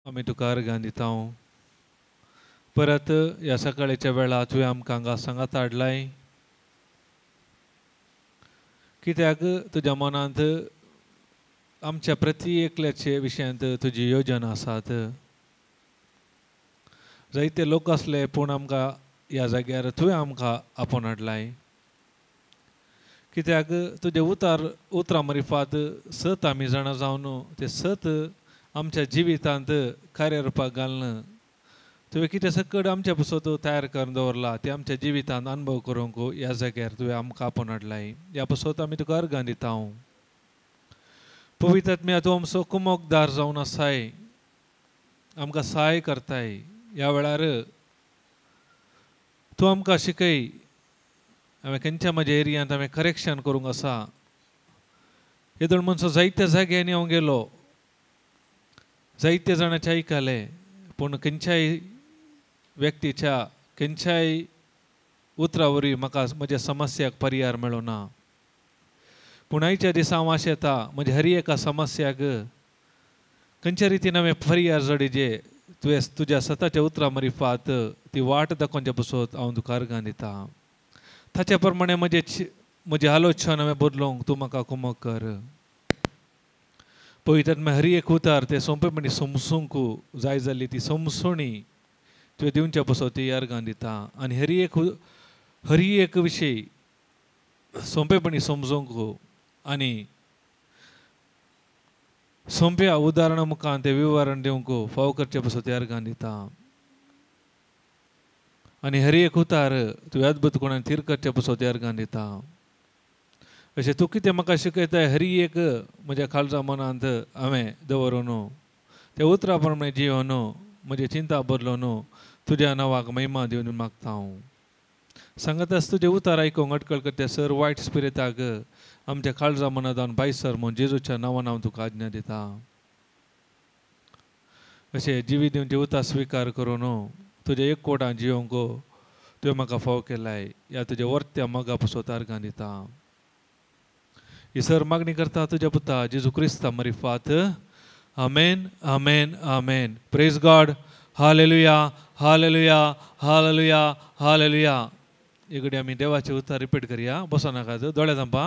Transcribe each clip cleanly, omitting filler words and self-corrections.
आमी तुका अर्गां दिता. परत ह्या सकाळच्या वेळार तुवें आमकां हांगा सांगात हाडलाय, कित्याक तुज्या मनांत आमच्या प्रती एकल्याचे विशयांत तुजी योजना आसात. जायते लोक आसले पूण आमकां ह्या जाग्यार तुवें आमकां आपोवन हाडलाय, कित्याक तुजें उतर उतरां मरिफात सत आमी जाणा जावन तें सत आमच्या जिवितांत कार्यरुपाक घालून तुवें कितें सकट आमच्या पसत तयार करून दवरला तें आमच्या जिवितांत अनुभव करूंक ह्या जाग्यार तुवें आमकां आपोवन हाडलाय. ह्या पसत आमी तुका अर्गां दिता. पवित्र आत्म्या तूं आमचो कुमोकदार जावन आसाय, आमकां सहाय करताय. ह्या वेळार तूं आमकां शिकय, हांवें खंयच्या म्हज्या एरियांत हांवें करेक्शन करूंक आसा. येदोळ मनसो जायत्या जाग्यांनी हांव गेलो, जायते जाणांचे आयकलें, पूण खंयच्याय व्यक्तीच्या खंयच्याय उतरा वरवीं म्हाका म्हज्या समस्याक पर्याय मेळो ना. पूण आयच्या दिसा हांव आशेता म्हज्या हर एका समस्याक खंयच्या रितीन हांवें पर्याय जोडिजे तुवें तुज्या सताच्या उतरां मरिफात ती वाट दाखोवच्या पसत हांव तुका अर्गां दिता. ताच्या प्रमाणे म्हजें आलोचन हांवें बदलूंक तूं म्हाका कुमक कर. पवित्र हर एक उतार तें सोंपेपणी समजूंक जाय जाल्ली ती समजणी तुवें दिवच्या पसत ती अर्गां दिता. आनी हर एक विशय सोंपेपणी समजूंक आनी सोंप्या उदाहरणां मुखार तें विवरण दिवंक फावो करचे पसत ती अर्गां दिता. आनी हर एक उतार तुवें अद्भुत कोणाक थीर करचे पसत ती अर्गां दिता. अशें तूं कितें म्हाका शिकयताय हर एक म्हज्या काळजा मनांत हांवें दवरून त्या उतरा प्रमाणे जिवन म्हजें चिंता बदलून तुज्या नांवाक महिमा दिवन मागता हांव. सांगत आस तुजें उतार आयकूंक अटकळ करता सर वायट स्पिरिताक आमच्या काळजा मनांत भायर सर म्हूण जेजूच्या नांवान हांव तुका आज्ञा दिता. अशें जिवीत दिवन उतार स्विकार करून तुज्या एक कोटां जिवंक तुवें म्हाका फाव केलाय ह्या तुज्या वर्त्या मोगा पसत अर्गां दिता. ही सर मागणी करता तुज्या पुता जेजू क्रिस्ता मरिफात. आमेन, आमेन, आमेन. Praise God. Hallelujah, hallelujah, hallelujah, hallelujah. एकडे आमी देवाचे उतर रिपीट करया. बसो नाका, दोळे धांपा.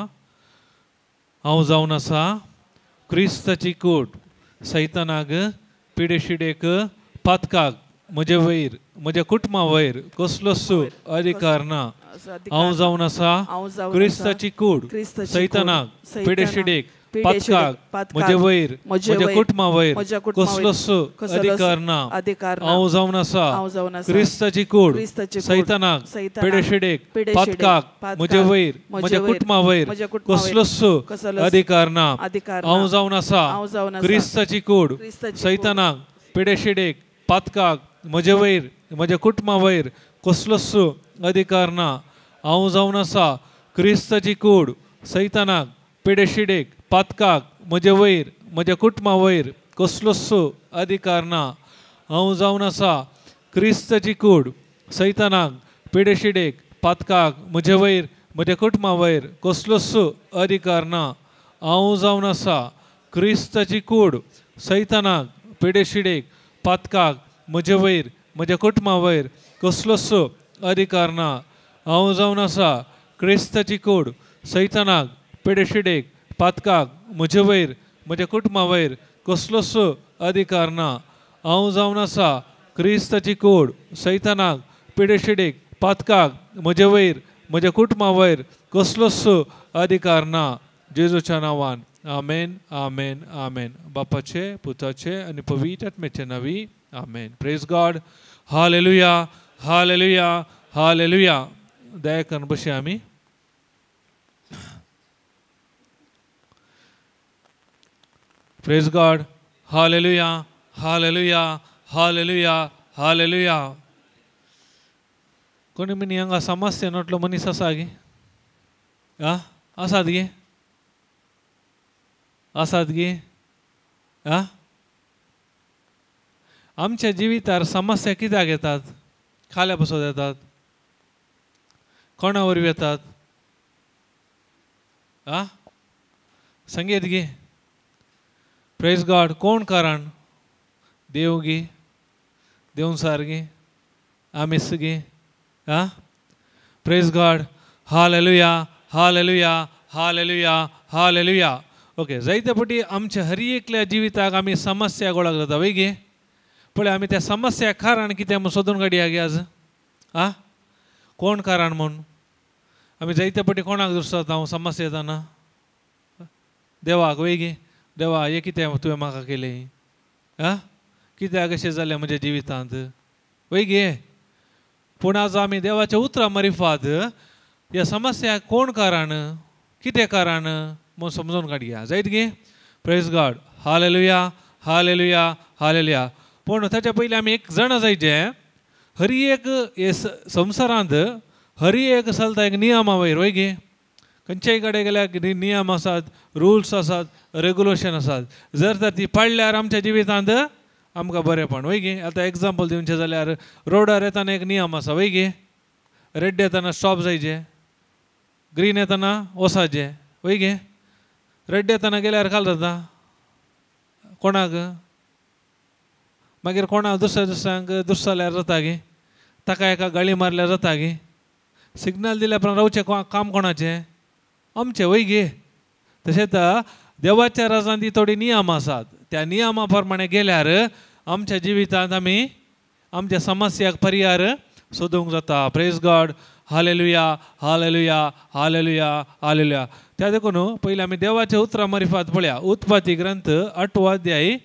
हांव जावन आसा क्रिस्ताची कूट, सैतानाक पिडेशिडेक पातकाक म्हजे वयर म्हज्या कुटुंबा वयर कसलोच अधिकार ना. हांव जावन आसा क्रिस्ताची कूड, सैतानाक पिडेशिडेक पातकाक म्हजे वयर म्हज्या कुटुंबा वयर कसलोच अधिकार ना. हांव जावन आसा क्रिस्ताची कूड, सैतानाक पिडेशिडेक पातकाक म्हजे वयर म्हज्या कुटुंबा वयर कसलोच अधिकार ना. हांव जावन आसा क्रिस्ताची कूड, सैतानाक पिडेशिडेक पातकाक म्हजे वयर म्हज्या कुटुंबा वयर कसलोच अधिकार ना. हांव जावन आसा क्रिस्ताची कूड, सैतानाक पिडेशिडेक पातकाक म्हजे वयर म्हज्या कुटुंबा वयर कसलोच अधिकार ना. हांव जावन आसा क्रिस्ताची कूड, सैतानाक पिडेशिडेक पातकाक म्हजे वयर म्हज्या कुटुंबा वयर कसलोच अधिकार ना. हांव जावन आसा क्रिस्ताची कूड, सैतानाक पिडेशिडेक पातकाक म्हजे वयर म्हज्या कुटुंबा वयर कसलोच अधिकार ना. हांव जावन आसा क्रिस्ताची कूड, सैतानाक पिडेशिडेक पातकाक म्हजे वयर म्हज्या कुटुंबा वयर कसलोच अधिकार ना. हांव जावन आसा क्रिस्ताची कूड, सैतानाक पिडेशिडेक पातकाक म्हजे वयर म्हज्या कुटुंबा वयर कसलोच अधिकार ना. जेजूच्या नांवान आमेन, आमेन, आमेन. बापाचे, पुताचे आनी पवित्र आत्म्याचे नांवी आमेन. Praise God. Hallelujah, hallelujah, hallelujah. दया करून बसया आमी. Praise God. Hallelujah, hallelujah, hallelujah, hallelujah. कोणी मिनी हांगा समस्या नटलो मनीस आसा गे? आं, आसात गे? आसात गे? आं, आमच्या जिवितार समस्या कित्याक येतात? खाल्या पसत येतात, कोणा वरवीं येतात? आं, संगीत गे? Praise God. कोण कारण? देव गी देवसार गी आमीस गी आं. Praise God. Hallelujah hallelujah hallelujah hallelujah. Okay, जायते फावटी आमच्या हर एकल्या जिविताक आमी समस्या गोळाक जाता वय गे. पळय आमी त्या समस्या कारण कितें म्हूण सोदून काडया गे आज. आं, कोण कारण म्हूण आमी जायते फावटी कोणाक दुसता हांव समस्या येताना? देवाक वय गे. देवा हें कितें तुवें म्हाका केलें? आं, कित्याक अशें जालें म्हज्या जिवितांत वय गे. पूण आज आमी देवाच्या उतरां मारिफात ह्या समस्या कोण कारण कितें कारण म्हूण समजून काडया जायत गे. Praise God. Hallelujah hallelujah hallelujah. पूण ताच्या पयलीं आमी एक जाणा जायचें, हर एक हे संवसारांत हर एक चलता एक नियमा वयर वय गे. खंयच्याय कडेन गेल्यार नियम आसात, रुल्स आसात, रेगुलेशन आसात. जर तर ती पाळल्यार आमच्या जिवितांत आमकां बरेंपण वय गे. आतां एग्जाम्पल दिवचें जाल्यार रोडार येतना एक नियम आसा वय गे. रेड येतना स्टॉप जायचें, ग्रीन येतना वसाचें वय गे. रेड येतना गेल्यार काल जाता कोणाक, मागीर कोणाक दुसऱ्या दुसऱ्यांक दुसऱ्यार जाता गे, ताका एका गाळी मारल्यार जाता गे. सिग्नल दिल्या उपरांत रावचें काम कोणाचें? आमचें वय गे. तशेंच देवाच्या राजांत ती थोडी नियम आसात, त्या नियमा प्रमाणे गेल्यार आमच्या जिवितांत आमी आमच्या समस्याक पर्याय सोदूंक जाता. Praise God. Hallelujah hallelujah hallelujah hallelujah. त्या देखून पयलीं आमी देवाच्या उतरां मारिफात पळया. उत्पत्ती ग्रंथ 8वो अध्याय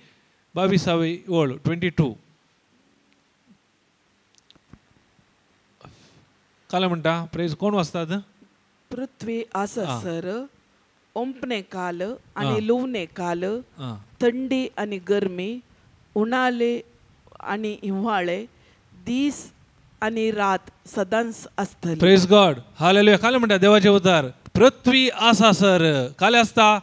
22वी ओळ 22. काल म्हणटा प्रेज कोण वाचतात? पृथ्वी आसासर ओंपणे काल आनी लुवणे काल, थंडी आनी गरमी, उणाले आनी हिंवाळे, दीस आनी रात सदांच आसतली. Praise God. Hallelujah. काल म्हणटा देवाचे उतार पृथ्वी आसासर काल आसता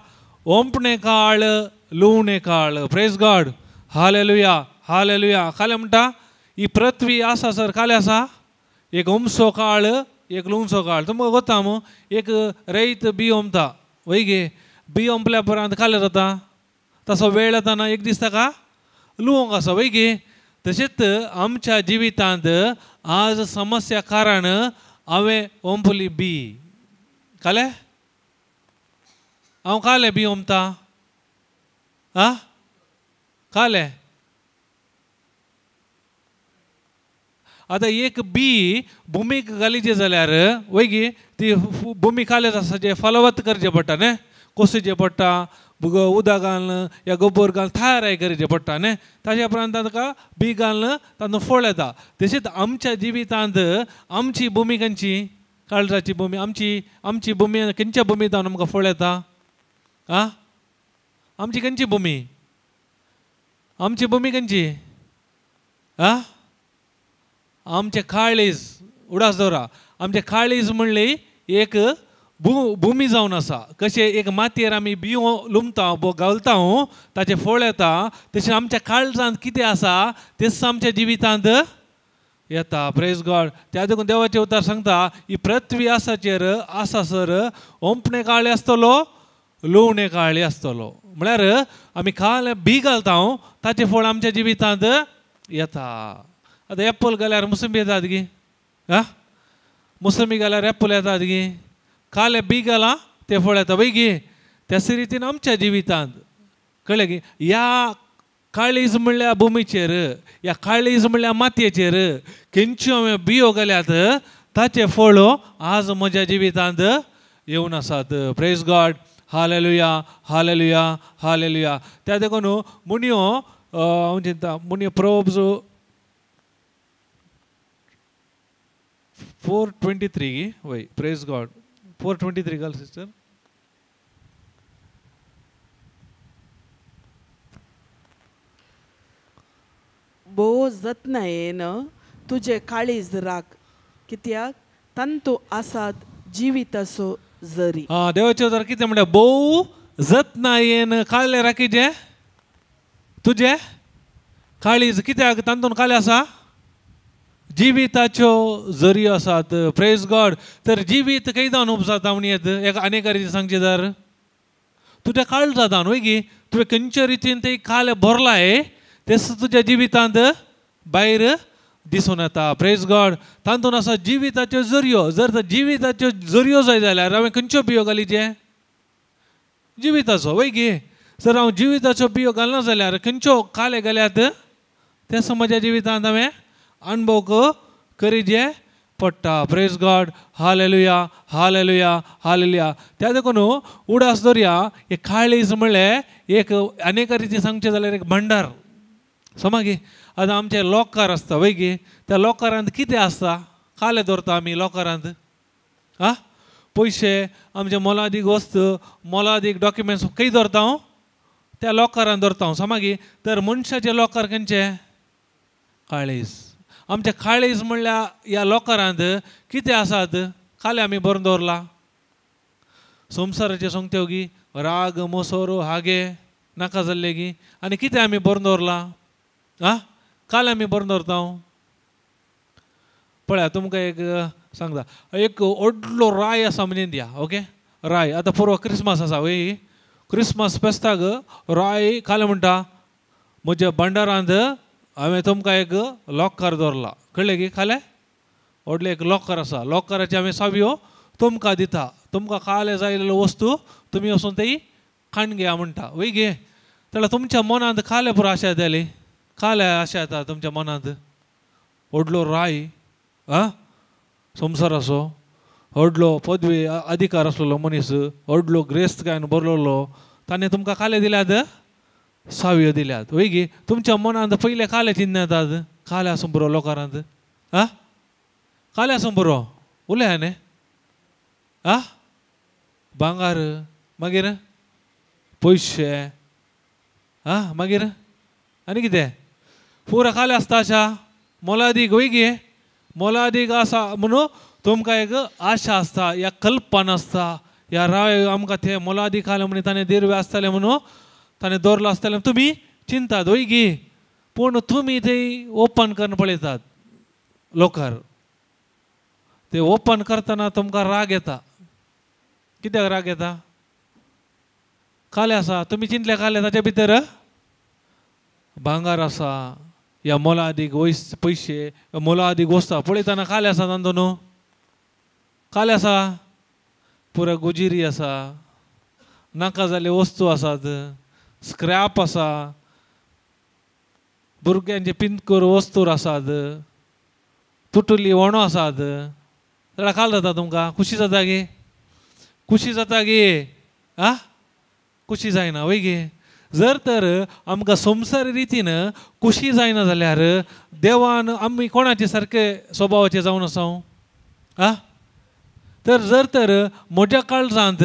ओंपणे काळ लुवणे काळ. Praise God. Hallelujah hallelujah. काल म्हणटा ही पृथ्वी आसासर काल आसा एक ओमसो काळ एक लुवचो काळ. तुमकां गोता मू एक रयत बी ओमता वय गे. बी ओंपल्या उपरांत काल जाता तसो वेळ येताना एक दीस ताका लुवंक आसा वय गे. तशेंच आमच्या जिवितांत आज समस्या कारण हांवें ओंपली बी. काले हांव काले बी ओंपता आं काले. आतां एक बी भुमीक घालीचें जाल्यार वय गे ती भुमी काले आसा फलवत करचें पडटा न्ही, कोसचें पडटा, उदक घालून या गोबर घालून तयार करचें पडटा न्ही. ताच्या उपरांत ताका बी घालून तातूंत फळ येता. तशेंच आमच्या जिवितांत आमची भुमी खंयची? काळजाची भुमी. आमची आमची भुमी खंयच्या भुमींत आमकां फळ येता? आं, आमची खंयची भुमी? आमची भुमी खंयची? आं, आमचें काळीज. उडास दवरा, आमचें काळीज म्हणली एक भुमी जावन आसा. कशें एक मातयेर आमी बियो लुमता घालता ताचें फळ येता, तशें आमच्या काळजांत कितें आसा तेच आमच्या जिवितांत येता. Praise God. त्या देखून देवाचें उतर सांगता ही पृथ्वी आसाचेर आसासर ओंपणे काळी आसतलो लुवणे काळी आसतलो. म्हळ्यार आमी काल बी घालता ताचें फळ आमच्या जिवितांत येता. आतां एप्पल घाल्यार मोसंबी येतात गी? आं, मोसंबी घाल्यार एप्पल येतात गी? काल बी घालां तें फळ येता वय गे. त्याच रितीन आमच्या जिवितांत कळ्ळें की ह्या काळीज म्हणल्या भुमीचेर ह्या काळीज म्हणल्या मातयेचेर खंयच्यो हांवें बियो घाल्यात ताचें फळ आज म्हज्या जिवितांत येवन आसात. Praise God. Hallelujah hallelujah hallelujah. त्या देखून मुणयो हांव चिंता मुणयो प्रोब्स 4:23 वय. प्रेज गॉड. 4:23 घाल सिस्टर. भोव जतनायेन तुजें काळीज राख, कित्याक तांतू आसात जिविताचो जरी. आं, देवाचें उतर कितें म्हणटा? भोव जतनायेन काळें राखीचें तुजें काळीज, कित्याक तातूंत कालें आसा जिविताच्यो जरयो आसात. Praise God. तर जिवीत खंय जावन उपजाता म्हण येत एक आनी एका रितीन सांगचें जर तुज्या काळजा जावन वय गी, तुवें खंयच्या रितीन ते कालें भरलाय तेच तुज्या जिवितांत भायर दिसून येता. प्रेज गॉड. तातूंत आसा जिविताच्यो जरयो. जर जिविताच्यो जरयो जाय जाल्यार हांवें खंयच्यो बियो घालीचे? जिविताचो वय गे. जर हांव जिविताच्यो बियो घालना जाल्यार खंयच्यो काले घाल्यात तें म्हज्या जिवितांत हांवें अणभव करीचे पडटा. Praise God. Hallelujah, hallelujah, hallelujah. त्या देखून उडास दवरया हे काळीज म्हणलें एक अनेक रिती सांगचें जाल्यार एक भंडार समज. आतां आमचें लॉकर आसता वय गे, त्या लॉकरांत कितें आसता? काले दवरता आमी लॉकरांत. आं, पयशे, आमचे मोलादीक वस्तू, मोलादीक डॉक्युमेंट्स खंय दवरता हांव? त्या लॉकरांत दवरता हांव समज. तर मनशाचें लॉकर खंयचें? काळीज. आमचें काळीज म्हणल्यार ह्या लॉकरांत कितें आसात? काले आमी भरून दवरला. संवसाराचे सांगते गी राग, मोसोरो, हागे नाका जाल्ले गी आनी कितें आमी भरून दवरला? आं, काल आमी भरून दवरता. पळया तुमकां एक सांगता, एक व्हडलो राय आसा म्हणजे दिया. ओके, राय आतां पुरो क्रिसमस आसा वय, क्रिसमस फेस्ताक राय काल म्हणटा म्हज्या भंडारांत हांवें तुमकां एक लॉकर दवरला. कळ्ळें की? काले व्हडलें एक लॉकर आसा, लॉकराची हांवें सावयो तुमकां दिता, तुमकां काले जाय आसलेल्यो वस्तू तुमी वचून ती काण घेया म्हणटा वय गे. जाल्यार तुमच्या मनांत काले पुरो आशा येताली, काले आशा येता तुमच्या मनांत. व्हडलो राय, आं, संवसाराचो व्हडलो पदवी अधिकार आसलेलो मनीस, व्हडलो ग्रेस्तकायेन भरलेलो, ताणें तुमकां काले दिल्यात, सावयो दिल्यात वय गे. तुमच्या मनांत पयले काले चिंतन येतात, काले आसूं पुरो लॉकरांत. आं, काले आसूं पुरो उलया न्ही. आं, भांगार, मागीर पयशे, आं, मागीर आनी कितें पुरो काले आसता आशा मोलादीक वय गे. मोलादीक आसा म्हणून तुमकां एक आशा आसता, या कल्पना आसता, ह्या राय आमकां ते मोलादीक आसले म्हणून ताणें दिरवे आसताले म्हणून ताणें दवरलो आसतालें तुमी चिंतात वय गे. पूण तुमी ते ओपन करून पळयतात लॉकर, ते ओपन करतना तुमकां राग येता. कित्याक राग येता? काले आसा, तुमी चिंतले काले ताच्या भितर भांगार आसा या मोलादीक पयशे, मोलादीक वस्तू पळयतना काले आसा तातूंत न्हू, काले आसा पुरो गुजिरी आसा, नाका जाल्ले वस्तू आसात, स्क्रॅप आसा, भुरग्यांचे पिंतकोर वस्तू आसात, तुटुल्ली वणो आसात. जाल्यार काल जाता तुमकां खुशी जाता गे? खुशी जाता गे? आं, खुशी जायना वय गे. जर तर आमकां संवसारी रितीन खुशी जायना जाल्यार देवान आमी कोणाचे सारके स्वभावाचे जावन आसा? आं, तर जर तर म्हज्या काळजांत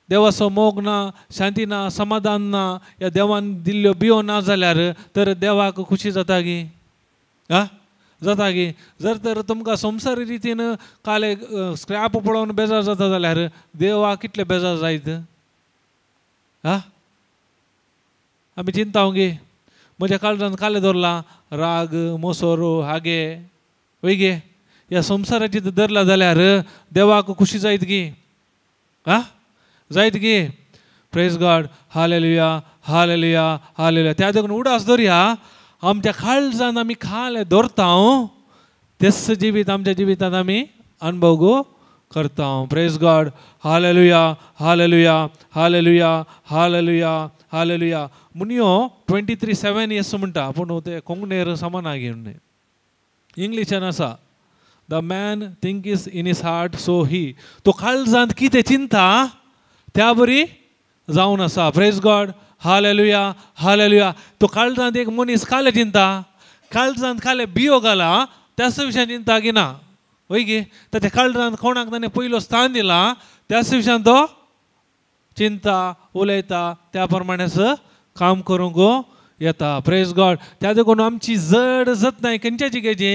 देवाचो मोग ना, शांती ना, समाधान ना, ह्या देवान दिल्ल्यो बियो ना जाल्यार तर देवाक खुशी जाता गी? आं, जाता गी. जर तर तुमकां संवसारी रितीन काल एक स्क्रॅप पळोवन बेजार जाता जाल्यार देवाक कितले बेजार जायत? आं, आमी चिंता गे म्हज्या काळजान काले दवरला राग, मोसोरो, हागे वय गे, ह्या संवसाराची धरला जाल्यार देवाक खुशी जायत गी? आं, जायत गे. Praise God. Hallelujah, hallelujah, hallelujah. त्या देखून उडास दवरया आमच्या काळजान आमी खाले दवरता तेच जिवीत आमच्या जिवितांत आमी अणभव करता. Praise God. Hallelujah, hallelujah, hallelujah, hallelujah, hallelujah. मुनियो 23:7 येस म्हणटा, पूण ते कोंकणीर समान घेवन इंग्लिशान आसा, the man think is in his heart so he. तो काळजांत कितें चिंता त्या बरी जावन आसा. Praise God. Hallelujah, hallelujah. तो काळजांत एक मनीस काले चिंता, काळजांत काले बियो घाला त्याच विशयान चिंता की ना वय गे. ताच्या काळजांत कोणाक ताणें पयलो स्थान दिला त्याच विशयान तो चिंता उलयता, त्या प्रमाणेच काम करूंक येता. Praise God. त्या देखून आमची जड जतनाय खंयच्याची घेची?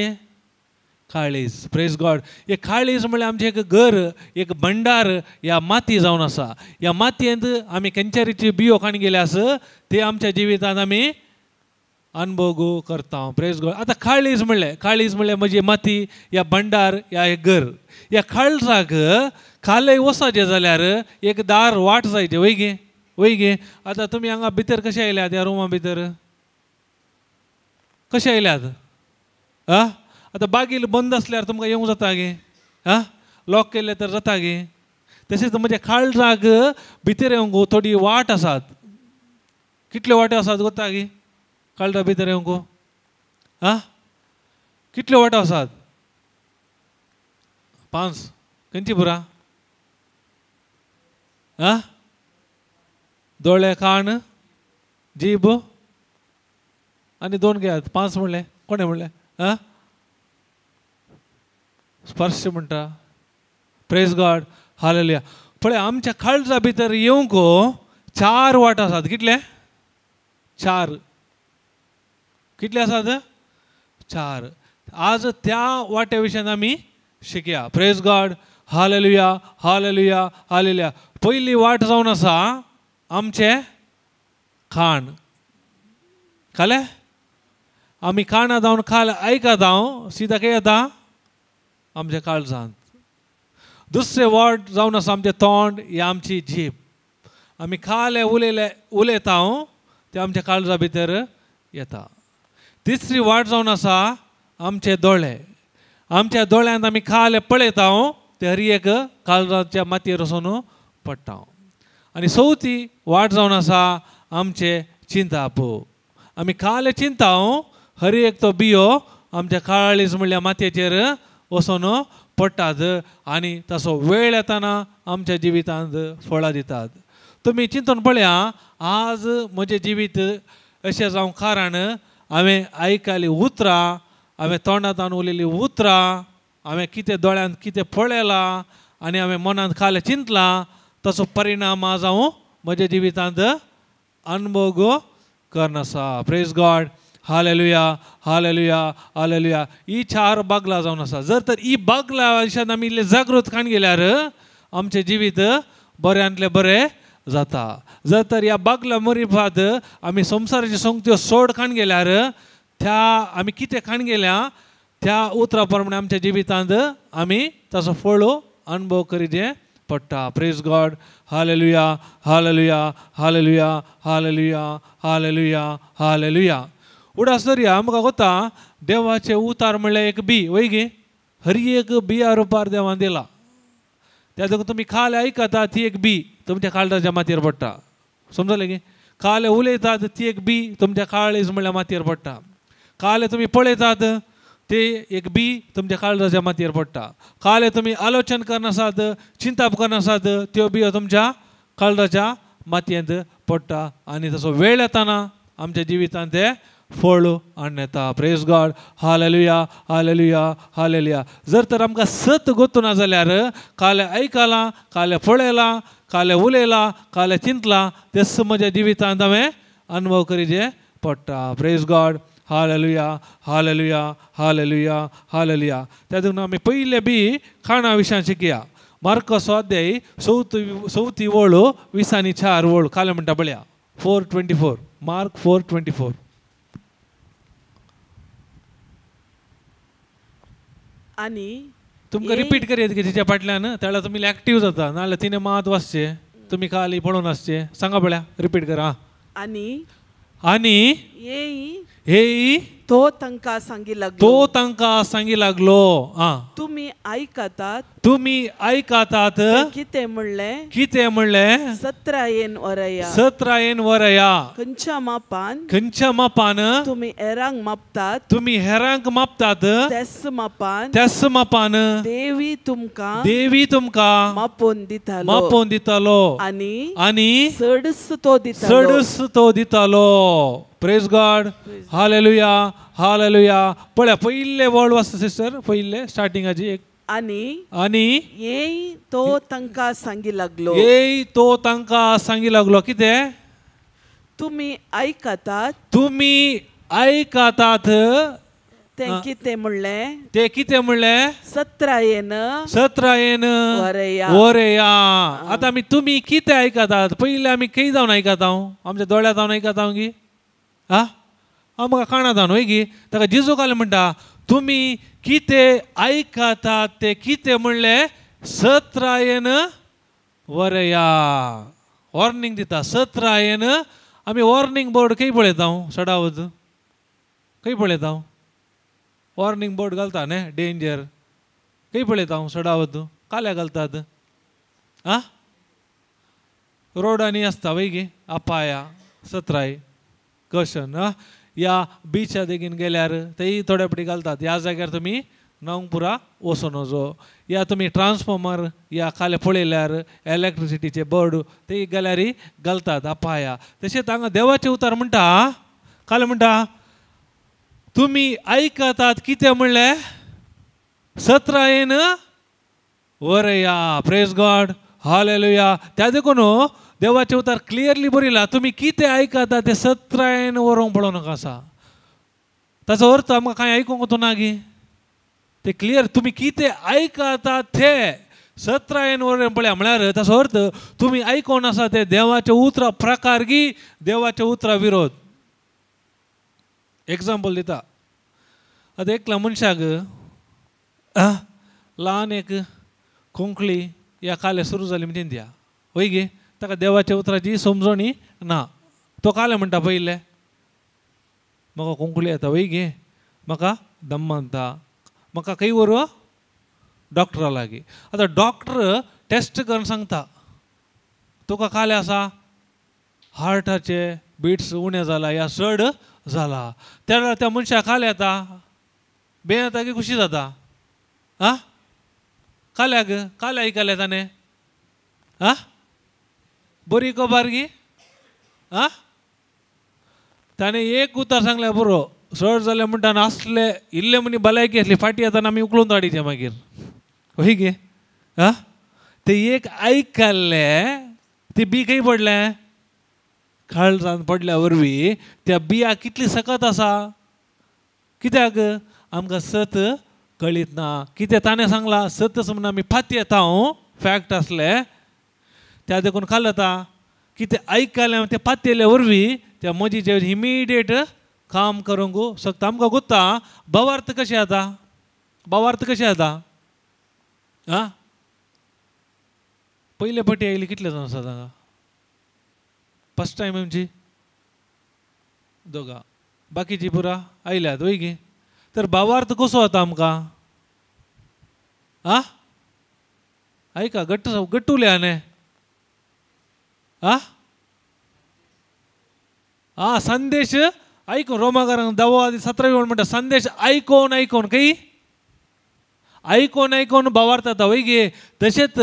काळीज. Praise God. एक काळीज म्हणल्यार आमचें एक घर, एक भंडार ह्या माती जावन आसा. ह्या मातयेंत आमी खंयच्या रिती बियो काण गेले आस ते आमच्या जिवितांत आमी अणभव करता. Praise God. आतां काळीज म्हणलें, काळीज म्हणल्यार म्हजी माती ह्या भंडार ह्या एक घर. ह्या काळजाक कालय वचपाचें जाल्यार एक दार वाट जायचे वय गे, वय गे. आतां तुमी हांगा भितर कशें आयल्यात ह्या रुमा भितर? कशें आयल्यात? आं, आतां बागील बंद आसल्यार तुमकां येवंक जाता गे? आं, लॉक केल्लें तर जाता गे? तशेंच म्हज्या काळजाक भितर येवंक थोडी वाट आसात. कितल्यो वाट्यो आसात गोता गे काळजा भितर येवंक? आं, कितल्यो वाट्यो आसात? 5. खंयची पुरा? आं, दोळे, कान, जीब आनी 2 घेयात. 5 म्हणलें. कोणें म्हणलें? आं, स्पर्श म्हणटा. Praise God, hallelujah. पळय, आमच्या काळजा भितर येवंक 4 वाट आसात. कितले? 4. कितले आसात? 4. आज त्या वाटे विशयान आमी शिकया. Praise God, hallelujah, hallelujah, hallelujah. पयली वाट जावन आसा आमचें खाण. खालें आमी कानां जावन खाल आयकता, सिदा खंय येता? आमच्या काळजांत. दुसरें वाट जावन आसा आमचें तोंड या आमची जीब. आमी खाले उलयले उलयता ते आमच्या काळजा भितर येता. तिसरी वाट जावन आसा आमचे दोळे. आमच्या दोळ्यांत आमी खाले पळयता ते हर एक काळजाच्या मातयेर वचून पडटा. आनी चवथी वाट जावन आसा आमचें चिंताप. आमी खाले चिंता हर एक तो बियो आमच्या काळीज म्हणल्यार मातयेचेर वचून पडटात आनी तसो वेळ येताना आमच्या जिवितांत फळां दितात. तुमी चिंतून पळया, आज म्हजें जिवीत अशें जावंक कारण हांवें आयकली उतरां, हांवें तोंडांत उलयलीं उतरां, हांवें कितें दोळ्यांत कितें पळयलां आनी हांवें मनांत खालें चिंतलां, तसो परिणाम आज हांव म्हज्या जिवितांत अनुभव करनासा. Praise God, hallelujah, hallelujah, hallelujah. ही 4 बागलां जावन आसा. जर तर ही बागलां विशयान आमी इल्लें जागृत काण गेल्यार आमचें जिवीत बऱ्यांतलें बरें जाता. जर तर ह्या बागला मुरिफात आमी संवसाराच्यो संगत्यो सोड काण गेल्यार त्या आमी कितें काण गेल्या त्या उतरा प्रमाणे आमच्या जिवितांत आमी ताचो फळ अनुभव करीचें पडटा. Praise God, hallelujah, hallelujah, hallelujah, hallelujah, hallelujah, hallelujah. उडास दरया आमकां कोता देवाचें उतार म्हणल्यार एक बी वय गे, हर एक बिया रुपार देवान दिला. त्या देखून तुमी खाल आयकता ती एक बी तुमच्या काळजाच्या मातयेर पडटा. समजलें गे? काले उलयतात ती एक बी तुमच्या काळीज म्हणल्यार मातयेर पडटा. काले तुमी पळयतात ते एक बी तुमच्या काळजाच्या मातयेर पडटा. काले तुमी आलोचन करनासात, चिंताप करनासात, त्यो बियो तुमच्या काळजाच्या मातयेंत पडटा आनी तसो वेळ येताना आमच्या जिवितांत ते फळ हाडून येता. Praise God, hallelujah, hallelujah, hallelujah. जर तर आमकां सत गोतू ना जाल्यार काले आयकलां, काले पळयलां, काले उलयलां, काले चिंतलां, तेच म्हज्या जिवितांत हांवें अनुभव करीचें पडटा. Praise God, hallelujah, hallelujah, hallelujah, hallelujah. त्या देखून आमी पयलें बी खाणा विशयान शिकया. मार्कोसो अध्याय 4 वळ 24 वळ काले म्हणटा पळया. 4:24, मार्क 4:24. आनी तुमकां रिपीट करया तिच्या फाटल्यान, त्यावेळार तुमी एक्टीव जाता, नाजाल्यार तिणें मात वाचचें, तुमी खाली पळोवन आसचें. सांगा पळया, रिपीट करा. आनी आनी हेय तो तांकां सांगी लागलो, तो तांकां सांगी लागलो, तुमी आयकतात, तुमी आयकतात कितें म्हणलें, कितें म्हणलें, 17 वरया, 17 वरया, खंयच्या मापान, खंयच्या मापान तुमी हेरांक मापतात, तुमी हेरांक मापतात, त्याच मापान, त्याच मापान देवी तुमकां, देवी तुमकां मापोवन दितालो, मापोवन दितालो, आनी आनी चडच तो दितालो, चडच तो दितालो. Praise God, hallelujah, hallelujah. पळया पयले वर्ड वाचता सिस्टर, पयले स्टार्टिंगाची एक. आनी आनी येय तो तांकां सांगी लागलो, येय तो तांकां सांगी लागलो, कितें, तुमी आयकतात, तुमी आयकतात तें कितें म्हणलें, तें कितें म्हणलें, 17 17 वरया, वरया. आतां आमी तुमी कितें आयकतात, पयलीं आमी खंय जावन आयकता? आमच्या दोळ्या जावन आयकता गी? आं, आमकां काणा जावन वय गी? ताका जेजू काल म्हणटा तुमी कितें आयकतात तें कितें म्हणलें, 17 वरया. वॉर्निंग दिता 17. आमी वॉर्निंग बोर्ड खंय पळयता? सडावत खंय पळयता हांव वॉर्निंग बोर्ड घालता न्ही डेंजर खंय पळयता हांव सडावत काल्या घालतात आं रोडांनी आसता वय गे अपाया सत्राय कशन आं या बिचा देगीन गेल्यार तेय थोड्या पटी घालतात ह्या जाग्यार तुमी न्हावंक वचूं नजो या तुमी ट्रान्सफॉर्मर या खाले पळयल्यार इलेक्ट्रिसिटीचे बोर्ड ते गेल्यार घालतात अपाया. तशेंच हांगा देवाचें उतर म्हणटा काले म्हणटा तुमी आयकतात कितें म्हणलें सत्रायेन वरया. Praise God hallelujah. त्या देखून देवाचें उतर क्लियरली बरयलां तुमी कितें आयकता तें सत्रायेन वरोवंक पडोवं नाका आसा. ताचो अर्थ आमकां कांय आयकूंक ना गी ते क्लियर तुमी कितें आयकता ते सत्रायेन वरोवंक पळया म्हळ्यार ताचो अर्थ तुमी आयकून आसा ते देवाच्या उतरा प्रकार गी देवाच्या उतरा विरोध. एग्जाम्पल दिता आतां एकल्या मनशाक ल्हान एक खोंकली या काले सुरू जाली म्हणजे दिया वय गे ताका देवाच्या उतराची समजणी ना तो काले म्हणटा पयलें म्हाका खोंकली येता वय गे म्हाका दम मानता म्हाका खंय व्हरू डॉक्टरा लागीं. आतां डॉक्टर टेस्ट करून सांगता तुका काले आसा हार्टाचे बिट्स उणें जाला या चड जाला. त्या वेळार त्या मनशाक काले येता बें येता की खुशी जाता आं काल्याक काले आयकलें ताणें आं बरी खबर गी आं ताणें एक उतर सांगलें बरो चड जालें म्हणटा आसले इल्ले म्हणी भलायकी आसली फाटीं येताना आमी उखलून धाडीचें मागीर हय गे आं ते एक आयकल्लें ती बी खंय पडलें काळजान पडल्या वरवीं त्या बिया कितली सकत आसा कित्याक आमकां सत कळीत ना. कितें ताणें सांगलां सत म्हणून आमी फाती येता हांव फॅक्ट आसलें त्या देखून खाल जाता कितें आयकलें तें पातयेल्या वरवीं त्या मजीचेर इमिडिएट काम करूंक शकता. आमकां गोत्ता भावार्थ कशें जाता भावार्थ कशें जाता आं पयले पटी आयली कितले जाण आसात हांगा फर्स्ट टायम आमची दोगां बाकीची पुरा आयल्यात वय गे. तर भावार्थ कसो जाता आमकां आं आयका घट्ट घट्ट उलया न्ही आं आं संदेश आयकून रोमाकारांक 10:17 म्हणटा संदेश आयकोन आयकोन खंय आयकोन आयकोन भावार्थ जाता वय गे. तशेंच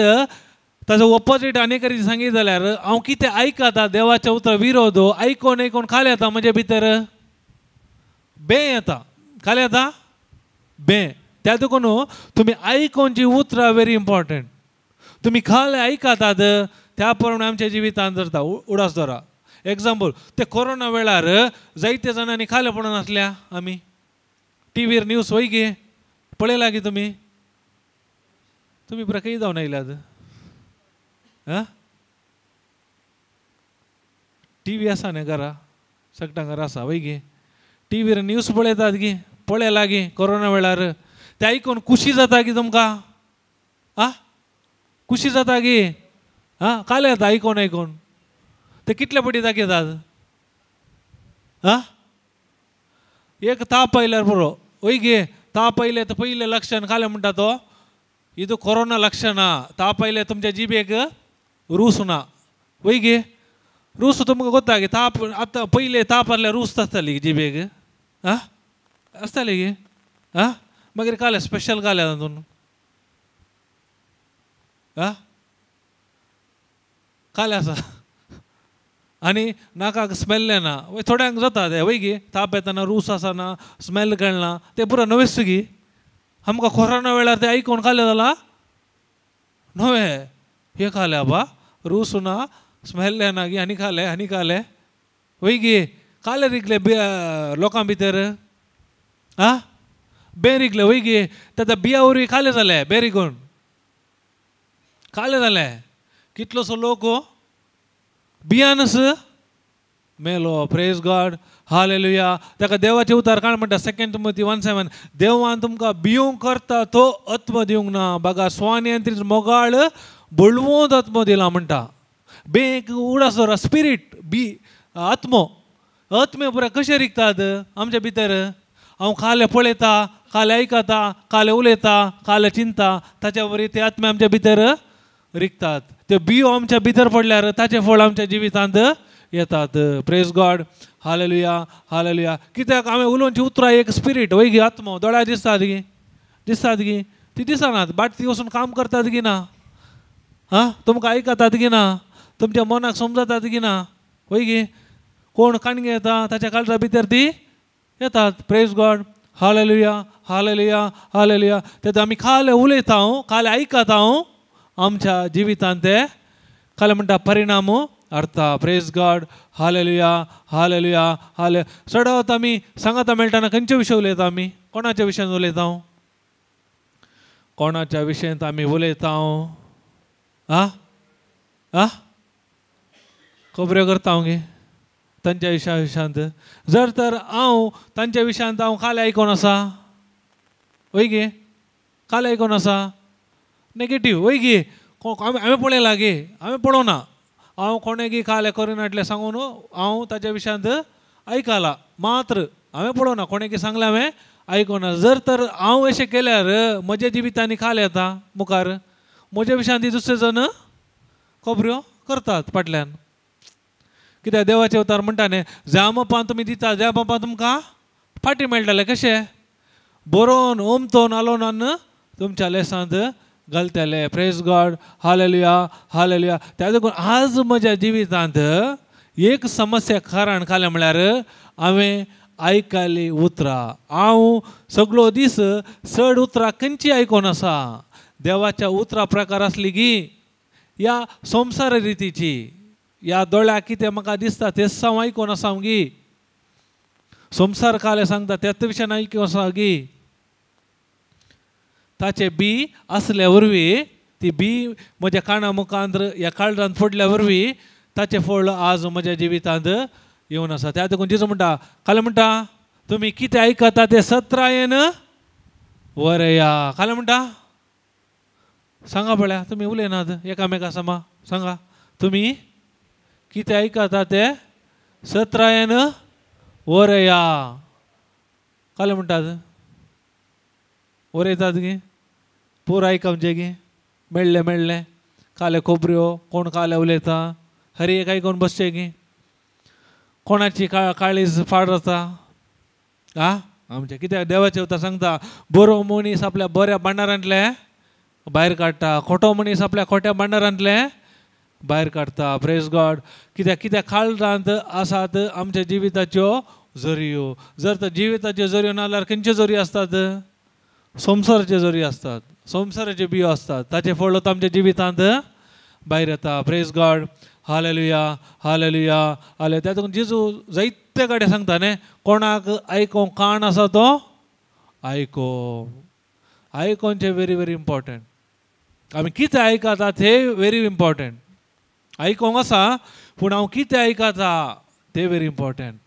ताजो ऑपोजीट आनी तरी सांगीत जाल्यार हांव कितें आयकता देवाच्या उतरा विरोध आयकोन आयकोन खाल येता म्हजे भितर बें येता खाल येता बें. त्या देखून तुमी आयकोनची उतरां व्हेरी इम्पॉर्टंट. तुमी खाल आयकतात त्या प्रमाणे आमच्या जिवितांत जाता. उडास दवरा एग्जाम्पल ते कोरोना वेळार जायते जाणांनी खाले पडून आसल्या आमी टिवीर न्यूज वय गे पळयला गी तुमी तुमी पुरा खंय जावन आयल्यात आं टिवी आसा न्ही घरा सगळ्यां घरा आसा वय गे टिवीर न्यूज पळयतात गी पळयला गी कोरोना वेळार ते आयकून खुशी जाता गी तुमकां आं खुशी जाता गी आं काल येता आयकून आयकून ते कितले पटी दाखयतात आं एक ताप आयल्यार पुरो वय गे ताप आयले तर पयलें लक्षण कालें म्हणटा तो इतू कोरोना लक्षणां ताप आयले तुमच्या जिबेक रूस ना वय गे रूस तुमकां गोत्ता गे ताप आतां पयले ताप आसल्यार रूस आसताली जिबेक आं आसताली गे आं मागीर कालें स्पेशल कालें तातूंत आं कालें आसा आनी नाकाक स्मेल येना वय थोड्यांक जाता तें वय गे ताप येताना रूस आसना स्मेल कळना तें पुरो नवेच गी आमकां कोरोना वेळार तें आयकून कालें जालां नवें हें खालें आबा रूस ना स्मेल येना गी आनी खालें आनी खालें वय गे कालें रिगलें लोकां भितर आं बें रिगलें वय गे तेन्ना बिया वरवीं खालें जालें बें रिगून कालें जालें कितलोसो लोक बियानस मेलो. Praise God hallelujah. ताका देवाचें उतार काण म्हणटा 2 Timothy 1:7 देवान तुमकां भिवंक करता तो आत्म दिवंक ना बागा स्वानियंत्रीत मोगाळ बळवंत आत्मो दिला म्हणटा. बेंक उडास दवरा स्पिरीट बी आत्मो आत्मे पुरा कशें रिगतात आमच्या भितर हांव खालें पळयता, खालें आयकता, खालें उलयता, खालें चिंता, ताच्या वरी ते आत्मे आमच्या भितर रिगतात. त्यो बियो आमच्या भितर पडल्यार ताचें फळ आमच्या जिवितांत येतात. Praise God, hallelujah, hallelujah. कित्याक हांवें उलोवची उतरां एक स्पिरीट वय गी, आत्मो दोळ्या दिसतात गी, दिसतात गी, ती दिसनात, बाट ती वचून काम करतात गी ना, आं तुमकां आयकतात गी ना, तुमच्या मनाक समजतात गी ना, वय गी. कोण काणगे येता ताच्या काळजा भितर ती येतात. Praise God, hallelujah, hallelujah, hallelujah. तेन्ना आमी खाले उलयता, खाले आयकता, आमच्या जिवितांत ते खाले म्हणटा परिणाम हाडटा. प्रेज गॉड, हालेलुया, हालेलुया, हाले. चडावत आमी सांगाता मेळटाना खंयचे विशय उलयता आमी? कोणाच्या विशयान उलयता? कोणाच्या विशयांत आमी उलयता? आं आं खबऱ्यो करता हांव गे तांच्या विशया विशयांत. जर तर हांव तांच्या विशयांत हांव खालें आयकोन आसा, वय गे, खालें आयकोन आसा नेगेटीव, वय गे. हांवें पळयलां गे, हांवें पळोवना, हांव कोणें गी खालें करिनाटलें सांगून हांव ताच्या विशयांत आयकलां मात्र, हांवें पळोवना, कोणें गी सांगलें हांवें आयकोना. जर तर हांव अशें केल्यार म्हज्या जिवितांनी खालें येता मुखार, म्हज्या विशयांत ती दुसरे जण खबऱ्यो करतात फाटल्यान. कित्याक देवाचे अवतार म्हणटा न्ही, ज्या मोपान तुमी दिता ज्या मोपान तुमकां फाटीं मेळटलें. कशें बरोवन ओमतोन आलोवन तुमच्या लेसांत घालतले. प्रेज गॉड, हालेलुया, हालेलुया. त्या देखून आज म्हज्या जिवितांत एक समस्या कारण खालें म्हळ्यार हांवें आयकली उतरां. हांव सगळो दीस चड उतरां खंयची आयकोन आसा? देवाच्या उतरां प्रकार आसली गी ह्या संवसार रितीची, ह्या दोळ्याक कितें म्हाका दिसता तेच हांव आयकोन आसा गी, संवसार काले सांगता त्याच विशयान आयकोन आसा गी. ताचे बी आसल्या वरवीं, ती बी म्हज्या काना मुखांत ह्या काळजांत फोडल्या वरवीं ताचें फळ आज म्हज्या जिवितांत येवन आसा. त्या देखून जेजू म्हणटा, खालें म्हणटा तुमी कितें आयकता तें सत्रायेन वरया. खालें म्हणटा सांगा पळया, तुमी उलयनात एकामेका समा, सांगा तुमी कितें आयकता तें सत्रायेन वरया. खालें म्हणटात वरयतात गी, पूर आयकवचें गी, मेळ्ळें मेळ्ळें खालें खोबऱ्यो, कोण खालें उलयता, हरी एक आयकून बसचें गी, कोणाची काळीज फाड जाता. आं आमचें कित्याक देवाचें उतर सांगता, बरो मनीस आपल्या बऱ्या भांडारांतलें भायर काडटा, खोटो मनीस आपल्या खोट्या भांडारांतलें भायर काडटा. प्रेज गॉड. कित्याक कित्याक काळजांत आसात आमच्या जिविताच्यो जरयो. जर तर जिविताच्यो जरयो ना जाल्यार खंयच्यो जरयो आसतात? संवसाराच्यो जरयो आसतात, संवसाराच्यो बियो आसतात, ताचें फळ आमच्या जिवितांत भायर येता. प्रेज गॉड, हालेलुया, हालेलुया, हाले. त्या देखून जेजू जायते कडेन सांगता न्ही, कोणाक आयकोंक कान आसा तो आयको. आयकोनचें व्हेरी व्हेरी इम्पॉर्टंट. आमी कितें आयकता तें व्हेरी इम्पॉर्टंट. आयकोंक आसा पूण हांव कितें आयकता तें व्हेरी इम्पॉर्टंट.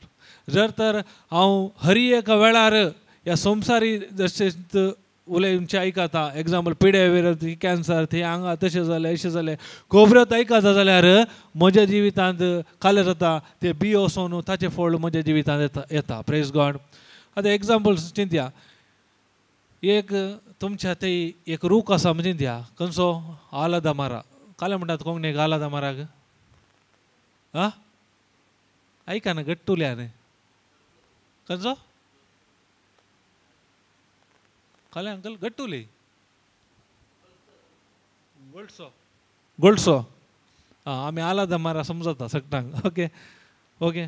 जर तर हांव हरी एका वेळार ह्या संवसारी जशें उलयचे आयकता, एग्जाम्पल पिड्या वेर कॅन्सर थंय हांगा तशें जालें अशें जालें, खबऱ्योच आयकता जाल्यार म्हज्या जिवितांत खालें जाता तें बी वचोन ताचें फळ म्हज्या जिवितांत येता. प्रेज गॉड. आतां एग्जाम्पल चिंतया, एक तुमच्या थंय एक रूख आसा म्हणजे चिंतया, खंयचो आलादामारा. कालें म्हणटात कोंकणीक आलादामाराक? आं आयका ना, गट्टुल्या न्ही, खंयचो कालें अंकल? गट्टुली, गोल्डसो, गोल्डसो. आं आमी आलादामारा समजता सगटांक. Okay okay.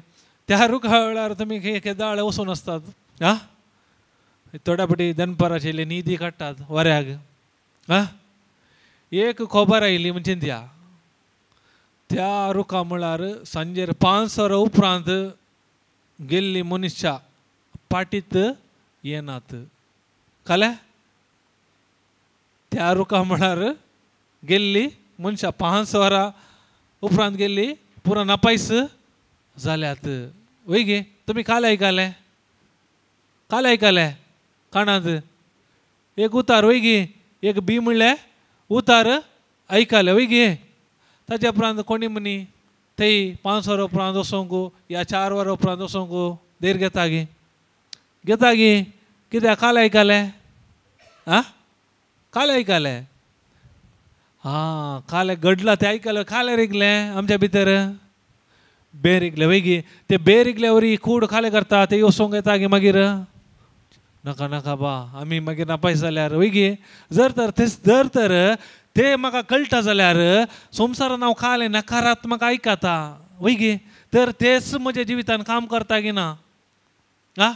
त्या रुखा वेळार तुमी केदाळ वचून आसतात. आं थोड्या फावटी दनपाराची इल्ली न्हिदी काडटात वाऱ्याक. आं एक खबर आयली म्हणजे त्या त्या रुखा म्हळ्यार सांजेर 5 वरां उपरांत गेल्ली मनशां पाटीत येनात. कालें त्या रुखा म्हळ्यार गेल्ली मनशां 5 वरां उपरांत गेल्ली पुरा नापायस जाल्यात. वय गे, तुमी काल आयकलें, काल आयकलें कानांत एक उतार, वय गे, एक बी म्हणलें उतार आयकलें, वय गे. ताच्या उपरांत कोणी म्हणी थंय 5 वरां उपरांत वचोंक या 4 वरां उपरांत वचोंक देर घेता गे. घेता गी कित्याक काल आयकलें आं काल आयकलें आं काल घडलां तें आयकलें काल रिगलें आमच्या भितर बे रिगलें वय गी ते बे रिगल्या वरी कूड खालें करता ते वचोंक येता गी मागीर नाका नाका बा आमी मागीर नापायस जाल्यार वय गी जर तर ते जर तर ते म्हाका कळटा जाल्यार संवसारान हांव खालें नकारात्मक आयकता वय गी तर तेच म्हज्या जिवितान काम करता की ना आं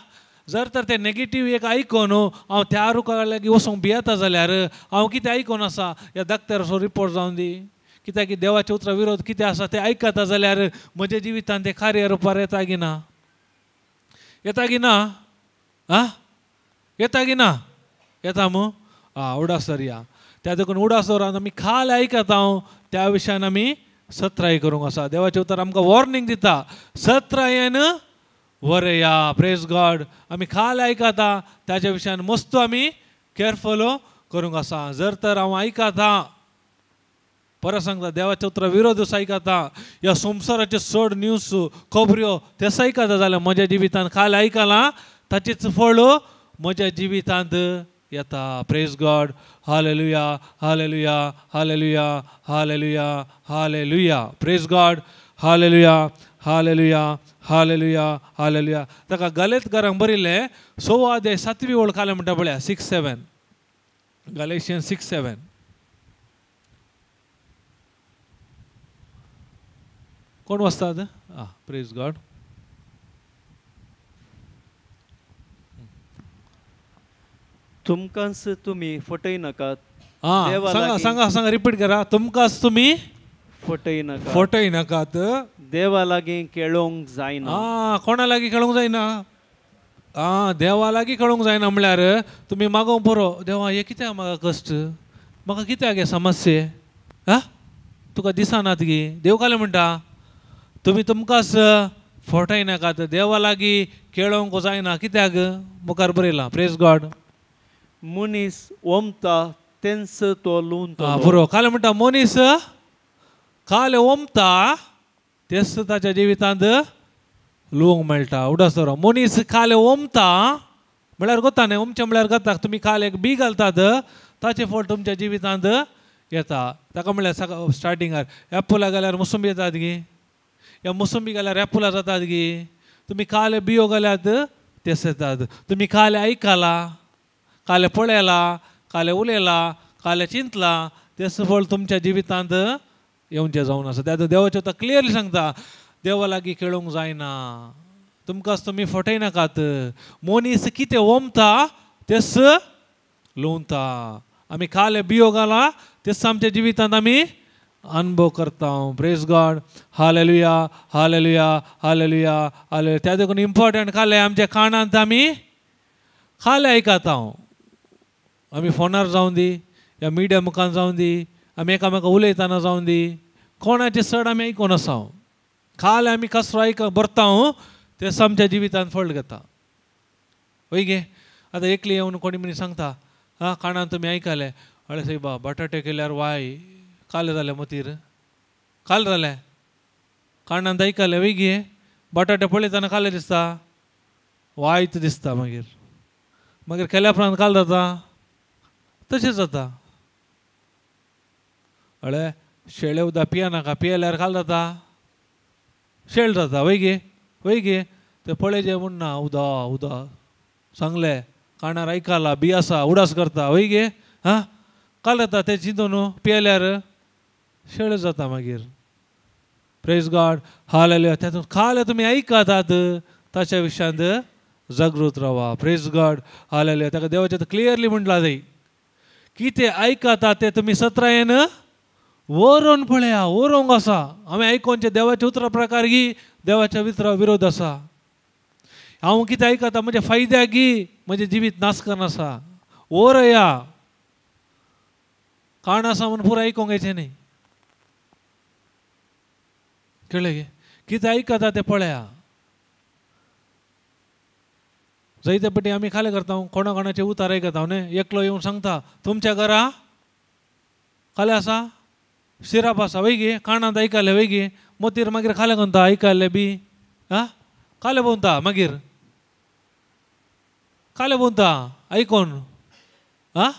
जर तर ते नेगेटीव एक आयकून हांव त्या रुखा लागीं वचूंक भियेता जाल्यार हांव कितें आयकून आसा ह्या डॉक्टराचो रिपोर्ट जावन दी कित्याक की देवाच्या उतरा विरोध कितें आसा तें आयकता जाल्यार म्हज्या जिवितान तें कार्य रुपार येता की ना येता की ना आं येता की ना येता मू आं उडास धरया त्या देखून उडास दवरान आमी खाल आयकता हांव त्या विशयान आमी सत्राय करूंक आसा देवाचें उतर आमकां वॉर्निंग दिता सत्रायेन वरया प्रेज गॉड आमी खाल आयकता ताच्या विशयान मस्त आमी केअरफुल करूंक आसा जर तर हांव आयकता परत सांगता देवाच्या उतरा विरोध आयकता ह्या संवसाराच्यो चड न्यूज खबऱ्यो तेच आयकता जाल्यार म्हज्या जिवितांत खाल आयकलां ताचेच फळ म्हज्या जिवितांत येता praise God hallelujah hallelujah hallelujah hallelujah hallelujah praise God hallelujah hallelujah hallelujah hallelujah ताका गलेत घरांक बरयलें 6 7 ओळ खालें म्हणटा पळया 6-7 गलेशियन 6-7 कोण वाचतात आं प्रेज गॉड तुमकांच तुमी फटय नाकात आं सांगा सांगा सांगा रिपीट करा तुमकांच तुमी फटय नाकात फटय नाकात देवा लागीं खेळोंक जायना आं कोणा लागीं खेळोंक जायना आं देवा लागीं खेळोंक जायना म्हणल्यार तुमी मागोवंक बरो देवा हें कित्याक म्हाका कश्ट म्हाका कित्याक हें समस्ये आं तुका दिसनात गी देव कालें म्हणटा तुमी तुमकांच फटय नाकात देवा लागीं खेळोंक जायना कित्याक मुखार बरयलां प्रेज गॉड मनीस ओमता तेंच तो लुवता बरो काल म्हणटा मनीस काल ओमता तेच ताच्या जिवितांत लुवंक मेळटा उडास दवरा मनीस काल ओमता म्हळ्यार गोता न्ही ओमचें म्हळ्यार गोता तुमी काल एक बी घालतात ताचें फळ तुमच्या जिवितांत येता ताका म्हळ्यार स्टार्टिंगार एप्पलां घाल्यार मोसंबी येतात गी ह्या मोसंबी घाल्यार एप्पलां जातात गी तुमी काल बियो घाल्यात तेच येतात तुमी काल आयकलां काले पळयलां काले उलयलां काले चिंतलां तेच फळ तुमच्या जिवितांत येवचें जावन आसा त्या देवाचें आतां क्लियरली सांगता देवा लागीं खेळोंक जायना तुमकांच तुमी फटय नाकात मनीस कितें ओमता तेच लुवता आमी काले बियो घाला तेच आमच्या जिवितांत आमी अनुभव करता praise God hallelujah hallelujah hallelujah hallelujah त्या देखून इम्पॉर्टंट खालें आमच्या कानांत आमी खालें आयकता आमी फोनार जावन दी या मिडिया मुखार जावन दी आमी एकामेका उलयतना जावन दी कोणाचें चड आमी आयकून आसा खाल आमी कसरो आयक भरता तेच आमच्या जिवितांत फळ घेता वय गे आतां एकली येवन कोणी मनीस सांगता आं काणान तुमी आयकलें अळे सायबा बटाटे केल्यार वाय काल जालें मतीर काल जालें काणांत आयकलें वय गे बटाटे पळयतना कालें दिसता वायट दिसता मागीर मागीर केल्या उपरांत काल जाता तशें जाता अळे शेळे उदक पियेनाका पियेल्यार काल जाता शेळ जाता वय गे वय गे ते पळयचें म्हूण ना उदक उदक सांगलें कानार आयकलां बी आसा उडास करता वय गे आं काल जाता तें चिंतून न्हू पियेल्यार शेळ जाता मागीर प्रेज गॉड हालेलुया तातूंत खालें तुमी आयकतात ताच्या विशयांत जागृत रावा प्रेज गॉड हालेलुया ताका देवाचें क्लियरली म्हणलां थंय कितें आयकता तें तुमी सत्रायेन वरोवन पळया वरोवंक आसा आमी आयकोनचें देवाच्या उतरा प्रकार गी देवाच्या उतरा विरोध आसा हांव कितें आयकता म्हज्या फायद्याक गी म्हजें जिवीत नाश करना आसा वरया काण आसा म्हूण पुरो आयकोंक येचें न्ही कळ्ळें गे कितें आयकता तें पळया जायते पटी आमी खालें करता कोणा कोणाचें उतार आयकता न्ही एकलो येवन सांगता तुमच्या घरा खालें आसा सिरप आसा वय गे काणांत आयकलें वय गे मोतीर मागीर खालें कोणता आयकलें बी आं खालें भोंवता मागीर काले भोंवता आयकोन आं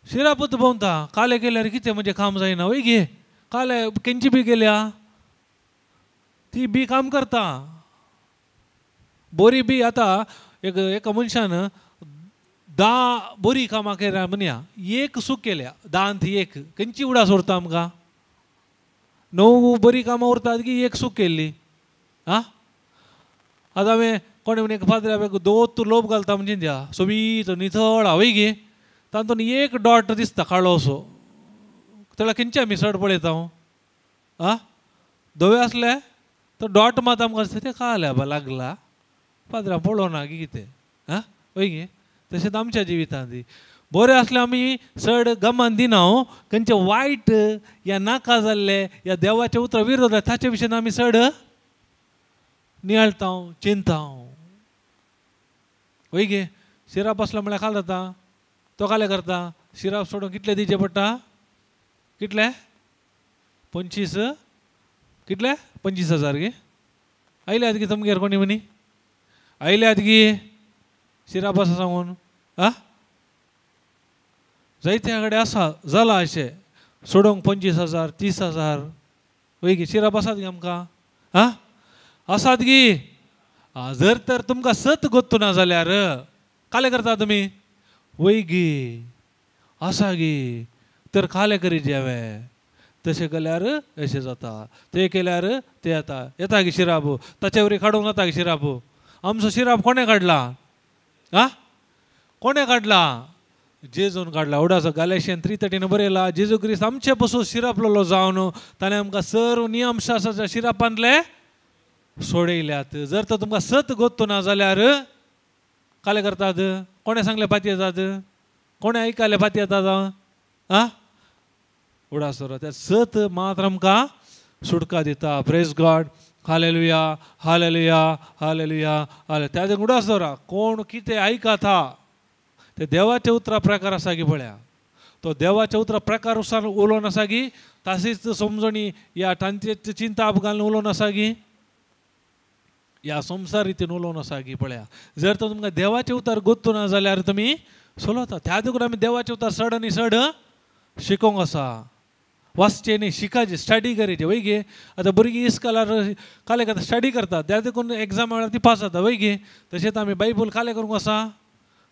शिरापूत भोंवता काले केल्यार कितें म्हणजे काम जायना वय गे काले केंची बी केल्या ती बी काम करता बोरी बी आतां एक एका मनशान 10 बोरी कामां केल्या म्हणया एक सूक केल्या 10 एक खंयची उडास उरता आमकां 9 बरी कामां उरतात की एक सूक केल्ली आं आतां हांवें कोणें म्हण एक फादर दोत लोब घालता म्हणजे द्या सोबीत नितळ हांवें गे तातूंत एक डॉट दिसता काळो असो तेला खंयचे आमी चड पळयता हांव आं धवे आसले तो डॉट मात आमकां दिसता तें काल्या बा लागला पाद्रा पळोवना की कितें आं वय गे तशेंच आमच्या जिवितांत बरें आसलें आमी चड गमान दिना खंयचे वायट या नाका जाल्ले या देवाच्या उतरा विरोध ताचे विशयन आमी चड नियाळता चिंता वय गे शिराप आसलो म्हळ्यार काल जाता तो काले करता शिराप सोडून कितले दिवचे पडटा कितले 25 कितले 25,000 गे आयल्यात गे तुमगेर कोणी म्हणी आयल्यात गे शिराप आसा सांगून आं जायत्या कडेन आसा जाला अशें सोडूंक 25,000 30,000 वय गे शिराप आसात गे आमकां आं आसात गी आं जर तर तुमकां सत गोत्तू ना जाल्यार काले करता तुमी वय गे आसा गे तर काले करी हांवें तशें केल्यार अशें जाता तें केल्यार तें येता येता गे शिराप ताचे वरी काडूंक जाता गे शिराप आमचो शिराप कोणें काडला आं कोणें काडला जेजून काडला उडासो गालेशियन 3:13 बरयला जेजू क्रिस्त आमचे पसून शिरापलेलो जावन ताणें आमकां सर्व नियमशास्त्राच्या शिरापांतले सोडयल्यात जर तर तुमकां सत गोत्तू ना जाल्यार काले करतात कोणें सांगलें पाती येतात कोणें आयकलें पाती येतात आं उडासो त्या सत मात्र आमकां सुटका दिता प्रेज गॉड हालेलुया हालेलुया हालेलुया हाले त्या उडास दवरा कोण कितें आयकता ते देवाच्या उतरा प्रकार आसा की पळया तो देवाच्या उतरा प्रकार उलोवन आसा की ताशीच समजणी या तांचे चिंता घालून उलोवन आसा की या संवसार रितीन उलोवन आसा की पळया जर तर तुमकां देवाचें उतर गोत्तू ना जाल्यार तुमी सोलवता त्या देखून आमी देवाचें उतर चड आनी चड शिकोंक आसा वाचचें न्ही शिकाचें स्टडी करचें वय गे आतां भुरगीं इस्कॉलार काले करता स्टडी करता त्या देखून एग्जाम वेळार ती पास जाता वय गे तशेंच आमी बायबल काले करूंक आसा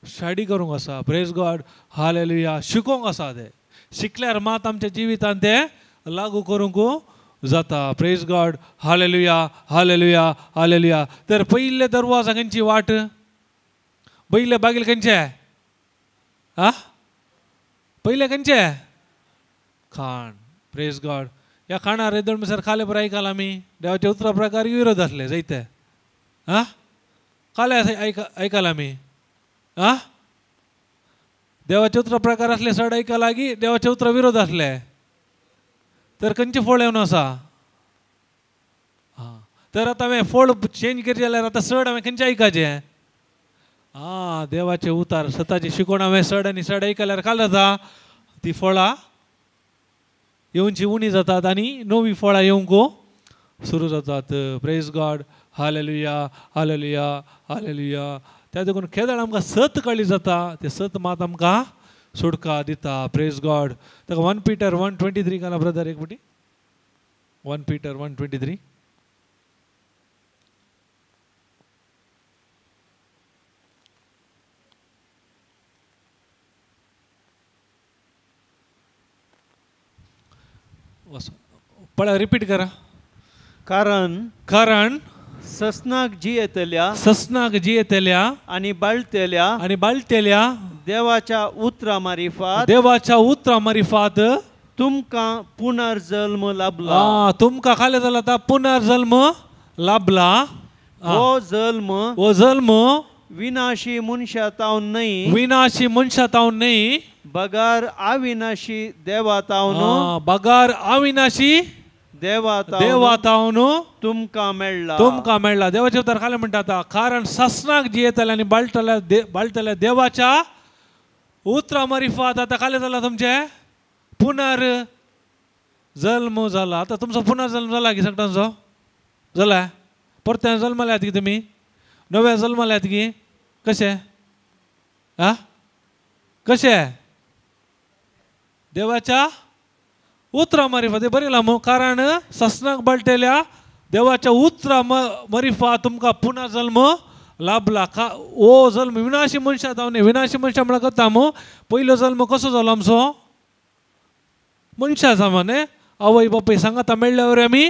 स्टडी करूंक आसा प्रेज गॉड हालेलुया शिकोंक आसा तें शिकल्यार मात आमच्या जिवितांत तें लागू करूंक जाता प्रेज गॉड हालेलुया हालेलुया हालेलुया तर पयले दरवाजा खंयची वाट पयले बागील खंयचे आं पयले खंयचे खाण प्रेज गॉड ह्या खाणार येदोळ म्हणसर खाले बरें आयकलां आमी देवाच्या उतरा प्रकार विरोध आसले जायते आं काले आयकलां आमी आं देवाचे उतरा प्रकार आसले चड आयकलां की देवाचे उतरा विरोध आसले तर खंयचें फळ येवन आसा आं तर आतां हांवें फळ चेंज करचें जाल्यार आतां चड हांवें खंयचें आयकाचें आं देवाचें उतार सताची शिकोवण हांवें चड आनी चड आयकल्यार काल जाता ती फळां येवची उणी जातात आनी नवी फळां येवंक सुरू जातात प्रेज गॉड हालेलुया हालेलुया हालेलुया त्या देखून केदळ आमकां सत कळ्ळी जाता तें सत मात आमकां सुटका दिता प्रेज गॉड ताका 1 पीटर 1:23 घाला ब्रदर एक फावटी 1 पीटर 1:23 पळय रिपीट करा कारण कारण ससनाक जियेतल्या ससनाक जियेतल्या आनी बाळतेल्या आनी बाळतेल्या देवाच्या उतरा मारिफात देवाच्या उतरा मारिफात तुमकां पुनर्जल्म लाभला तुमकां खाले जाला आतां पुनर्जल्म लाभला हो जल्म हो जल्म विनाशी मनशा तावन न्हय विनाशी मनशा तावन न्हय बगार अविनाशी देवा तावन बगार अविनाशी देवा देवा तावन तुमकां मेळ्ळा तुमकां मेळ्ळा देवाचे उतर खाले म्हणटा आतां कारण ससनाक जियेतले आनी बाळटल्या बाळटल्या देवाच्या उतरा मारिफात आतां खाले जाला तुमचें पुनर जल्म जाला आतां तुमचो पुनर्जल्म जाला की सगळ्यांचो जाला परत्यान जल्मल्यात की तुमी नव्या जल्मल्यात की कशें आ कशें? देवाच्या उतरां मारिफात तें बरयलां मू, कारण ससनाक बळटेल्या देवाच्या उतरां मरिफा तुमकां पुनः जल्म लाभला. का ओ जल्म विनाशी मनशां जावन न्ही. विनाशी मनशां म्हळ्यार करता मू, पयलो जल्म कसो जालो आमचो? मनशां सामान्य आवय बापूय सांगाता मेळ्ळ्या वरवीं आमी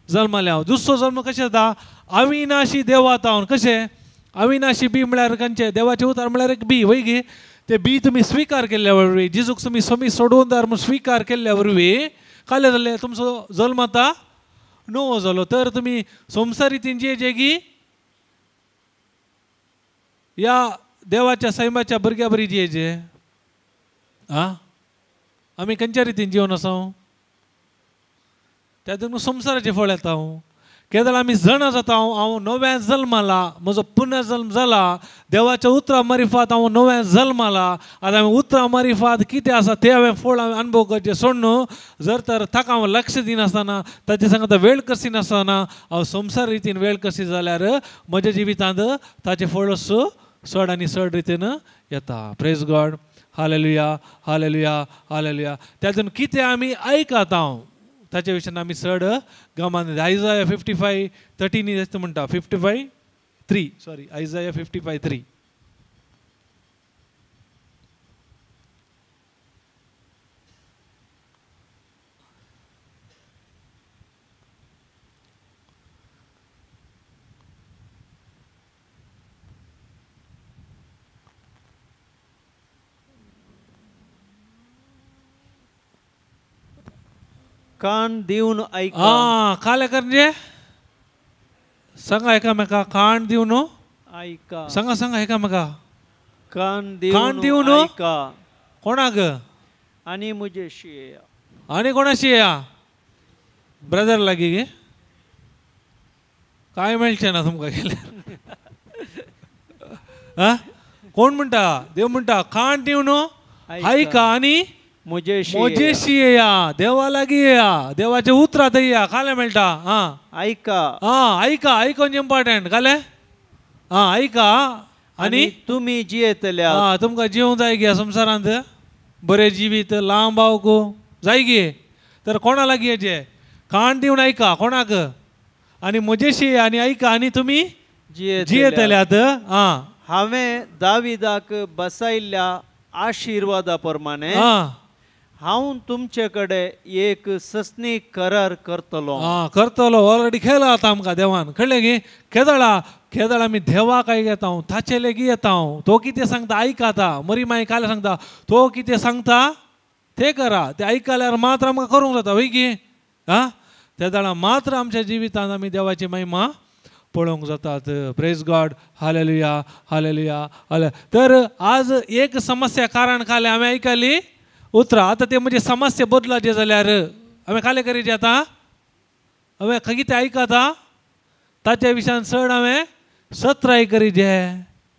जल्माले. दुसरो जल्म कशें जाता? अविनाशी देवा जावन. कशें? अविनाशी बी म्हळ्यार खंयचें? देवाचें उतर म्हळ्यार एक बी वय गी, ते बी तुमी स्विकार केल्ल्या वरवीं, जेजूक तुमी समी सोडून दार म्हूण स्विकार केल्ल्या वरवीं कालें जालें तुमचो जल्म आतां नवो जालो. तर तुमी संवसार रितीन जे गी ह्या देवाच्या सैमाच्या भुरग्या बरी जियेचे. आं आमी खंयच्या रितीन जिवन आसा? त्या न्हू संवसाराचें फळ येता. केदळ आमी जाणा जाता हांव नव्या जल्माला, म्हजो पुनर्जल्म जाला, देवाच्या उतरां मारिफात हांव नव्या जल्माला. आतां हांवें उतरां मारिफात कितें आसा तें हांवें फळ हांवें अणभव करचें सोडून जर तर ताका हांव लक्ष दिनासतना, ताचे सांगता वेळ कसिनासतना हांव संवसार रितीन वेळ कशी जाल्यार म्हज्या जिवितांत ताचें फळ चड आनी चड रितीन येता. Praise God, hallelujah, hallelujah, hallelujah. त्यातून कितें आमी आयकता हांव ताच्या विशयान आमी चड गमान. आयजाया 55:13 जास्त म्हणटा, 55:3, सॉरी, आयजाया 55:3. कान दिवन आयका. आं काले करचे सांगा एकामेका, कान दिवन आयका. सांगा सांगा एकामेका, कान दिवन आयका. कोणाक? आनी म्हजेशी येया. आनी कोणाशी येया? ब्रदर लागीं गे काय मेळचें ना तुमकां गेल्यार. आं कोण म्हणटा? देव म्हणटा कान दिवन आयका आनी म्हजेशी येया, देवा लागीं येया, देवाचे उतरां येया. कालें मेळटा. आं आयका. आं आयका, आयकोन इम्पॉर्टंट. कालें? आं आयका आनी तुमी जियेतले. आं तुमकां जिवंक जाय गे संवसारांत बरें जिवीत लांब आवको जाय गे, तर कोणा लागीं येचें? कान दिवन आयका. कोणाक? आनी म्हजेशी आनी आयका आनी तुमी जियेतल्यात. आं हांवें दाविदाक बसायल्ल्या आशिर्वादा प्रमाणे हांव तुमचे कडेन एक ससनी करार करतलो. आं करतलो, ऑलरेडी केला आतां आमकां देवान. कळ्ळें गी? केदळा केदळा आमी देवाक आयकता, ताचे लेगीत येता, तो कितें सांगता आयकता. मरी माई काल सांगता तो कितें सांगता तें करा, तें आयकल्यार मात्र आमकां करूंक जाता वय गी. आं तेदळा मात्र आमच्या जिवितांत आमी देवाची महिमा पळोवंक जातात. प्रेज गॉड, हालेलुया, हालेलुया, हाले. तर आज एक समस्या कारण कालें हांवें आयकली उतरां. आतां ते म्हणजे समस्या बदलाचे जाल्यार हांवें कालें करीचे आतां हांवें कितें आयकता ताच्या विशयान चड हांवें सत्राय करीचे.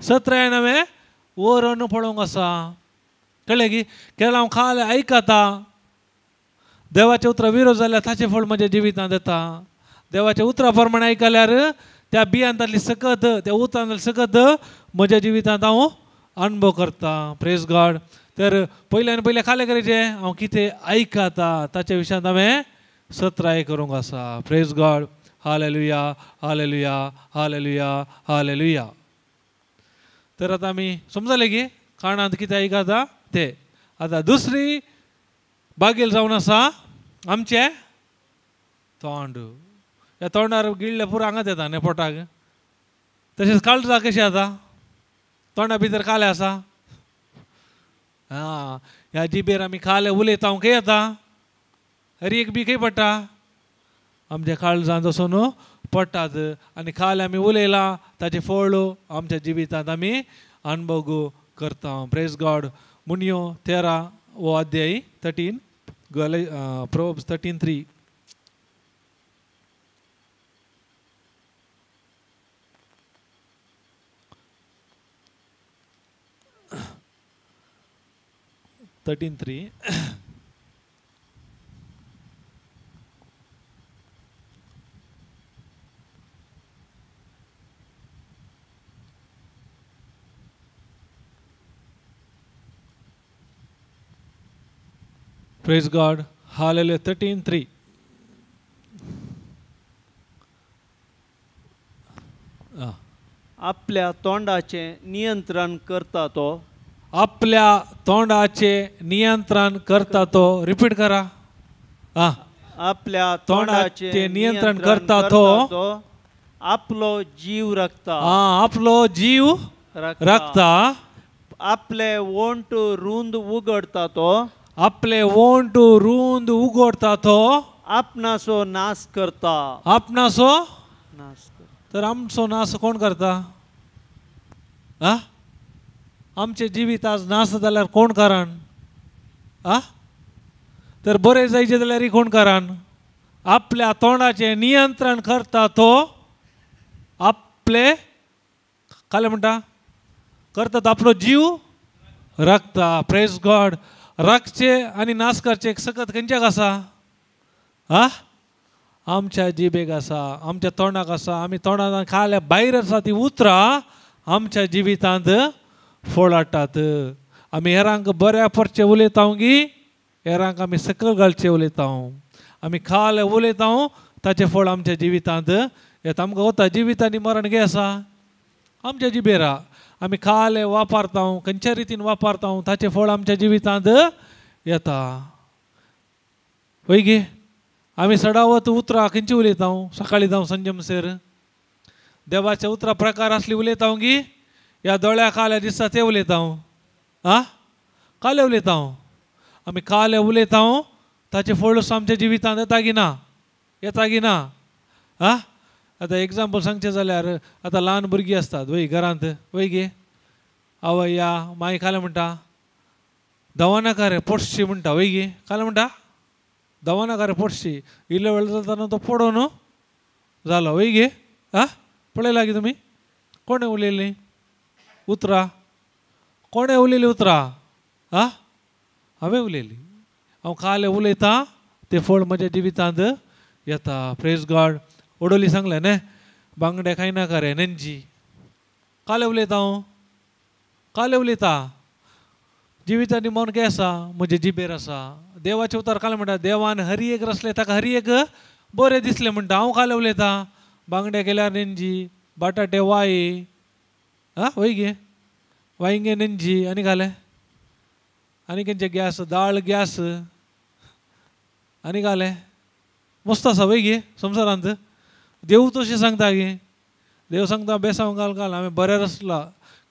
सत्रायन हांवें वरण पळोवंक आसा. कळ्ळें की? केन्ना हांव खालें आयकता देवाच्या उतरां विरोध जाल्यार ताचें फळ म्हज्या जिवितांत येता. देवाच्या उतरां प्रमाण आयकल्यार त्या बियांतली सकत, त्या उतरांतली सकत म्हज्या जिवितांत हांव अणभव करता. Praise God. तर पयल्यान पयलें खालें करीचें हांव कितें आयकता ताच्या विशयांत हांवें सत्राय करूंक आसा. Praise God, hallelujah, hallelujah, hallelujah, hallelujah. तर आतां आमी समजलें की काणांत कितें आयकता तें. आतां दुसरी बागेल जावन आसा आमचें तोंड. ह्या तोंडार गिळ्ळें पुरो हांगाच येता न्ही पोटाक. तशेंच काळजा कशें जाता? तोंडा भितर कालें आसा. आं ह्या जिबेर आमी खालें उलयता खंय येता? हर एक बी खंय पडटा? आमच्या काळजांत वचून पडटात. आनी खालें आमी उलयलां ताचें फळ आमच्या जिवितांत आमी अणभव करता. Praise God. मुनयो 13 वो अध्याय 13, प्रोवर्ब्स 13:3. 13:3. Praise God. Hallelujah. 13:3. आपल्या तोंडाचे नियंत्रण करता तो. आपल्या तोंडाचे नियंत्रण करता तो. रिपीट करा. आपल्या तोंडाचे नियंत्रण करता तो आपलो जीव राखता. आपलो जीव राखता. आपले ओंठ रुंद उगडता तो. आपले ओंठ रुंद उगडता तो आपणासो नाश करता. आपणासो नाश करता. तर आमचो नाश कोण करता? आमचे जिवीत आज नाश जाल्यार कोण कारण? तर बरें जायचें जाल्यार कोण कारण? आपल्या तोंडाचें नियंत्रण करता तो आपले काले म्हणटा करता तो आपलो जीव राखता. Praise God. राखचे आनी नाश करचे सकत खंयच्याक आसा? आमच्या जिबेक आसा, आमच्या तोंडाक आसा. आमी तोंडान खाल्या भायर आसा ती उतरां आमच्या जिवितांत फोळ हाडटात. आमी हेरांक बऱ्या परचे उलयता गी हेरांक आमी सकयल घालचे उलयता. आमी खाले उलयता ताचें फळ आमच्या जिवितांत येता. आमकां वता जिवीत आनी मरण गे आसा आमच्या जिबेरा. आमी खाले वापरता खंयच्या रितीन वापरता ताचें फळ आमच्या जिवितांत येता. वय गे आमी सडावत उतरां खंयची उलयता? सकाळीं जावं सांजे म्हणसर देवाच्या उतरां प्रकार आसली उलयता गी ह्या दोळ्या काल्या दिसता ते उलयता? काले उलयता. आमी काले उलयता ताचें फळ आमच्या जिवितांत येता गी ना? येता गी ना? आतां एग्जाम्पल सांगचें जाल्यार आतां ल्हान भुरगीं आसतात वय घरांत वय गे आवय या माई काले म्हणटा दवानाका रे पोटशी म्हणटा वय गे काले म्हणटा दवानाका रे पोटशी. इल्लो वेळ जाता न्हू तो पडो न्हू जालो वय गे. पळयला गे तुमी? कोणें उलयलीं उतरां? कोणें उलयलीं उतरां? हांवें उलयली. हांव काले उलयतां तें फळ म्हज्या जिवितांत येता. Praise God. ओडोली सांगलें न्ही बांगडे खायनाका रे नेंजी. काले उलयता हांव? काले उलयता. जिवितांनी मन गे आसा म्हजे जिबेर आसा. देवाचें उतर काले म्हणटा देवान हरी एक रसलें ताका हरी एक बरें दिसलें म्हणटा. हांव काले उलयतां बांगडे केल्यार नेंजी, बटाटे वाय, वय गे वांयगे नेंजी आनी घालें आनी खंयचे गॅस दाळ गॅस आनी घालें मस्त आसा वय गे संवसारांत. देव तशें सांगता गे. देव सांगता बेसांव घाल घाल हांवें बरें रसलां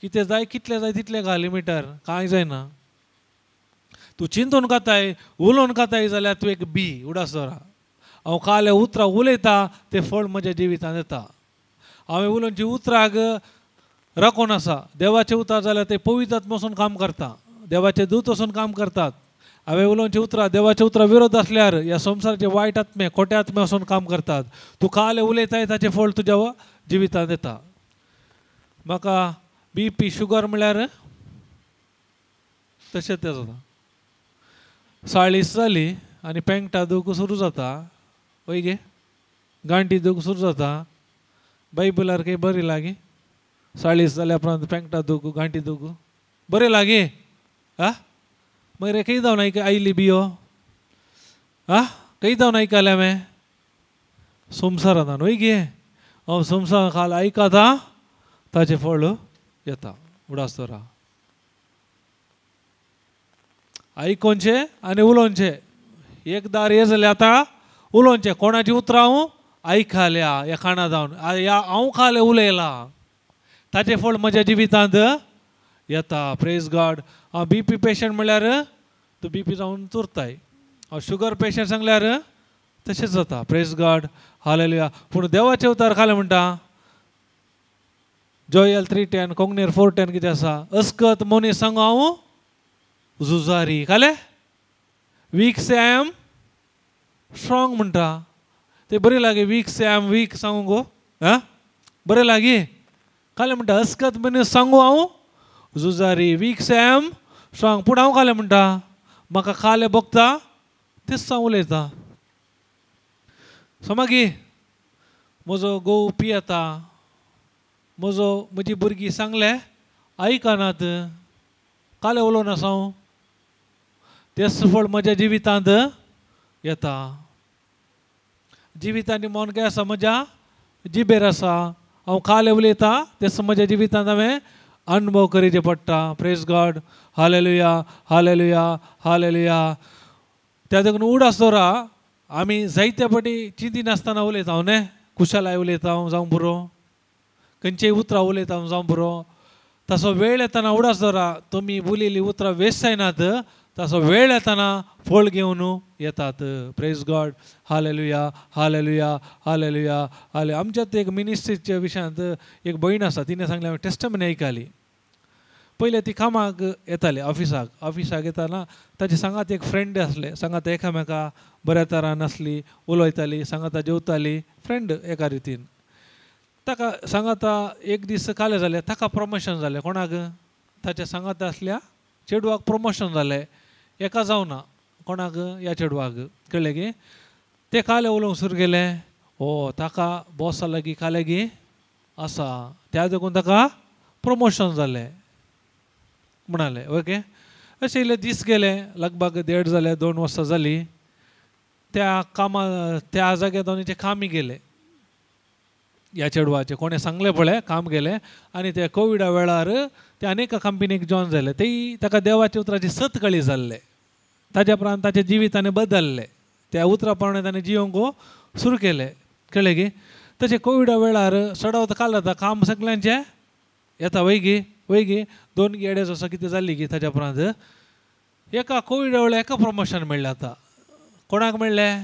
कितें जाय कितलें जाय तितलें घाल लिमिटार कांय जायना. तूं चिंतून खाताय उलोवन खाताय जाल्यार तूं एक बी उडास दवरा. हांव काले उतरां उलयता तें फळ म्हज्या जिवितांत येता. हांवें उलोवची उतराक राखून आसा. देवाचें उतर जाल्यार तें पवित्र आत्मा वचून काम करता. देवाचे दूत वचून काम करतात. हांवें उलोवची उतरां देवाच्या उतरां विरोध आसल्यार ह्या संवसाराचे वायट आत्मे खोटे आत्मे वचून काम करतात. तूं काले उलयताय ताचें फळ तुज्या जिवितांत येता. म्हाका बी पी शुगर म्हळ्यार तशेंच तें जाता. 40 जाली आनी पेंगटा दूख सुरू जाता वय गे गांठी दूख सुरू जाता. बायबलार काही बरी लागी 40 जाल्या उपरांत पेंगटा दूख गांठी दूख बरें लागी. मागीर खंय जावन आयली बियो? खंय जावन आयकलें हांवें? संवसारांत वय गे. हांव संवसार खाल आयकता ताचें फळ येता. उडास दवरा. आयकोनचें आनी उलोवचें एक दार हे जालें. आतां उलोवचें कोणाची उतरां हांव आयकल्या ह्या खाणा जावन ह्या हांव खालें उलयलां ताचें फळ म्हज्या जिवितांत येता. Praise God. हांव बी पी पेशंट म्हणल्यार तूं बी पी जावन चुरताय. हांव शुगर पेशंट सांगल्यार तशेंच जाता. Praise God. Hallelujah. पूण देवाचें उतर खालें म्हणटा जोयल 3:10 कोंकणीर 4:10 कितें आसा? अस्कत मनीस सांगू हांव झुजारी खाले वीक से I am strong म्हणटा. ते बरें लागी वीक से I am weak सांगू गो. बरें लागी खालें म्हणटा अस्कत मनीस सांगू हांव झुजारी वीक से I am strong. पूण हांव खालें म्हणटा म्हाका खालें भोगता तेच हांव उलयता. समगी म्हजो घोव पियेता म्हजो म्हजी भुरगीं सांगलें आयकनात काले उलोवन आसा हांव. तेच फळ म्हज्या जिवितांत येता. जिवितांनी मन काय आसा म्हज्या जिबेर आसा. हांव काल उलयता तेच म्हज्या जिवितांत हांवें अनुभव करीचे पडटा. Praise God. Hallelujah hallelujah hallelujah. त्या देखून उडास दवरा आमी जायत्या फावटी चिंती नासतना उलयता हांव न्ही, कुशालाय उलयता हांव जावं पुरो, खंयचेय उतरां उलयता हांव जावं पुरो. तसो वेळ येतना उडास दवरा तुमी उलयल्लीं उतरां वेस्ट जायनात, तसो वेळ येतना फळ घेवन येतात. Praise God. Hallelujah hallelujah hallelujah हाले. आमच्यात एक मिनिस्ट्रीच्या विशयांत एक भयण आसा, तिणें सांगलें हांवें टेस्टमनी आयकली. पयलें ती कामाक येताली ऑफिसाक, ऑफिसाक येताना ताचे सांगात एक फ्रेंड आसले, सांगात एकामेका बऱ्या तरान आसली, उलयताली, सांगाता जेवताली, फ्रेंड एका रितीन. ताका सांगाता एक दीस काले जालें, ताका प्रमोशन जालें. कोणाक? ताच्या सांगाता आसल्या चेडवाक प्रमोशन जालें. एका जावना कोणाक? ह्या चेडवाक. कळ्ळें की ते काले उलोवंक सुरू केलें, ओ ताका बॉसा लागीं काले गी आसा, त्या देखून ताका प्रमोशन जालें म्हणाले. ओके, अशें इल्ले दीस गेले, लगभग 1.5 जाले, 2 वर्सां जालीं. त्या कामा त्या जाग्यार दोनीचें कामय गेलें ह्या चेडवाचें. कोणें सांगलें पळय काम गेलें आनी ते कोविडा वेळार ते आनी एका कंपनीक जॉयन जाले. तेय ताका देवाच्या उतराची सत कळी जाल्ले, ताज्या उपरांत ताचें जिवीत ताणें बदल्लें, त्या उतरा प्रमाणें ताणें जिवंक सुरू केलें. कळ्ळें की तशें कोविडा वेळार चडावत काल जाता काम सगल्यांचें येता वय गी, वय गी, 2 गेड्याच असो कितें जाल्ली की. ताज्या उपरांत एका कोविडा वेळार एका प्रमोशन मेळ्ळें. आतां कोणाक मेळ्ळें?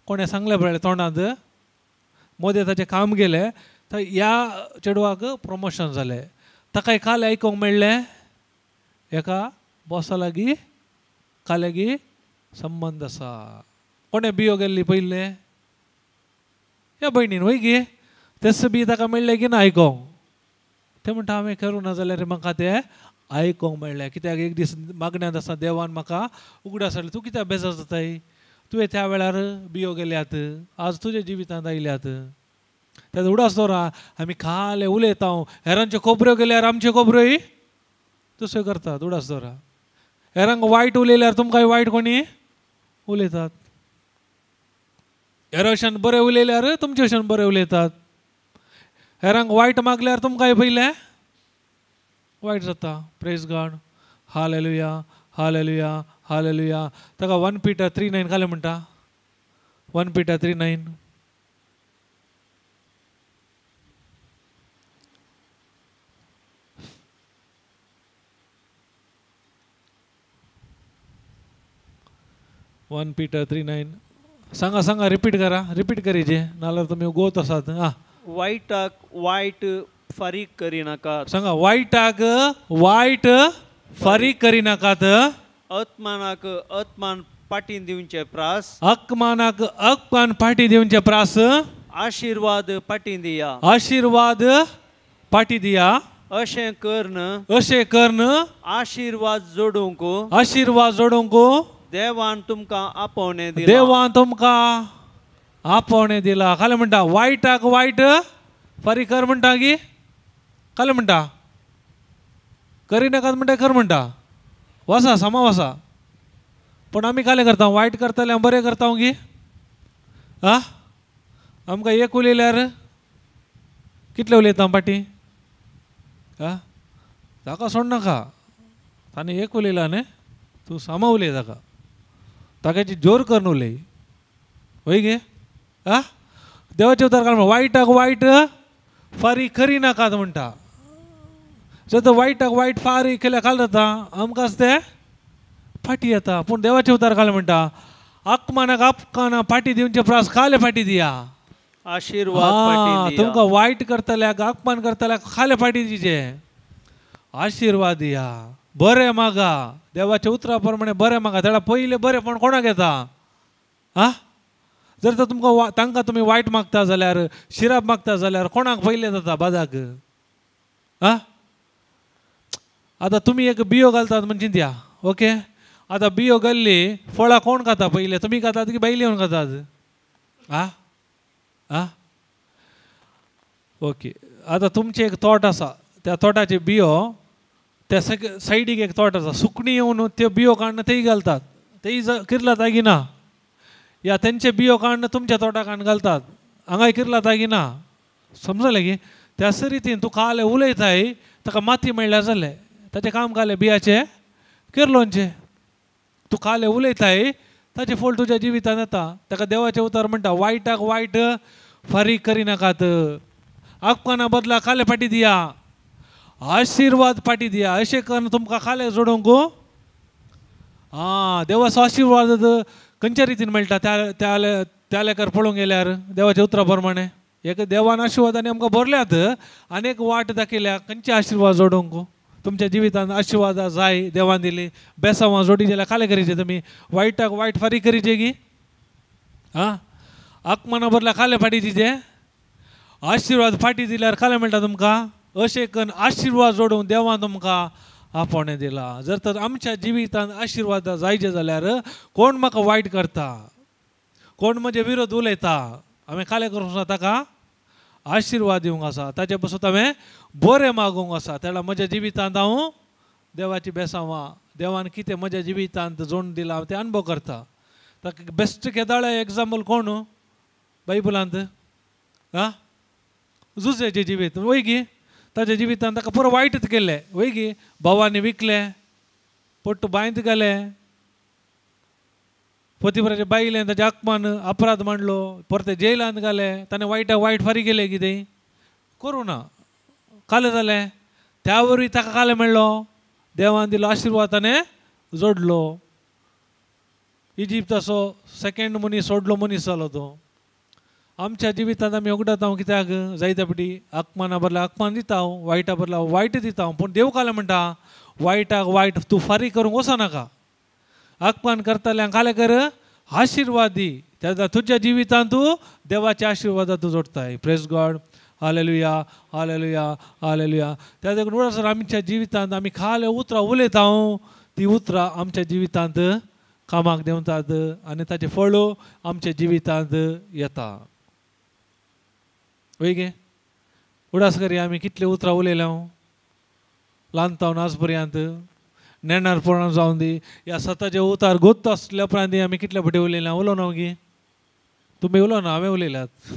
कोणें सांगलें पळय तोंडांत, मोदें ताचें काम गेलें, तर ह्या चेडवाक प्रमोशन जालें. ताका काल आयकूंक मेळ्ळें एका बॉसा लागीं काल लागीं संबंद आसा. कोणें बियो गेल्ली पयलें? ह्या भयणीन वय गी. तेच बी ताका मेळ्ळें की ना आयकोंक. तें म्हणटा हांवें करूं ना जाल्यार म्हाका तें आयकोंक मेळ्ळें. कित्याक एक दीस मागण्यांत आसतना देवान म्हाका उगडास हाडलो, तूं कित्याक बेजार जाताय, तुवें त्या वेळार बियो गेल्यात, आज तुज्या जिवितांत आयल्यात. तेन्ना उडास दवरा आमी खाले उलयता, हेरांच्यो खबऱ्यो गेल्यार आमच्यो खबऱ्योय दुसऱ्यो करतात. उडास दवरा हेरांक वायट उलयल्यार तुमकांय वायट कोणी उलयतात, हेरां भशेन बरें उलयल्यार तुमचे भशेन बरें उलयतात, हेरांक वायट मागल्यार तुमकांय पयलें वायट जाता. Praise God. Hallelujah hallelujah hallelujah. ताका 1 Peter 3:9 कालें म्हणटा. 1 Peter 3:9. 1 Peter 3:9. सांगा सांगा, रिपीट करा, रिपीट करीचे नाल्यार तुमी गोत आसात. आं, वायटाक वायट फारीक करिनाकात. सांगा, वायटाक वायट फारीक करिनाकात. आत्मानाक आत्मान पाटी दिवचे प्रास, आत्मानाक आत्मान पाटी दिवचे प्रास, आशीर्वाद पाटी दिया, आशीर्वाद पाटी दिया. अशें कर्ण, अशें कर्ण आशीर्वाद जोडूंक, आशीर्वाद जोडूंक देवान तुमकां आपोवणें दिलां, देवान तुमकां आपोवणें दिलां. कालें म्हणटा वायटाक वायट फारीक कर म्हणटा की कालें म्हणटा करिनाकात म्हणटा, कर म्हणटा. वसा सामा वसा. पूण आमी कालें करता, वायट करताले आमी बरें करता गी. आं, आमकां एक उलयल्यार कितले उलयता पाटी? आं, ताका सोडनाका, ताणें एक उलयला न्ही, तूं सामा उलय ताका, ताकाची जोर करून उलय वय गे. आं, देवाचें उतर काल वायटाक वायट फारीक करिनाकात म्हणटा. जर तर वायटाक वायट फारीक केल्यार काल जाता आमकांच तें फाटी येता. पूण देवाचें उतर काल म्हणटा आत्मानाक आपकाना फाटी दिवचे प्रास खाले फाटी दिया, आशीर्वाद. तुमकां वायट करतल्याक अपमान करतल्याक खाले फाटी दिचे, आशीर्वाद दिया. बरें मागा, देवाच्या उतरा प्रमाणे बरें मागा. तेणा पयलें बरेंपण कोणाक येता? आं, जर तर तुमकां तांकां तुमी वायट मागता जाल्यार, शिराप मागता जाल्यार कोणाक पयलें जाता बादाक? आं, आतां तुमी एक बियो घालतात म्हण चिंतया. ओके, आतां बियो घाल्ली फळां कोण खाता पयलें? तुमी खातात की बायले येवन खातात? आं आं, ओके. आतां तुमचें एक तोट आसा, त्या तोटाचे बियो त्या सायडीक एक तोट आसा, सुकणीं येवन त्यो बियो काडून तेय घालतात. तेय किर्ला तागिना या तेंचे बियो काडून तुमच्या तोंडाक हाडून घालतात हांगाय किर्ला तागिना समजलें की त्याच रितीन तूं काले उलयताय ताका माती मेळ्ळ्यार जालें ताचें काम कालें बियाचें किर्लोंचें तूं काले उलयताय ताचें फळ तुज्या जिवितांत येता ताका देवाचें उतर म्हणटा वायटाक वायट फारीक करिनाकात अपमाना बदला काले फाटी दिया आशिर्वाद फाटी दिया अशें करून तुमकां काले जोडूंक आं देवाचो आशिर्वाद खंयच्या रितीन मेळटा त्या त्या त्या लेखार पळोवंक गेल्यार देवाच्या उतरा प्रमाणे एक देवान आशिर्वाद आनी आमकां भरल्यात आनी एक वाट दाखयल्या खंयचे आशिर्वाद जोडूंक तुमच्या जिवितांत आशिर्वाद जाय देवान दिली बेसांवां जोडी जाल्यार काले करीचे तुमी वायटाक वायट फारीक करीचे की आं आकमाना बदला काले फाटी दिचे आशिर्वाद फाटी दिल्यार काले मेळटा तुमकां अशें करून आशिर्वाद जोडूंक देवान तुमकां आपोवणें दिला जर तर आमच्या जिवितांत आशिर्वाद जायचे जाल्यार कोण म्हाका वायट करता कोण म्हजे विरोध उलयता हांवें काले करूंक आसा ताका आशिर्वाद दिवंक आसा ताचे पासून हांवें बरें मागूंक आसा तेन्ना म्हज्या जिवितांत हांव देवाची बेसांवां देवान कितें म्हज्या जिवितांत जोडून दिलां हांव तें अणभव करता ताका बेस्ट केदाळे एग्जाम्पल कोण बायबलांत आं जुजेचें जिवीत वय गी ताच्या जिवितांत ताका पुरो वायटच केल्लें वय गी भावांनी विकलें पोट्टू बांयत घालें पोतिफराचे बायलें ताच्या आकमान अपराध मांडलो परते जेलांत घालें ताणें वायटाक वायट फारीक केलें कितें करूं ना कालें जालें त्या वरवीं ताका कालें मेळ्ळो देवान दिलो आशिर्वाद ताणें जोडलो इजिप्ताचो सेकेंड मनीस सोडलो मनीस जालो तो आमच्या जिवितांत आमी उगडात हांव कित्याक जायते फावटी आकमाना बदला आकमान दिता हांव वायटा बदला वायट दिता हांव पूण देव कालें म्हणटा वायटाक वायट तूं फारीक करूंक वचनाका आकमान करतल्यांक कालें कर आशिर्वाद दी तेन्ना तुज्या जिवितांत तूं देवाच्या आशिर्वादात तूं जोडताय प्रेज गॉड हालेलुया हालेलुया हालेलुया त्या देखून उडा आमच्या जिवितांत आमी खाले उतरां उलयता हांव ती उतरां आमच्या जिवितांत कामाक देंवतात आनी ताचें फळ आमच्या जिवितांत येता वय गे उडास करी आमी कितले उतरां उलयल्या ल्हान तावन आज पर्यंत नेणारपणां जावन दी ह्या सताचे उतार गोत्त आसल्या उपरांत आमी कितले फावटी उलयल्या उलोवना गी तुमी उलोवना हांवें उलयल्यात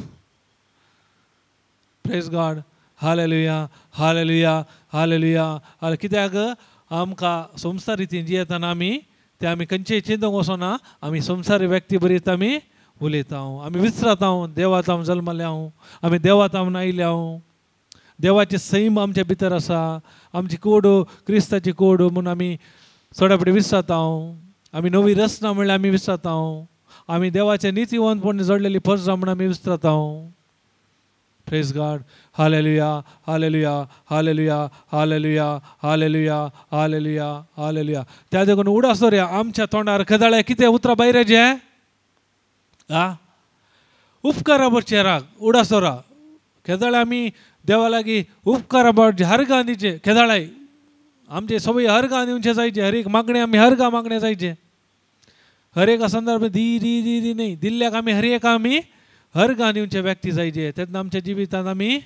प्रेज गॉड हालेलुया हालेलुया हालेलुया हाले कित्याक आमकां संवसार रितीन जियेतना आमी ते आमी खंयचेय चिंतूंक वचना आमी संवसारी व्यक्ती बरीच आमी उलयता आमी विसरता देवात हांव जल्मल्या आमी देवात हांव आयल्या देवाचें सैम आमच्या भितर आसा आमची कोड क्रिस्ताची कोड म्हूण आमी थोड्या फावटी विसरता आमी नवी रचना म्हणल्यार आमी विसरता आमी देवाचें नितीवंतपण जोडलेली फर्जां म्हूण आमी विसरता प्रेज गॉड hallelujah hallelujah hallelujah hallelujah hallelujah hallelujah hallelujah त्या देखून उडास दवरया आमच्या तोंडार खदाळे कितें उतरां भायर येचें आ उपकारा बरचे राग उडास दवरा केदाळे आमी देवा लागीं उपकारा बरचे हरगां दिवचे केदाळे आमचे सगळे हरगां दिवचे जायचे हर एक मागणें आमी हरगां मागणें जायचे हर एका संदर्भ दी दी दी दी न्ही दिल्ल्याक आमी हर एका आमी हरगां दिवचे व्यक्ती जायचे तेन्ना आमच्या जिवितांत आमी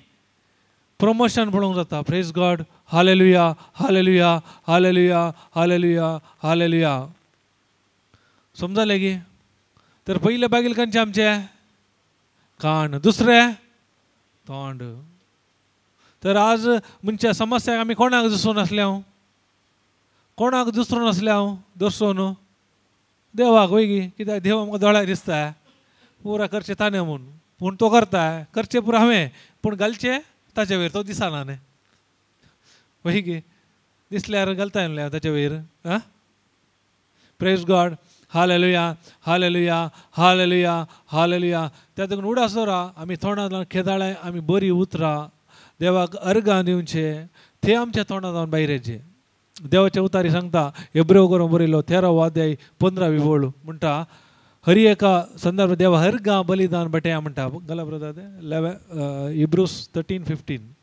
प्रमोशन पळोवंक जाता प्रेज गॉड hallelujah hallelujah hallelujah hallelujah hallelujah समजलें की तर पयलें बागील खंयचें आमचें कान दुसरें तोंड तर आज मनच्या समस्याक आमी कोणाक दुसरो नासले हांव कोणाक दुसरो नासले हांव दुसरो न्हू देवाक वय गी कित्याक देव आमकां दोळ्याक दिसता पुरा करचें ताणें म्हूण पूण तो करता करचें पुरो हांवें पूण घालचें ताचे वयर तो दिसना न्ही वय गी दिसल्यार घालता म्हणल्यार ताचे वयर आं प्रेज गॉड hallelujah hallelujah hallelujah hallelujah त्या देखून उडास दवरा आमी तोंडांतल्यान खेदाळे आमी बरीं उतरां देवाक अर्गां दिवचे ते आमच्या तोंडांत जावन भायर येचे देवाचे उतारी सांगता एब्रेव करून बरयलो 13 अध्याय 15 वळ म्हणटा हरी एका संदर्भ देवा हरगां बलिदान बटया म्हणटा गला ब्रदर 11 हिब्रूस 13:15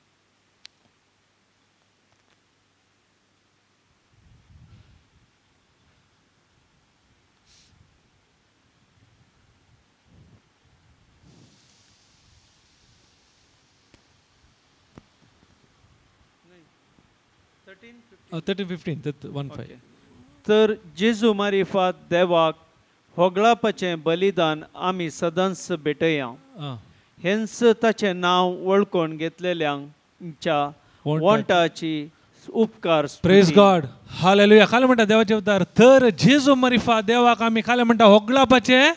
13:15 15. तर जेजू मारिफात देवाक होगळापाचें बलिदान आमी सदांच भेटया हेंच ताचें नांव वळखून घेतलेल्यांच्या वोंटाची उपकार. Praise God, hallelujah. खालें म्हणटा देवाचे उतार तर जेजू मारिफात देवाक आमी खालें म्हणटा होगळापाचें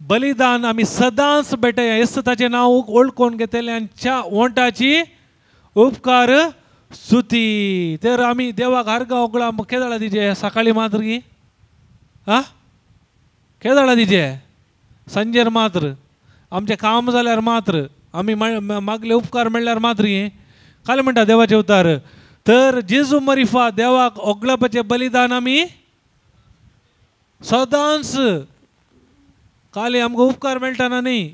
बलिदान आमी सदांच भेटया हेच ताचें नांव वळखून घेतलेल्यांच्या वोंटाची उपकार स्तुती. तर आमी देवाक हरगा होगळा केदाळा दिजे सकाळी मात्र की आं केदाळा दिजे सांजेर मात्र आमचें काम जाल्यार मात्र आमी मागले उपकार म्हणल्यार मात्र की काल म्हणटा देवाचे उतार तर जेजू मरिफा देवाक ओगळपाचें बलिदान आमी सदांच काली आमकां उपकार मेळटाना न्ही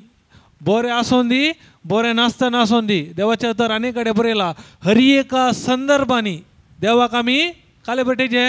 बरें आसूं दी बरें नासतना आसूं दी देवाचें उतर आनी कडेन बरयला हर एका संदर्भांनी देवाक आमी काले भेटेचे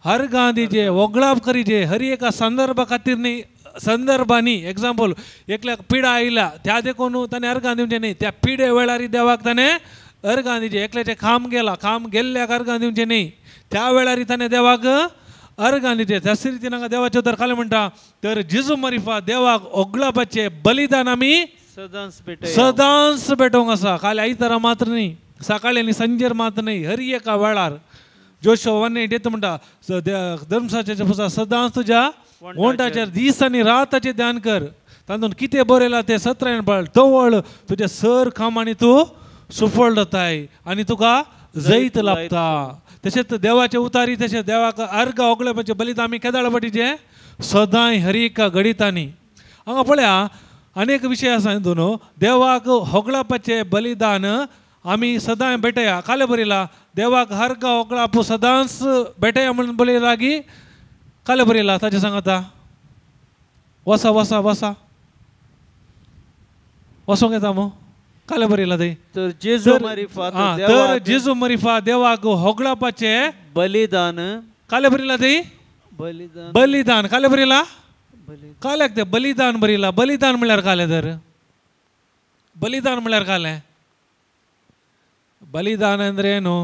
हर गांधीचे वगळाप करीचे हर एका संदर्भा खातीर न्ही संदर्भांनी. एग्जाम्पल एकल्याक पिडा आयल्या त्या देखून ताणें अर्गां दिवचें न्ही त्या पिडे वेळार देवाक ताणें अर्गां दिवचें. एकल्याचें काम गेलां काम गेल्ल्याक अर्गां दिवचें न्ही त्या वेळार ताणें देवाक अर्गां दिवचें. त्याच रितीन हांगा देवाचें उतर खालें म्हणटा तर जेजू मरिफा देवाक ओगळापाचें बलिदान आमी सदांच भेटोवंक आसा. खाली आयतारा मात्र न्ही सकाळी आनी सांजेर मात्र न्ही हर एका वेळार. जोशो 1:8 म्हणटा धर्मशास्त्राच्या पुस्तकात सदांच तुज्या वोंटाचेर दीस आनी राताचें ध्यान कर तातूंत कितें बरयलां तें सत्रायन पळ तवळ तुजें सर काम आनी तूं सुफळ जाताय आनी तुका जैत लाभता. तशेंच देवाचे उतारी तशेंच देवाक अर्घ ओगळपाचें बलिदान आमी केदाळ पटीचें सदांय हर एका घडितांनी. हांगा पळया अनेक विशय आसा हितून देवाक होगळापाचें बलिदान आमी सदांय भेटया. कालें बरयला देवाक हरगा होगळाप सदांच भेटया म्हणून बरयला की कालें बरयला ताचें सांगाता वसा वसा वसा वचोंक येता मू कालें बरयला थंय तर जेजू मरिफा तर जेजू मरिफा देवाक होगळापाचें बलिदान कालें बरयला थंय बलिदान बलिदान कालें बरयला काल्याक तें बलिदान बरयला. बलिदान म्हणल्यार कालें तर बलिदान म्हणल्यार कालें बलिदान ಅಂದ್ರೆ ಏನು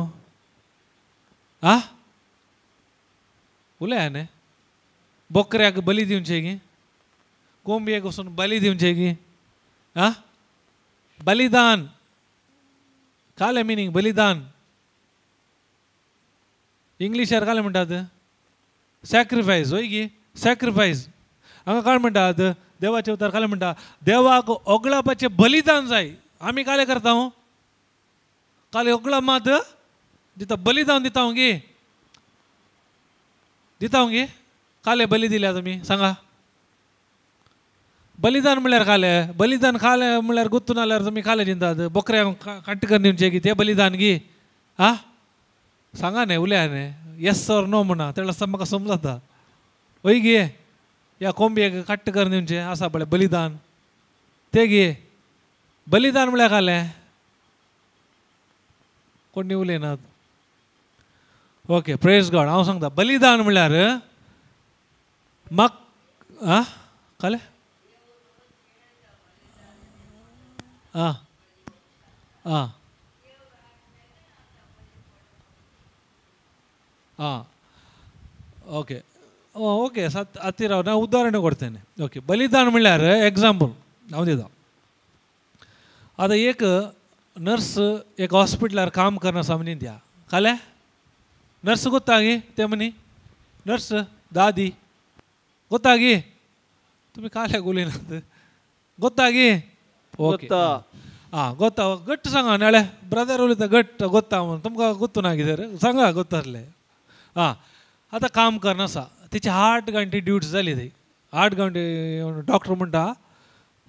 ಆ उलय बोकऱ्याक बली दिवचे की कोंबयेक वचून बली दिवचे की आ बलिदान कालें मिनींग बलिदान इंग्लिशार कालें म्हणटात सॅक्रिफायस होय की सॅक्रिफायस. हांगा काय म्हणटात देवाचे उतार कालें म्हणटा देवाक ओगळापाचें बलिदान जाय. आमी कालें करता हांव काल ओगळा मात दिता बलिदान दिता हांव गे दिता हांव गे काले बली दिल्या तुमी सांगा. बलिदान म्हणल्यार काले बलिदान खालें म्हणल्यार गुत्तून जाल्यार तुमी काले दितात बोकऱ्यांक काट करून दिवचें की तें बलिदान गी आं सांगा न्ही उलया न्ही येस ऑर नो म्हणा तेन्ना म्हाका समजता वय गे या कोंबयेक काट्ट करून दिवचें आसा पळय बलिदान तें गे बलिदान म्हणल्यार कालें कोण उलयनात. ओके प्रेज गॉड. हांव सांगता बलिदान म्हणल्यार म्हाक आं कालें आं आं आं ओके ओके सत हತ್ತಿರ ನಾನು ಉದಾಹರಣೆ ಕೊಡ್ತೇನೆ. ಓಕೆ ಬಲಿದಾನ म्हणल्यार एग्जाम्पल हांव दिता. आतां एक नर्स एक हॉस्पिटलार काम करना समजीन त्या काले नर्स ಗೊತ್ತಾಗಿ ते मनी नर्स दादी ಗೊತ್ತಾಗಿ तुमी काल्याक उलयनात ಗೊತ್ತಾಗಿ ಓಕೆ ಹಾಂ ಗೊತ್ತಾ ಗಟ್ಟು सांगा नाळे ब्रदर उलयता गट्ट ಗೊತ್ತಾ म्हणून तुमकां ಗೊತ್ತು नागिदर सांगा ಗೊತ್ತಾसले. हां आतां काम करना आसा तिची 8 घंटे ड्युटी जाली ती 8 घंटे डॉक्टर म्हणटा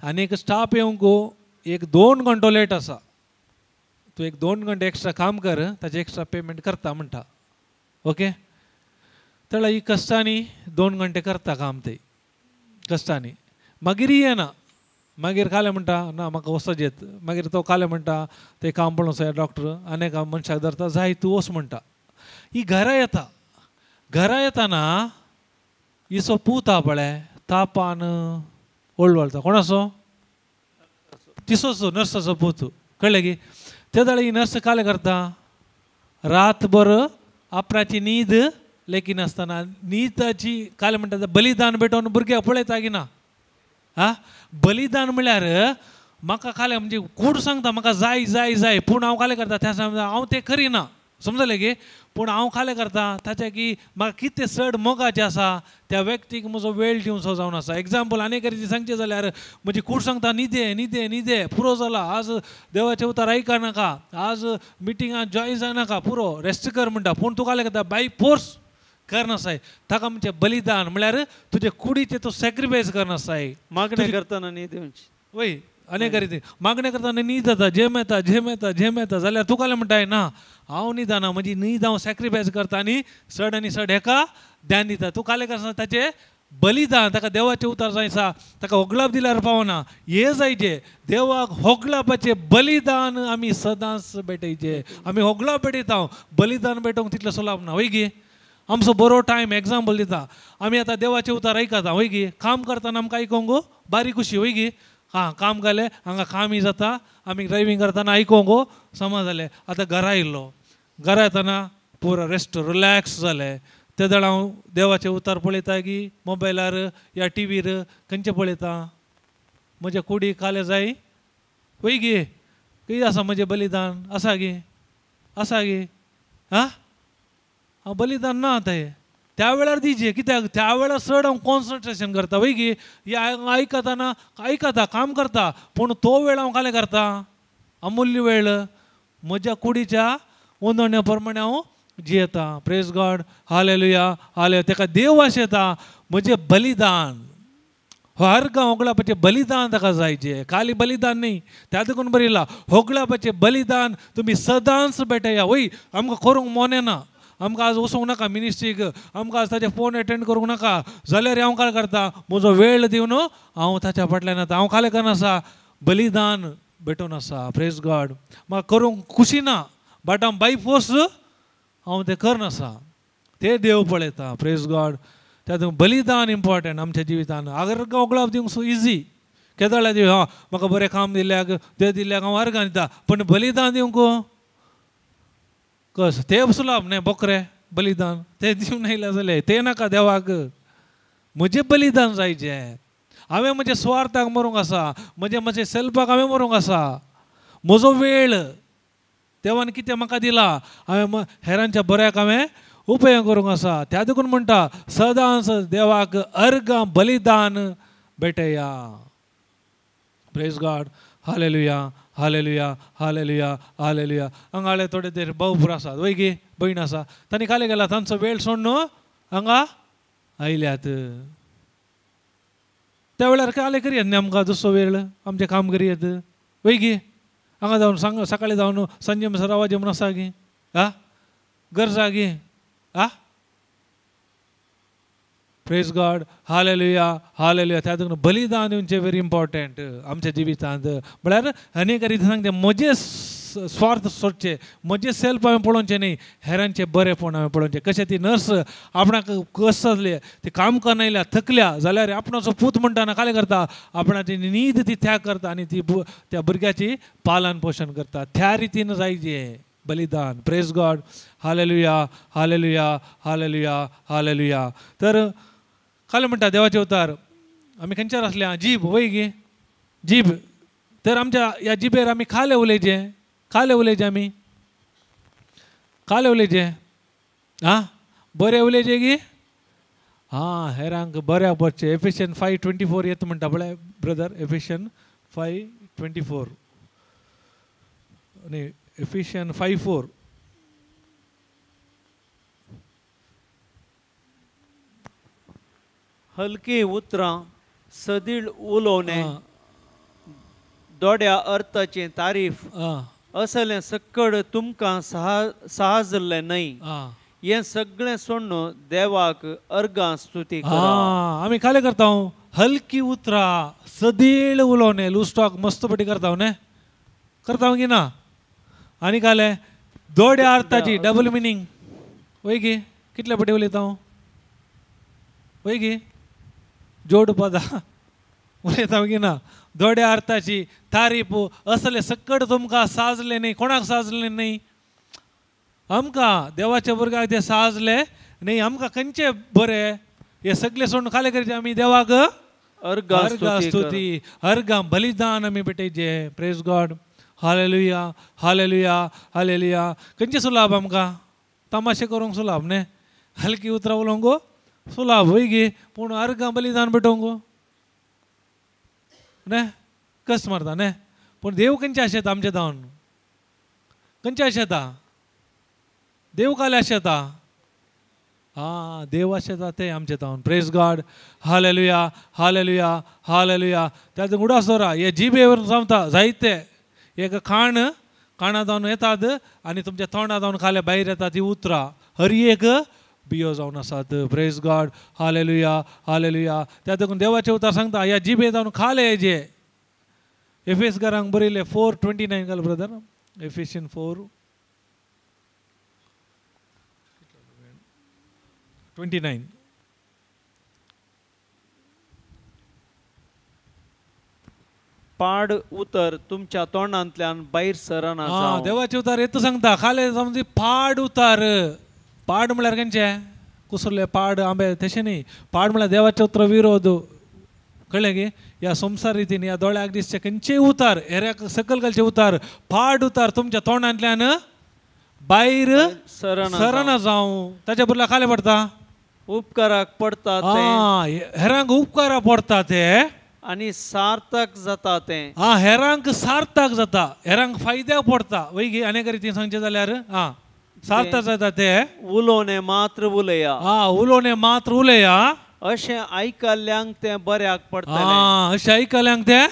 आनी एक स्टाफ येवंक एक 2 घंटो लेट आसा तूं एक 2 घंटे एक्स्ट्रा काम कर ताचें एक्स्ट्रा पेमेंट करता म्हणटा. ओके तेळा ही कश्टांनी 2 घंटे करता काम ते कश्टांनी मागीर येना मागीर कालें म्हणटा ना म्हाका वचत येत मागीर तो कालें म्हणटा तें काम पळोवन सगळें डॉक्टर आनी एका मनशाक धरता जाय तूं वच म्हणटा. ही घरा येता घरा येताना हिचो पूत आहा पळय तापान वळवळटा कोणाचो तिसोचो नर्साचो पूत कळ्ळें की ते जाल्यार ही नर्स कालें करता रातभर आपणाची न्हीद लेखिनासतना न्हिदाची काल म्हणटा बलिदान भेटोवन भुरग्याक पळयता की ना. आं, बलिदान म्हळ्यार म्हाका काल म्हणजे कूड सांगता म्हाका जाय जाय जाय, पूण हांव कालें करता त्या सांगता हांव तें करिना, समजलें की? पूण हांव कालें करता ताच्या की म्हाका कितें चड मोगाचें आसा त्या व्यक्तीक म्हजो वेळ दिवचो जावन आसा. एग्जाम्पल आनी एका रितीन सांगचें जाल्यार म्हजी कूड सांगता न्हिदे न्हिदे न्हिदे, पुरो जाला, आज देवाचें उतर आयकनाका, आज मिटिंगाक जॉयन जायनाका, पुरो रेस्ट कर म्हणटा, पूण तूं कालें करता बाय फोर्स करनासाय. ताका म्हणजे बलिदान म्हळ्यार तुजे कुडीचें तूं सॅक्रिफायस करनासाय. मागणें करतना न्हीद येवची वय, अनेक रितीन मागणें करतना न्हीद जाता, झेम येता झेम येता झेम येता, जाल्यार तूं कालें म्हणटाय ना हांव न्हिदना, म्हजी न्हीद हांव सॅक्रिफायस करता आनी चड आनी चड हेका ध्यान दिता. तूं कालें करता ताचें बलिदान, ताका देवाचें उतर जाय आसा, ताका होगळाप दिल्यार पावना, हें जायचें देवाक होगळापाचें बलिदान आमी सदांच भेटयचें. आमी होगळाप भेटयता, बलिदान भेटोवंक तितलें सोलाप ना, वय गी? आमचो बरो टायम एग्जाम्पल दिता, आमी आतां देवाचें उतर आयकता, वय गी? काम करतना आमकां आयकोंक बारीक खुशी, वय गी? आं, काम घालें हांगा कामय जाता, आमी ड्रायवींग करतना आयकोंक समा जालें. आतां घरा येयलो, घरा येतना पुरो रेस्ट रिलॅक्स जालें, ते वेळार हांव देवाचें उतर पळयता की मोबायलार या टिवीर खंयचें पळयता, म्हज्या कुडीक कालें जाय, वय गी? कितें आसा म्हजें बलिदान आसा गी? आसा गी? आं, हांव बलिदान ना आतां हें त्या वेळार दिजे, कित्याक त्या वेळार चड हांव कॉन्सन्ट्रेशन करता, वय गी? हे आयकतना आयकता काम करता, पूण तो वेळ हांव कालें करता अमुल्य वेळ म्हज्या कुडीच्या उंदवण्या प्रमाणे हांव जियेता. प्रेज गॉड, हालेलुया, हालेलुया. ताका देव आशेता म्हजें बलिदान, हो अर्गां होगळापाचें बलिदान ताका जायचें, खाली बलिदान न्ही. त्या देखून बरयलां होगळापाचें बलिदान तुमी सदांच भेटया. वय, आमकां करूंक मोनें ना, आमकां आज वचूंक नाका मिनिस्ट्रीक, आमकां आज ताचे फोन एटेंड करूंक नाका, जाल्यार हांव काल करता म्हजो वेळ दिवन हांव ताच्या फाटल्यान येता. हांव कालें करना आसा बलिदान भेटोवन आसा. प्रेज गॉड. म्हाका करूंक खुशी ना, बट हांव बाय फोर्स हांव तें करनासा, ते देव पळयता. प्रेज गॉड. त्या बलिदान इम्पॉर्टंट आमच्या जिवितान. अगर होगळाप दिवंक सो इजी, केदळा दिव, हां म्हाका बरें काम दिल्याक तें दिल्याक हांव अर्गां दिता, पूण बलिदान दिवंक कस ते सुलाप न्ही, बोकरे बलिदान ते दिवन आयल्या जालें, तें नाका देवाक. म्हजें बलिदान जायचें, हांवें म्हज्या स्वार्थाक मरूंक आसा, म्हजें म्हजें सेल्फाक हांवें मरूंक आसा, म्हजो वेळ देवान कितें म्हाका दिला हांवें हेरांच्या बऱ्याक हांवें उपयोग करूंक आसा. त्या देखून म्हणटा सदांच देवाक अर्गां बलिदान भेटया. प्रेज गॉड, hallelujah, hallelujah, hallelujah, hallelujah. हांगाळे थोडे ते भाव भुर आसात, वय गी? भयण आसा, तांणी कालें गेला तांचो वेळ सोडून हांगा आयल्यात. त्या वेळार कालें करयात न्ही आमकां दुसरो वेळ आमचें काम करयात, वय गी? हांगा जावन सांग सकाळी जावन सांजे म्हणसर रावाचें म्हूण आसा गी? आं, गरज आसा गी? आं, प्रेज गॉड, हालेलुया, हालेलुया. त्या देखून बलिदान दिवचें व्हेरी इम्पॉर्टंट आमच्या जिवितांत. म्हळ्यार अनेक रितीन सांगते म्हजें स्वार्थ सोडचें, म्हजें सेल्फ हांवें पळोवचें न्ही, हेरांचें बरेंपण हांवें पळोवचें. कशें ती नर्स आपणाक कस जातली, ती काम करना येयल्या थकल्या जाल्यार आपणाचो पूत म्हणटा ना कालें करता, आपणाची न्हीद ती त्याग करता आनी ती त्या भुरग्याची पालन पोशण करता. त्या रितीन जायचें बलिदान. Praise God, hallelujah, hallelujah, hallelujah, hallelujah. तर कालें म्हणटा देवाचें उतार आमी खंयच्यार आसल्या जीब, वय गी? जीब. तर आमच्या ह्या जिबेर आमी खालें उलयचें, खालें उलयचें, आमी खालें उलयचें, आं बरें उलयचें की आं हेरांक बऱ्याक पडचें. एफिशियन 5:24 येता म्हणटा पळय ब्रदर, एफिशियन 5:24 न्ही, एफिशियन 5:4. हलकी उतरां सदीळ उलोवणें, दोड्या अर्थाची तारीफ असलें सक्कड तुमकां साहजल्लें न्हय, हें सगळें सोडून देवाक अर्गां स्तुती करा. आमी कालें करता हलकी उतरां सदीळ उलोवणें, लूज टॉक मस्त पटी करता न्ही, करता की ना? आनी कालें दोड्या अर्थाची डबल मिनींग, वय गी? कितले पटी उलयता हांव, वय गी? जोड पदां उलयता की ना? दोड्या अर्थाची तारीफ असले सक्कड तुमकां साजले न्ही. कोणाक साजले न्ही? आमकां देवाच्या भुरग्याक ते साजले न्ही आमकां खंयचे बरें हे सगळे सोडून खाले करचे आमी देवाक अर्घा स्तुती अर्घा बलिदान आमी भेटयचे. Praise God. Hallelujah hallelujah hallelujah. खंयचे सुलाभ आमकां तमाशे करूंक सुलाभ न्ही, हलकी उतरां उलोवंक सुलाभ वय गे, पूण अर्घा बलिदान भेटोवंक न्ही कस मारता न्ही. पूण देव खंयचे आशेता आमचे धावन, खंयचे आशेता देव काले आशेता? आं देव आशेता ते आमचे धावन. Praise God. Hallelujah hallelujah hallelujah. त्या उडास दवरा हे जिबेवर जावता जायते एक खाण खाणा जावन येतात आनी तुमच्या तोंडा जावन खाल्या भायर येतात ती उतरां हर एक बियो जावन आसात. Praise God. Hallelujah hallelujah. त्या देखून देवाचें उतर सांगता ह्या जिबे जावन खाले जे एफेस घरांक बरयले 4:29 घाल ब्रदर, एफेशियन 4:29. पाड उतर तुमच्या तोंडांतल्यान भायर सरना. देवाचे उतर येत सांगता खाले समजी पाड उतर. पाड म्हळ्यार खंयचे कुसुरले पाड आंबे तशें न्ही, पाड म्हळ्यार देवाचे उतर विरोध. कळ्ळें की ह्या संवसार रितीन ह्या दोळ्याक दिसचे खंयचेय उतार हेऱ्याक सकयल घालचे उतार पाड उतार तुमच्या तोंडांतल्यान भायर सरना जावं. ताच्या बदला खाले पडटा उपकाराक पडटा, हेरांक उपकारा पडटा ते आनी सार्थक जाता ते. आं हेरांक सार्थक जाता, हेरांक फायद्याक पडटा वय गे. आनी एका रितीन सांगचें जाल्यार आं सार्थक जाता ते. उलोवणें मात्र उलया, आं उलोवणें मात्र उलया अशें आयकल्ल्यांक तें बऱ्याक पडटलें. आं अशें आयकल्ल्यांक तें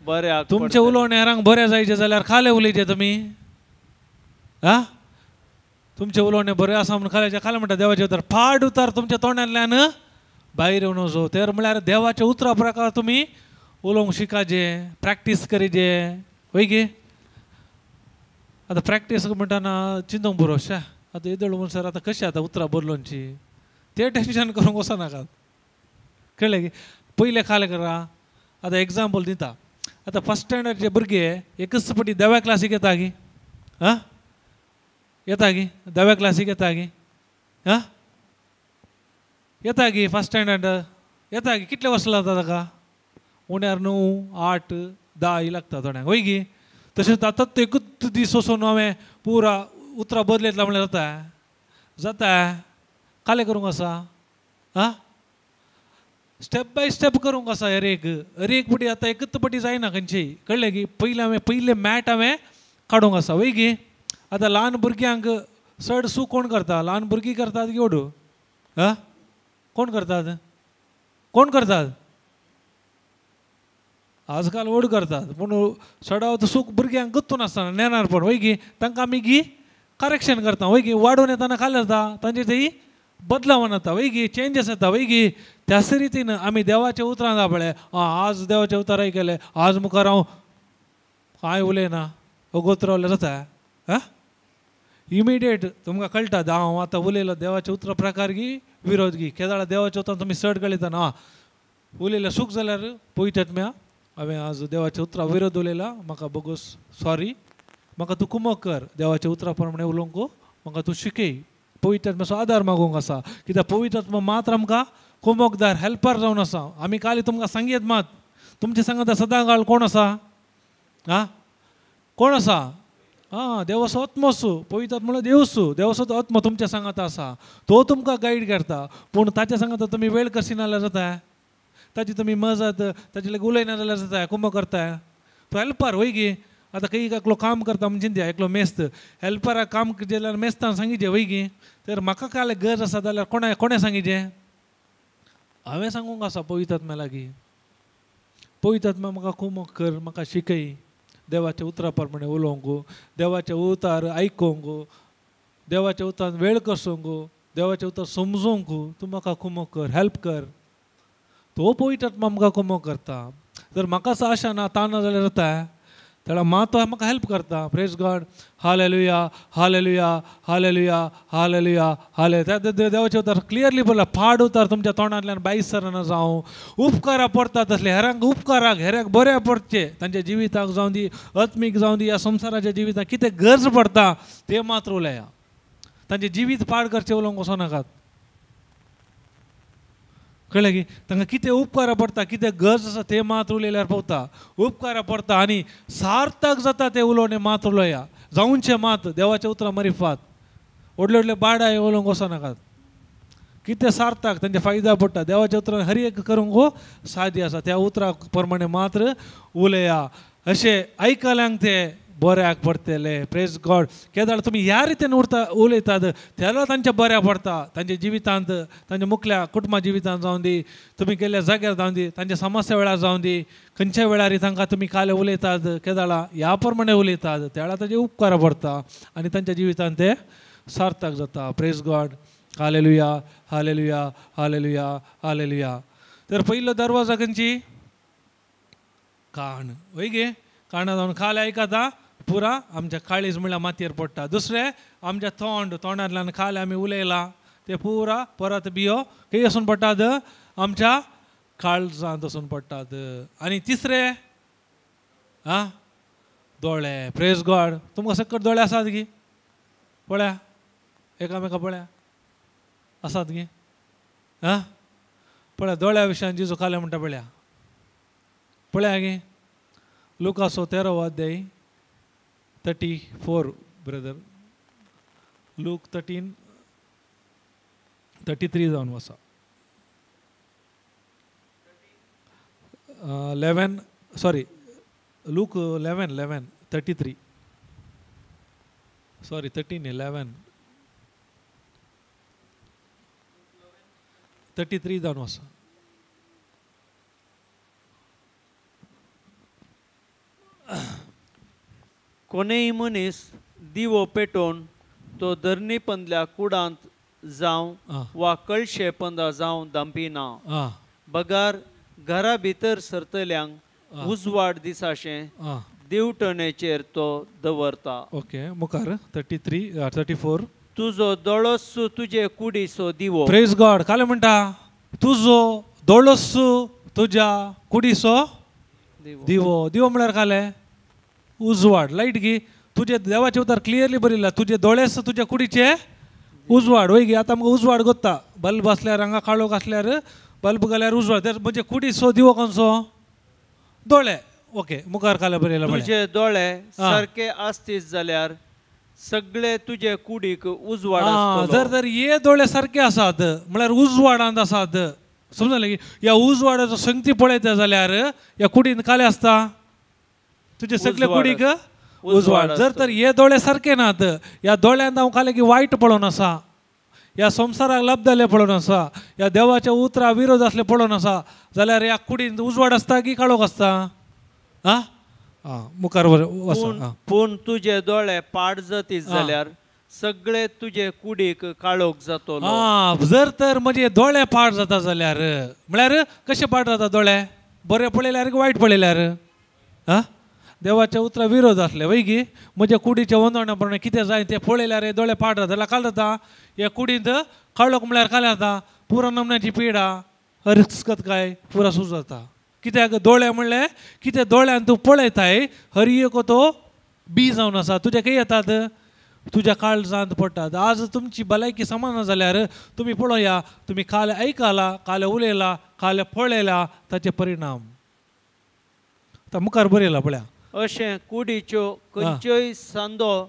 बऱ्याक. तुमचें उलोवणें हेरांक बरें जायचें जाल्यार खाले उलयचें तुमी. आं तुमचें उलोवणें बरें आसा म्हणून खाल्याचें खालें म्हणटा देवाचें उतर पाड उतर तुमच्या तोंडांतल्यान भायर येवन वचो. तर म्हळ्यार देवाच्या उतरा प्रकार तुमी उलोवंक शिकाचे, प्रॅक्टीस करीचे वय गे. आतां प्रॅक्टीस म्हणटाना चिंतूंक बरो शा आतां येदोळ म्हणसर आतां कशें आतां उतरां बदलोवची तें टेंशन करूंक वचनाकात. कळ्ळें की पयलें खालें करा. आतां एग्जाम्पल दिता, आतां फर्स्ट स्टँडर्डचे भुरगे एकच पटी देव्या क्लासीक येता गी? आं येता गी देव्या क्लासीक येता गी? आं येता गी फर्स्ट स्टँडर्ड येता गी? कितले वर्सां लागता ताका? उण्यार 9, 8, 10 ही लागता थोड्यांक वय गी. तशेंच आतां एकूच दीस वचून हांवें पुरा उतरां बदलयतला म्हणल्यार जाता जाता कालें करूंक आसा? आं स्टेप बाय स्टेप करूंक आसा. हर एक हर एक पटी आतां एकूच पटी जायना खंयची. कळ्ळें की पयलें हांवें पयलें मॅट हांवें काडूंक आसा वय गी. आतां ल्हान भुरग्यांक चड सूख कोण करता? ल्हान भुरगीं करतात की ओडू? आं कोण करतात? कोण करतात? आजकाल व्हड करतात, पूण चडावत सूख भुरग्यांक गुत्तून आसतना नेणार पण वय गी तांकां आमी गी करेक्शन करता वय गी. वाडोवन येतना खालें जाता तांचे थंय बदलावन येता वय गी, चेंजीस येता वय गी. त्याच रितीन आमी देवाच्या उतरां जापळे आं आज देवाचें उतर आयकलें आज मुखार हांव कांय उलयना वगत रावलें जाता. आं इमिडिएट तुमकां कळटा हांव आतां उलयलो देवाच्या उतरा प्रकार गी विरोध गी. केदाळा देवाच्या उतरां तुमी चड कळयतना आं उलयलें सूख जाल्यार पळयतात म्या हांवें आज देवाच्या उतरां विरोध उलयला म्हाका बोगस सॉरी, म्हाका तूं कुमक कर देवाच्या उतरां प्रमाणें उलोवंक म्हाका तूं शिकय. पवित्र आत्म्याचो आदार मागूंक आसा कित्याक पवित्र आत्मा मात्र आमकां कुमकदार हेल्पर जावन आसा. आमी काल तुमकां सांगयत मात तुमचे सांगता सदां काळ कोण आसा? आं कोण आसा? आं देवाचो आत्मो पवित्र आत्मो म्हळ्यार देवसू, देवाचो आत्मो तुमच्या सांगाता आसा, तो तुमकां गायड करता. पूण ताच्या सांगाता तुमी वेळ कशी नाल्यार जाता, ताची तुमी मजत ताचे लागीं उलयना जाल्यार जाता, कुमक करता तो हेल्पर वय गी. आतां खंय एकलो काम करता म्हणजे चिंतया एकलो मेस्त हेल्पराक काम जाल्यार मेस्तान सांगिचें वय गी. तर म्हाका काल गरज आसा जाल्यार कोणा कोणें सांगिचें? हांवें सांगूंक आसा पवित्र आत्म्या लागीं. पवित्र आत्मा म्हाका कुमक कर, म्हाका शिकय देवाच्या उतरा प्रमाणें उलोवंक, देवाचें उतार आयकूंक, देवाच्या उतरान वेळ कसोवंक, देवाचें उतर समजूंक तूं म्हाका कुमक कर, हेल्प कर. तो पवित्र आत्मा आमकां कुमक करता. जर म्हाकाच आशा ना ताण ना जाल्यार जाता तेन्ना मा तो म्हाका हेल्प करता. Praise God. Hallelujah hallelujah hallelujah hallelujah हाले. त्या देवाचें उतर क्लियरली बोला पाड उतर तुमच्या तोंडांतल्यान भायर सरना जावं. उपकारा पडटा तसले हेरांक उपकाराक हेरांक बऱ्या पडचे तांच्या जिविताक जावं दी आत्मीक जावं दी ह्या संवसाराच्या जिविताक कितें गरज पडटा तें मात्र उलया. तांचें जिवीत पाड करचें उलोवंक वचो नाकात. कळ्ळें की तांकां कितें उपकारा पडटा, कितें गरज आसा तें मात उलयल्यार पावता, उपकारा पडटा आनी सार्थक जाता तें उलोवणें मात उलोया जावचें मात देवाच्या उतरां मरिफात. व्हडले व्हडले बाडाय उलोवंक वचनाकात, कितें सार्थक तांचे फायदा पडटा. देवाच्या उतरान हर एक करूंक सादी आसा, त्या उतरा प्रमाणे मात्र उलया. अशें आयकल्यांक ते बऱ्याक पडटले. Praise God. केदाळ तुमी ह्या रितीन उरता उलयतात तेन्ना तांच्या बऱ्याक पडटा, तांच्या जिवितांत, तांच्या मुखल्या कुटुंबा जिवितांत जावं दी, तुमी गेल्ल्या जाग्यार जावं दी, तांच्या समस्या वेळार जावं दी, खंयच्या वेळार तांकां तुमी काले उलयतात केदाळा ह्या प्रमाणे उलयतात त्या वेळार तांचे उपकार पडटा आनी तांच्या जिवितांत ते सार्थक जाता. Praise God. Hallelujah, hallelujah, hallelujah, hallelujah. तर पयलो दरवाजा खंयची? कान. वय गे, काना जावन खाले आयकता पुरा आमच्या काळीज म्हणल्यार मातयेर पडटा. दुसरें आमच्या तोंड, तोंडांतल्यान खाले आमी उलयला ते पुरा परत बियो खंय वचून पडटात? आमच्या काळजांत वचून पडटात. आनी तिसरें आं दोळे. Praise God. तुमकां सकट दोळे आसात की? पळया एकामेका पळया आसात गे? आं पळया दोळ्या विशयान जेजू खाले म्हणटा पळया, पळया गे. लुकासो 13 अध्याय 34 ब्रदर, लूक 13:33 जावन आसा. 11 सॉरी लूक 11:11-33 सॉरी 13:11 33 जावन आसा. कोणेय मनीस दिवो पेटोवन तो धरणी पंदल्या कुडांत जावं वा कळशे पंदा जावं दांपिना, बगार घरा भितर सरतल्यांक उजवाड दिसाशें देवटणेचेर तो दवरता. ओके, मुखार 33 34. तुजो दोळोसू तुजे कुडीचो दिवो. Praise God. काले म्हणटा तुजो दोळोसू तुज्या कुडीचो दिवो. दिवो म्हळ्यार काले उजवाड, लायट गी. तुजे देवाचे उतर क्लियरली बरयला, तुजे दोळेस तुज्या कुडीचे उजवाड. वय गी, आतां आमकां उजवाड गोत्ता, बल्ब आसल्यार हांगा काळोख आसल्यार बल्ब घाल्यार उजवाड, म्हणजे कुडीचो दिवो खंयचो? दोळे. ओके, मुखार काले बरयला, तुजे दोळे सारके आसतीत जाल्यार सगळे तुजे कुडीक उजवाड आसतलो. जर तर हे दोळे सारके आसात म्हळ्यार उजवाडांत आसात, समजलें की ह्या उजवाडाचो संगती पळयता जाल्यार ह्या कुडीन काले आसता तुजे सगळे कुडीक उजवाड. जर तर हे दोळे सारके नात, ह्या दोळ्यांत हांव काले की वायट पळोवन आसा, ह्या संवसाराक लब्धले पळोवन आसा, ह्या देवाच्या उतरा विरोध आसले पळोवन आसा, जाल्यार ह्या कुडीन उजवाड आसता की काळोख आसता? आं आं मुखार वच. पूण तुजे दोळे पाड जातीत जाल्यार सगळे तुजे कुडीक काळोख जातलो. आं, जर तर म्हजे दोळे पाड जाता जाल्यार म्हळ्यार कशे पाड जाता दोळे? बरे पळयल्यार की वायट पळयल्यार? आं, देवाच्या उतरा विरोध आसले वय गी, म्हज्या कुडीच्या वंदवण्या प्रमाणे कितें जाय तें पळयल्यार हे दोळे पाड जाता जाल्यार काल जाता ह्या कुडींत काळोख म्हळ्यार काल जाता पुरा नमन्याची पिडा हरकत काय पुरा सूज जाता. कित्याक दोळे म्हणलें कितें दोळ्यान तूं पळयताय हर एक तो बी जावन आसा तुज्या खंय येतात? तुज्या काळजांत पडटात. आज तुमची भलायकी समान जाल्यार तुमी पळोवया, तुमी काल आयकला, काल उलयला, काल पळयला, ताचे परिणाम आतां मुखार बरयला पळया. अशें कुडीच्यो खंयच्योय सांदो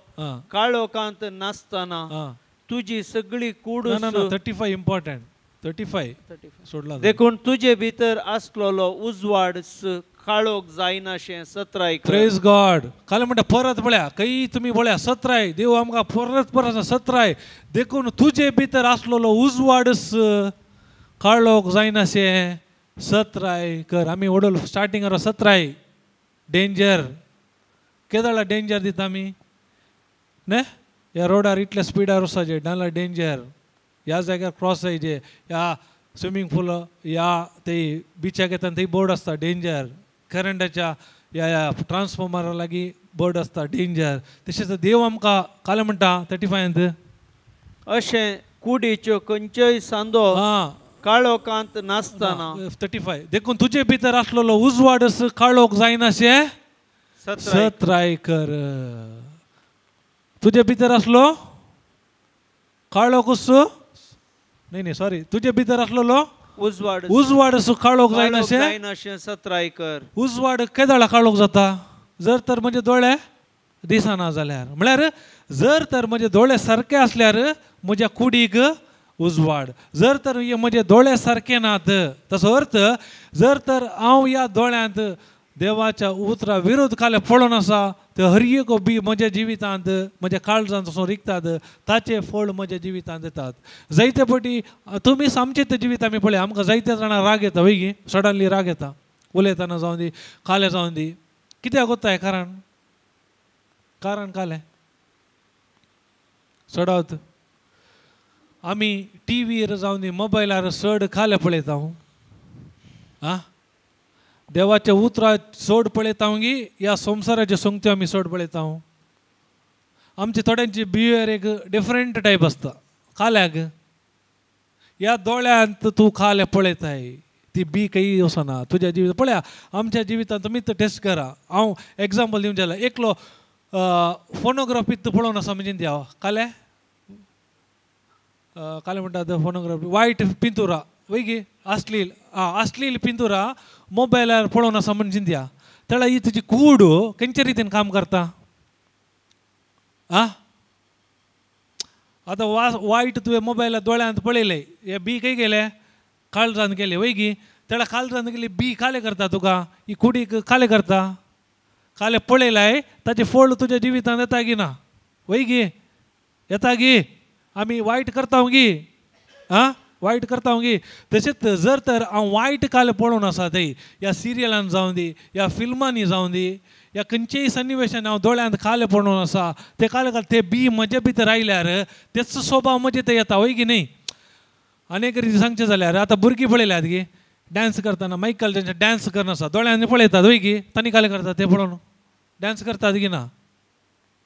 काळोखांत नासतना तुजी सगळी कूड. 35 इम्पॉर्टंट, 35 सोडला. देखून तुजे भितर आसलेलो उजवाड काळोख जायनाशें सत्राय. Praise God. काल म्हणटा परत पळया, खंय तुमी पळया सत्राय, देव आमकां परत परत सत्राय. देखून तुजे भितर आसलेलो उजवाड काळोख जायनाशें सत्राय कर. आमी वडोल स्टार्टिंगार सत्राय डेंजर केदळा डेंजर दिता आमी न्ही? ह्या रोडार इतल्या स्पिडार वचपाचें नाल्यार डेंजर, ह्या जाग्यार क्रॉस जायचे, ह्या स्विमींग पूल ह्या ते बिचाक येता थंय बोर्ड आसता डेंजर, करंटाच्या ह्या ट्रान्सफॉर्मरा लागीं बोर्ड आसता डेंजर. तशेंच देव आमकां काल म्हणटा 35 अशें कुडीच्यो खंयच्योय सांदो काळोखांत नासतना 35 देखून तुजे भितर आसलेलो उजवाड काळोख जायनाशें सत्राय कर. तुजे भितर आसलो काळोख न्ही न्ही सॉरी, तुजे भितर आसलेलो उजवाड उजवाड काळोख जायनाशें सत्राय कर. उजवाड केदाळा काळोख जाता? जर तर म्हजे दोळे दिसना जाल्यार, म्हळ्यार जर तर म्हजे दोळे सारके आसल्यार म्हज्या कुडीक उजवाड. जर तर म्हजे दोळे सारके नात, तसो अर्थ जर तर हांव ह्या दोळ्यांत देवाच्या उतरा विरोध काले पळोवन आसा, ते हर एक बी म्हज्या जिवितांत म्हज्या काळजांत वचून रिगतात, ताचें फळ म्हज्या जिवितांत येतात. जायते पटी तुमी आमचें तें जिवीत आमी पळय, आमकां जायते जाणां राग येता वय गी, सडनली राग येता, उलयतना जावन दी, काले जावन दी. कित्याक वता? कारण कारण कालें चडावत आमी टिवीर जावन दी, मोबायलार चड खाले पळयता. आं, देवाच्या उतरां चड पळयता गी ह्या संवसाराच्यो संगत्यो आमी चड पळयता. आमची थोड्यांची बिहेवियर एक डिफरंट टायप आसता. काल्याक ह्या दोळ्यांत तूं खाले पळयताय, ती बी खंय वचना तुज्या जिवित. पळया आमच्या जिवितांत तुमी टेस्ट करा. हांव एग्जाम्पल दिवंक जाल्यार एकलो फोनोग्राफीत पळोवन आसा म्हणजे हांव काले काले म्हणटात फोनोग्राफी वायट पिंतुरा वय गी, अश्लील अश्लील पिंतुरा मोबायलार पळोवन आसा म्हण चिंतया. तेळा ही तुजी कूड खंयच्या रितीन काम करता? आं, आतां वायट तुवें मोबायला दोळ्यांत पळयलें, हे बी खंय गेले? काळजांत गेले वय गी. तेळा काळजांत गेली बी काले करता तुका, ही कुडीक काले करता. काले पळयलाय ताचें फळ तुज्या जिवितांत येता गी ना? वय गी, येता गी. आमी वायट करता गी, आं वायट करता गी. तशेंच जर तर हांव वायट काले पळोवन आसा थंय, ह्या सिरियलान जावं दी, ह्या फिल्मांनी जावं दी, ह्या खंयचेय सन्निवेशान हांव दोळ्यांत काले पळोवन आसा, ते काले ते बी म्हजे भितर आयल्यार तेच स्वभाव म्हजे ते येता वय की न्ही. आनी एक रिती सांगचें जाल्यार आतां भुरगीं पळयल्यात गी डांस करतना, मायकल जॅक्सन डांस करना आसा, दोळ्यांनी पळयतात वय गी, तांणी काले करतात ते पळोवन डांस करतात की ना?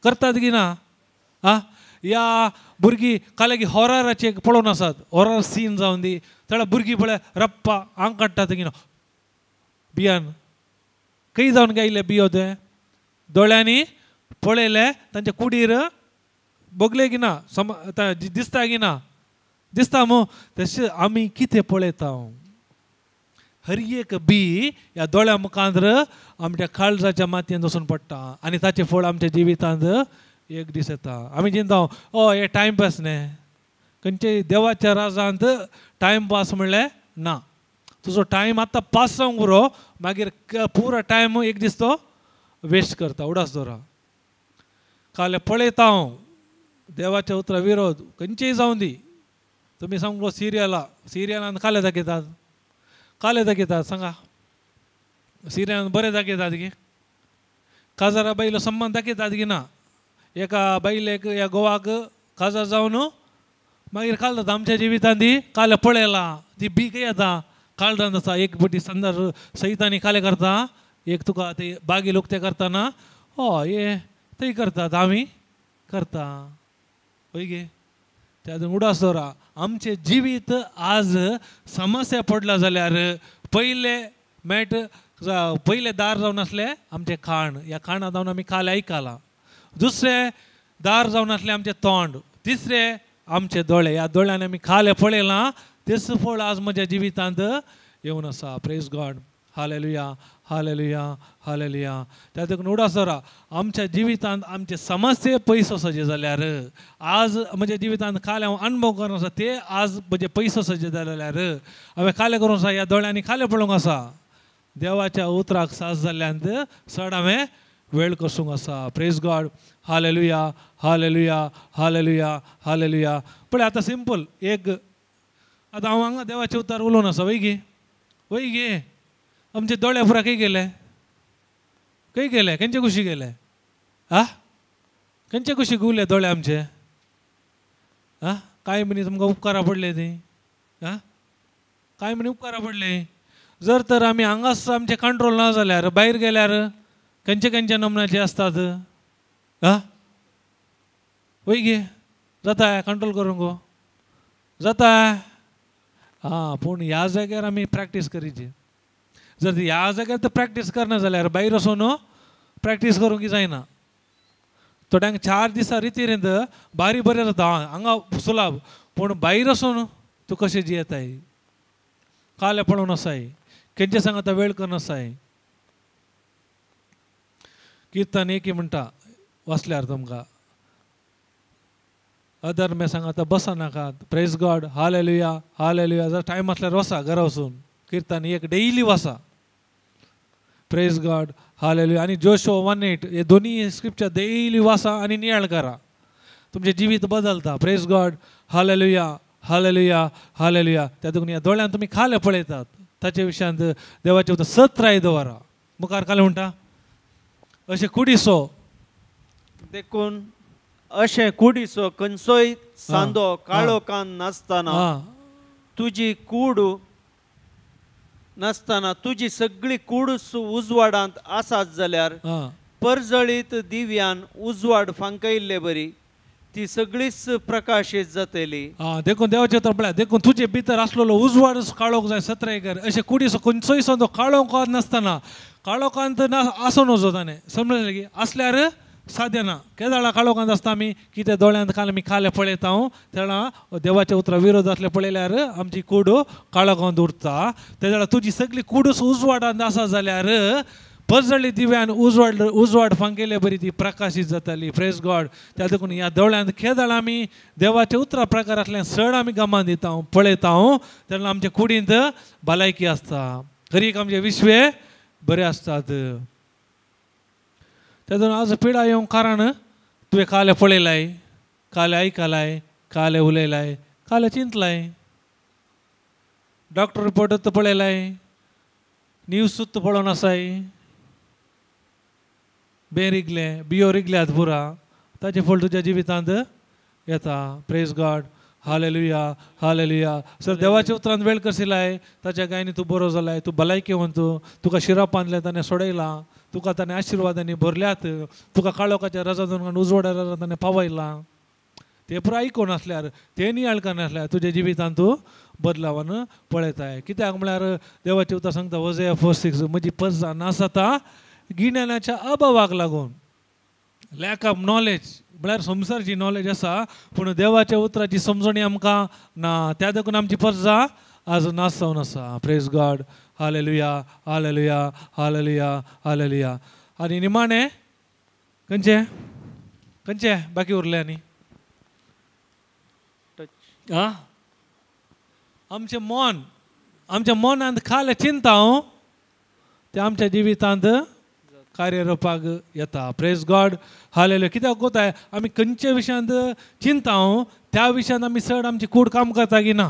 करतात की ना? आं, ह्या भुरगीं काले की हॉरराचे पळोवन आसात, हॉरर सीन जावन दी, थोड्या भुरगीं पळय रप्पा आंग काडटात की ना बियान. खंय जावन गायले बियो ते? दोळ्यांनी पळयले, तांच्या कुडीर बगले की ना, सम दिसता की ना? दिसता मू. तशें आमी कितें पळयता? हर एक बी ह्या दोळ्या मुखांत आमच्या काळजाच्या मातयेन वचून पडटा आनी ताचें फळ आमच्या जिवितांत एक दीस येता. आमी चिंता ओ हे टायमपास न्ही, खंयचे देवाच्या राजांत टायमपास म्हणलें ना. तुजो टायम आतां पास जावंक पुरो, मागीर पुरो टायम एक दीस तो वेस्ट करता. उडास दवरा. काले पळयता हांव देवाच्या उतरा विरोध खंयचेय जावं दी. तुमी सांगलो सिरियला, सिरियलान काले दाखयतात, काले दाखयतात, सांगा सिरियलान बरें दाखयतात की? काजारा बायलो संबंद दाखयतात की ना? एका बायलेक ह्या गोवाक काजार जावन मागीर काल जाता आमच्या जिवितांत ती काले पळयला, ती बी खंय येता? काळजांत आसा. एक पटी संदर्भ सहितांनी काले करता, एक तुका ते बागी लोक ते करतना हय हे थंय करतात, आमी करता वय गे. त्या उडास दवरा. आमचें जिवीत आज समस्या पडला जाल्यार पयले मेट पयले दार जावन आसलें आमचें खाण, ह्या खाणा जावन आमी काले आयकलां. दुसरें दार जावन आसलें आमचें तोंड, तिसरें आमचे दोळे. ह्या दोळ्यान आमी खाले पळयलां, तेच फळ आज म्हज्या जिवितांत येवन आसा. Praise God. Hallelujah, hallelujah, hallelujah. त्या देखून उडास दवरा. आमच्या जिवितांत आमचे समस्ये पयस वचचे जाल्यार आज म्हज्या जिवितांत काले हांव अणभव करून आसा, ते आज म्हजे पयस वचचे जाल्यार हांवें काले करूंक आसा, ह्या दोळ्यांनी काले पळोवंक आसा. देवाच्या उतराक सास जाल्ल्यान चड हांवें वेळ कसूंक आसा. Praise God. Hallelujah, hallelujah, hallelujah, hallelujah. पळय आतां सिंपल एक, आतां हांव हांगा देवाचें उतर उलोवन आसा वय गे, वय गे. आमचे दोळे पुरा खंय गेले? खंय गेले? खंयचे कुशी गेले? आं, खंयचे कुशीक उरले दोळे आमचे? आं, कांय मनीस आमकां उपकारा पडले ती, आं कांय मनीस उपकारा पडले. जर तर आमी हांगाच आमचें कंट्रोल ना जाल्यार भायर गेल्यार खंयचे खंयच्या नमुन्याचे आसतात? आं वय गे, जाता कंट्रोल करूंक गो जाता. आं, पूण ह्या जाग्यार आमी प्रॅक्टीस करीची. जर ह्या जाग्यार तर प्रॅक्टीस करना जाल्यार भायर वचून प्रॅक्टीस करूंक जायना. थोड्यांक 4 दिसां रितीरेंत बारी बरें जाता, हांगा सुलाब, पूण भायर वचून तूं कशें जियेताय? काले पळोवन आसाय, खंयचे सांगाता वेळ करून आसाय. किर्तन एकी म्हणटा वाचल्यार तुमकां, अधर्मे सांगाता बसा नाकात. प्रेज गॉड, हालेलुया, हालेलुया. जर टायम आसल्यार वसा घरा वचून किर्तन एक डेली वासा. प्रेज गॉड, हालेलुया. आनी जोशो 1:8 हे दोनी स्क्रिप्चर डेली वासा आनी नियाळ करा, तुमचें जिवीत बदलता. प्रेज गॉड, हालेलुया, हालेलुया, हालेलुया. त्या देखून ह्या दोळ्यान तुमी खाले पळयतात ताचे विशयांत देवाचें उतर सत्राय दवरा. मुखार खालें म्हणटा अशें कुडीसो, देखून अशें कुडीचो खंयचोय सांदो काळो कान नासतना तुजी कूड नासतना तुजी सगळी कूड उजवाडांत आसात जाल्यार परजळीत दिव्यान उजवाड फांकयल्ले बरी ती सगळीच प्रकाशीत जातली. देखून देवाचें तर म्हळ्यार देखून तुजे भितर आसलेलो उजवाड काळोख जाय सत्राय कर. अशें कुडीचो खंयचोय सांदो काळोख नासतना, काळोखांत ना आसूं नजो ताणें, समजलें की आसल्यार साद्य ना. केदाळा काळोखांत आसता आमी कितें दोळ्यांत काल आमी खाले पळयता तेन्ना देवाच्या उतरा विरोध आसले पळयल्यार आमची कूड काळोखांत उरता. ते जाल्यार तुजी सगळी कूडच उजवाडांत आसा जाल्यार परजळी दिव्यान उजवाड उजवाड फांकेले बरी ती प्रकाशीत जाताली. प्रेज गॉड. त्या देखून ह्या दोळ्यांत केदाळ आमी देवाच्या उतरा प्रकार आसल्यान चड आमी गमान दिता पळयता तेन्ना आमच्या कुडींत भलायकी आसता, खरी आमचे विश्वे बरे आसतात. तेदून आज पिडा येवंक कारण तुवें काले पळयलाय, काले आयकलाय, काले उलयलाय, काले चिंतलाय, डॉक्टर रिपोर्ट पळयलाय, न्यूज सुद्दां पळोवन आसाय, बे रिगले बियो रिगल्यात पुरा, ताचें फळ तुज्या जिवितांत येता. प्रेज गॉड, हालेलुया, हालेलुया. सर देवाच्या उतरान वेळ करशिलाय ताच्या गायनी तूं बरो जालाय, तूं भलायकेवंत, तुका शिराप बांदलें ताणें सोडयलां, तुका ताणें आशिर्वादांनी भरल्यात, तुका काळोखाच्या रजांतून उजवाड्या रजा ताणें पावयलां. ते पुरा आयकून आसल्यार ते नियाळ नासल्यार तुज्या जिवितांत तूं बदलावान पळयताय. कित्याक म्हळ्यार देवाचें उतर सांगता होजेया 4:6 म्हजी पजा नासता गिन्यानाच्या अभावाक लागून, लॅक ऑफ नॉलेज म्हळ्यार संवसारची नॉलेज आसा पूण देवाच्या उतराची समजणी आमकां ना, त्या देखून आमची परजा आज नाश जावन आसा. प्रेज गॉड, हालेलुया, हालेलुया, हालेलुया, हालेलुया. आनी निमाणें खंयचें खंयचें बाकी उरलें आनी आं आमचें मन, आमच्या मनांत खालें चिंता तें आमच्या जिवितांत कार्यरोपाक येता. प्रेज गॉड, हालेलुया. कित्याक कोताय आमी खंयच्या विशयांत चिंता त्या विशयांत आमी चड आमची कूड काम करता की ना.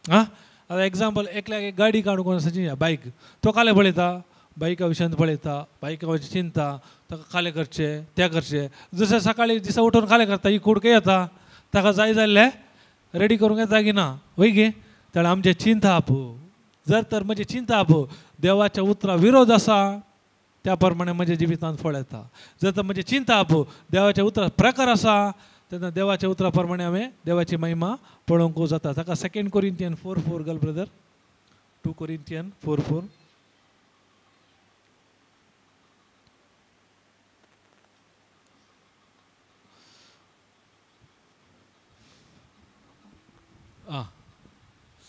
आं आतां एग्जाम्पल, एकल्याक एक गाडी काडूंक आसा बायक, तो काले पळयता, बायका विशयांत पळयता, बायका विशयांत चिंता, ताका काले करचें तें करचें. दुसऱ्या सकाळी दिसा उठून काले करता, ही कूड खंय येता, ताका जाय जाल्लें रेडी करूंक येता की ना, वय गे. तेन्ना आमचें चिंताप जर तर म्हजें चिंताप देवाच्या उतरा विरोध आसा त्या प्रमाणे म्हज्या जिवितांत फळ येता. जर तर म्हजें चिंताप देवाच्या उतरा प्रकार आसा तेन्ना देवाच्या उतरा प्रमाणे हांवें देवाची महिमा पळोवंक जाता. ताका 2 Corinthians 4:4 girl brother, 2 Corinthians 4:4.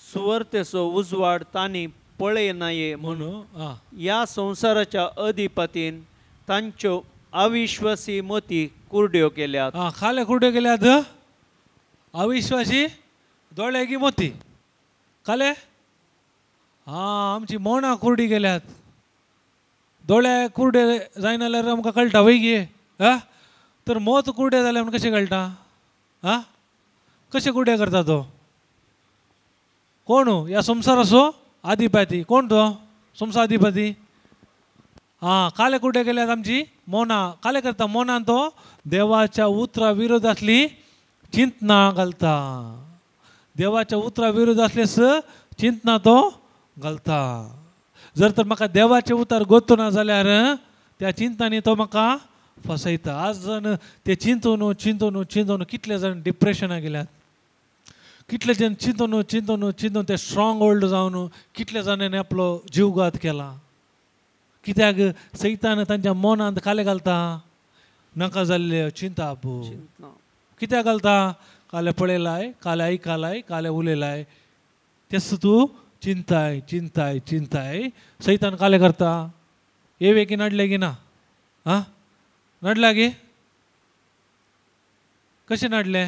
सुवार्तेचो उजवाड तांणी पळयनाये म्हणून ह्या संवसाराच्या अधिपतीन तांच्यो अविश्वासी मती कुरड्यो केल्यात. खाले कुरड्यो केल्यात अविश्वासी दोळे की मोती खाले. हां आमची मोणां कुरडी केल्यात, दोळे कुरडे जायना जाल्यार आमकां कळटा वय गे. आं तर मोत कुरडे जाल्यार म्हण कशें कळटा? आं कशें कुरडे करता तो? कोण ह्या संवसाराचो आधिपती? कोण तो संवसार अधिपती? आं काले कुरडे केल्यात आमची मोनां. काले करता मोनान तो देवाच्या उतरा विरोधांतली चिंतना घालता, देवाच्या उतरा विरोध आसलेस चिंतना तो घालता. जर तर म्हाका देवाचें उतर गोत्तो ना जाल्यार त्या चिंतनांनी तो म्हाका फसयता. आज जाण ते चिंतून चिंतून चिंतून कितले जाण डिप्रेशनाक गेल्यात, कितले जाण चिंतून चिंतून चिंतून ते स्ट्रॉंग होल्ड जावन कितले जाणांनी आपलो जीवघात केला. कित्याक सैतान तांच्या मनांत काले घालता नाका जाल्ले चिंताप. कित्याक घालता? काले पळयलाय, काले आयकलाय, काले उलयलाय, तेच तूं चिंताय चिंताय चिंताय सैतान काले करता येवे की नडले की ना आं नडला गे कशें नडलें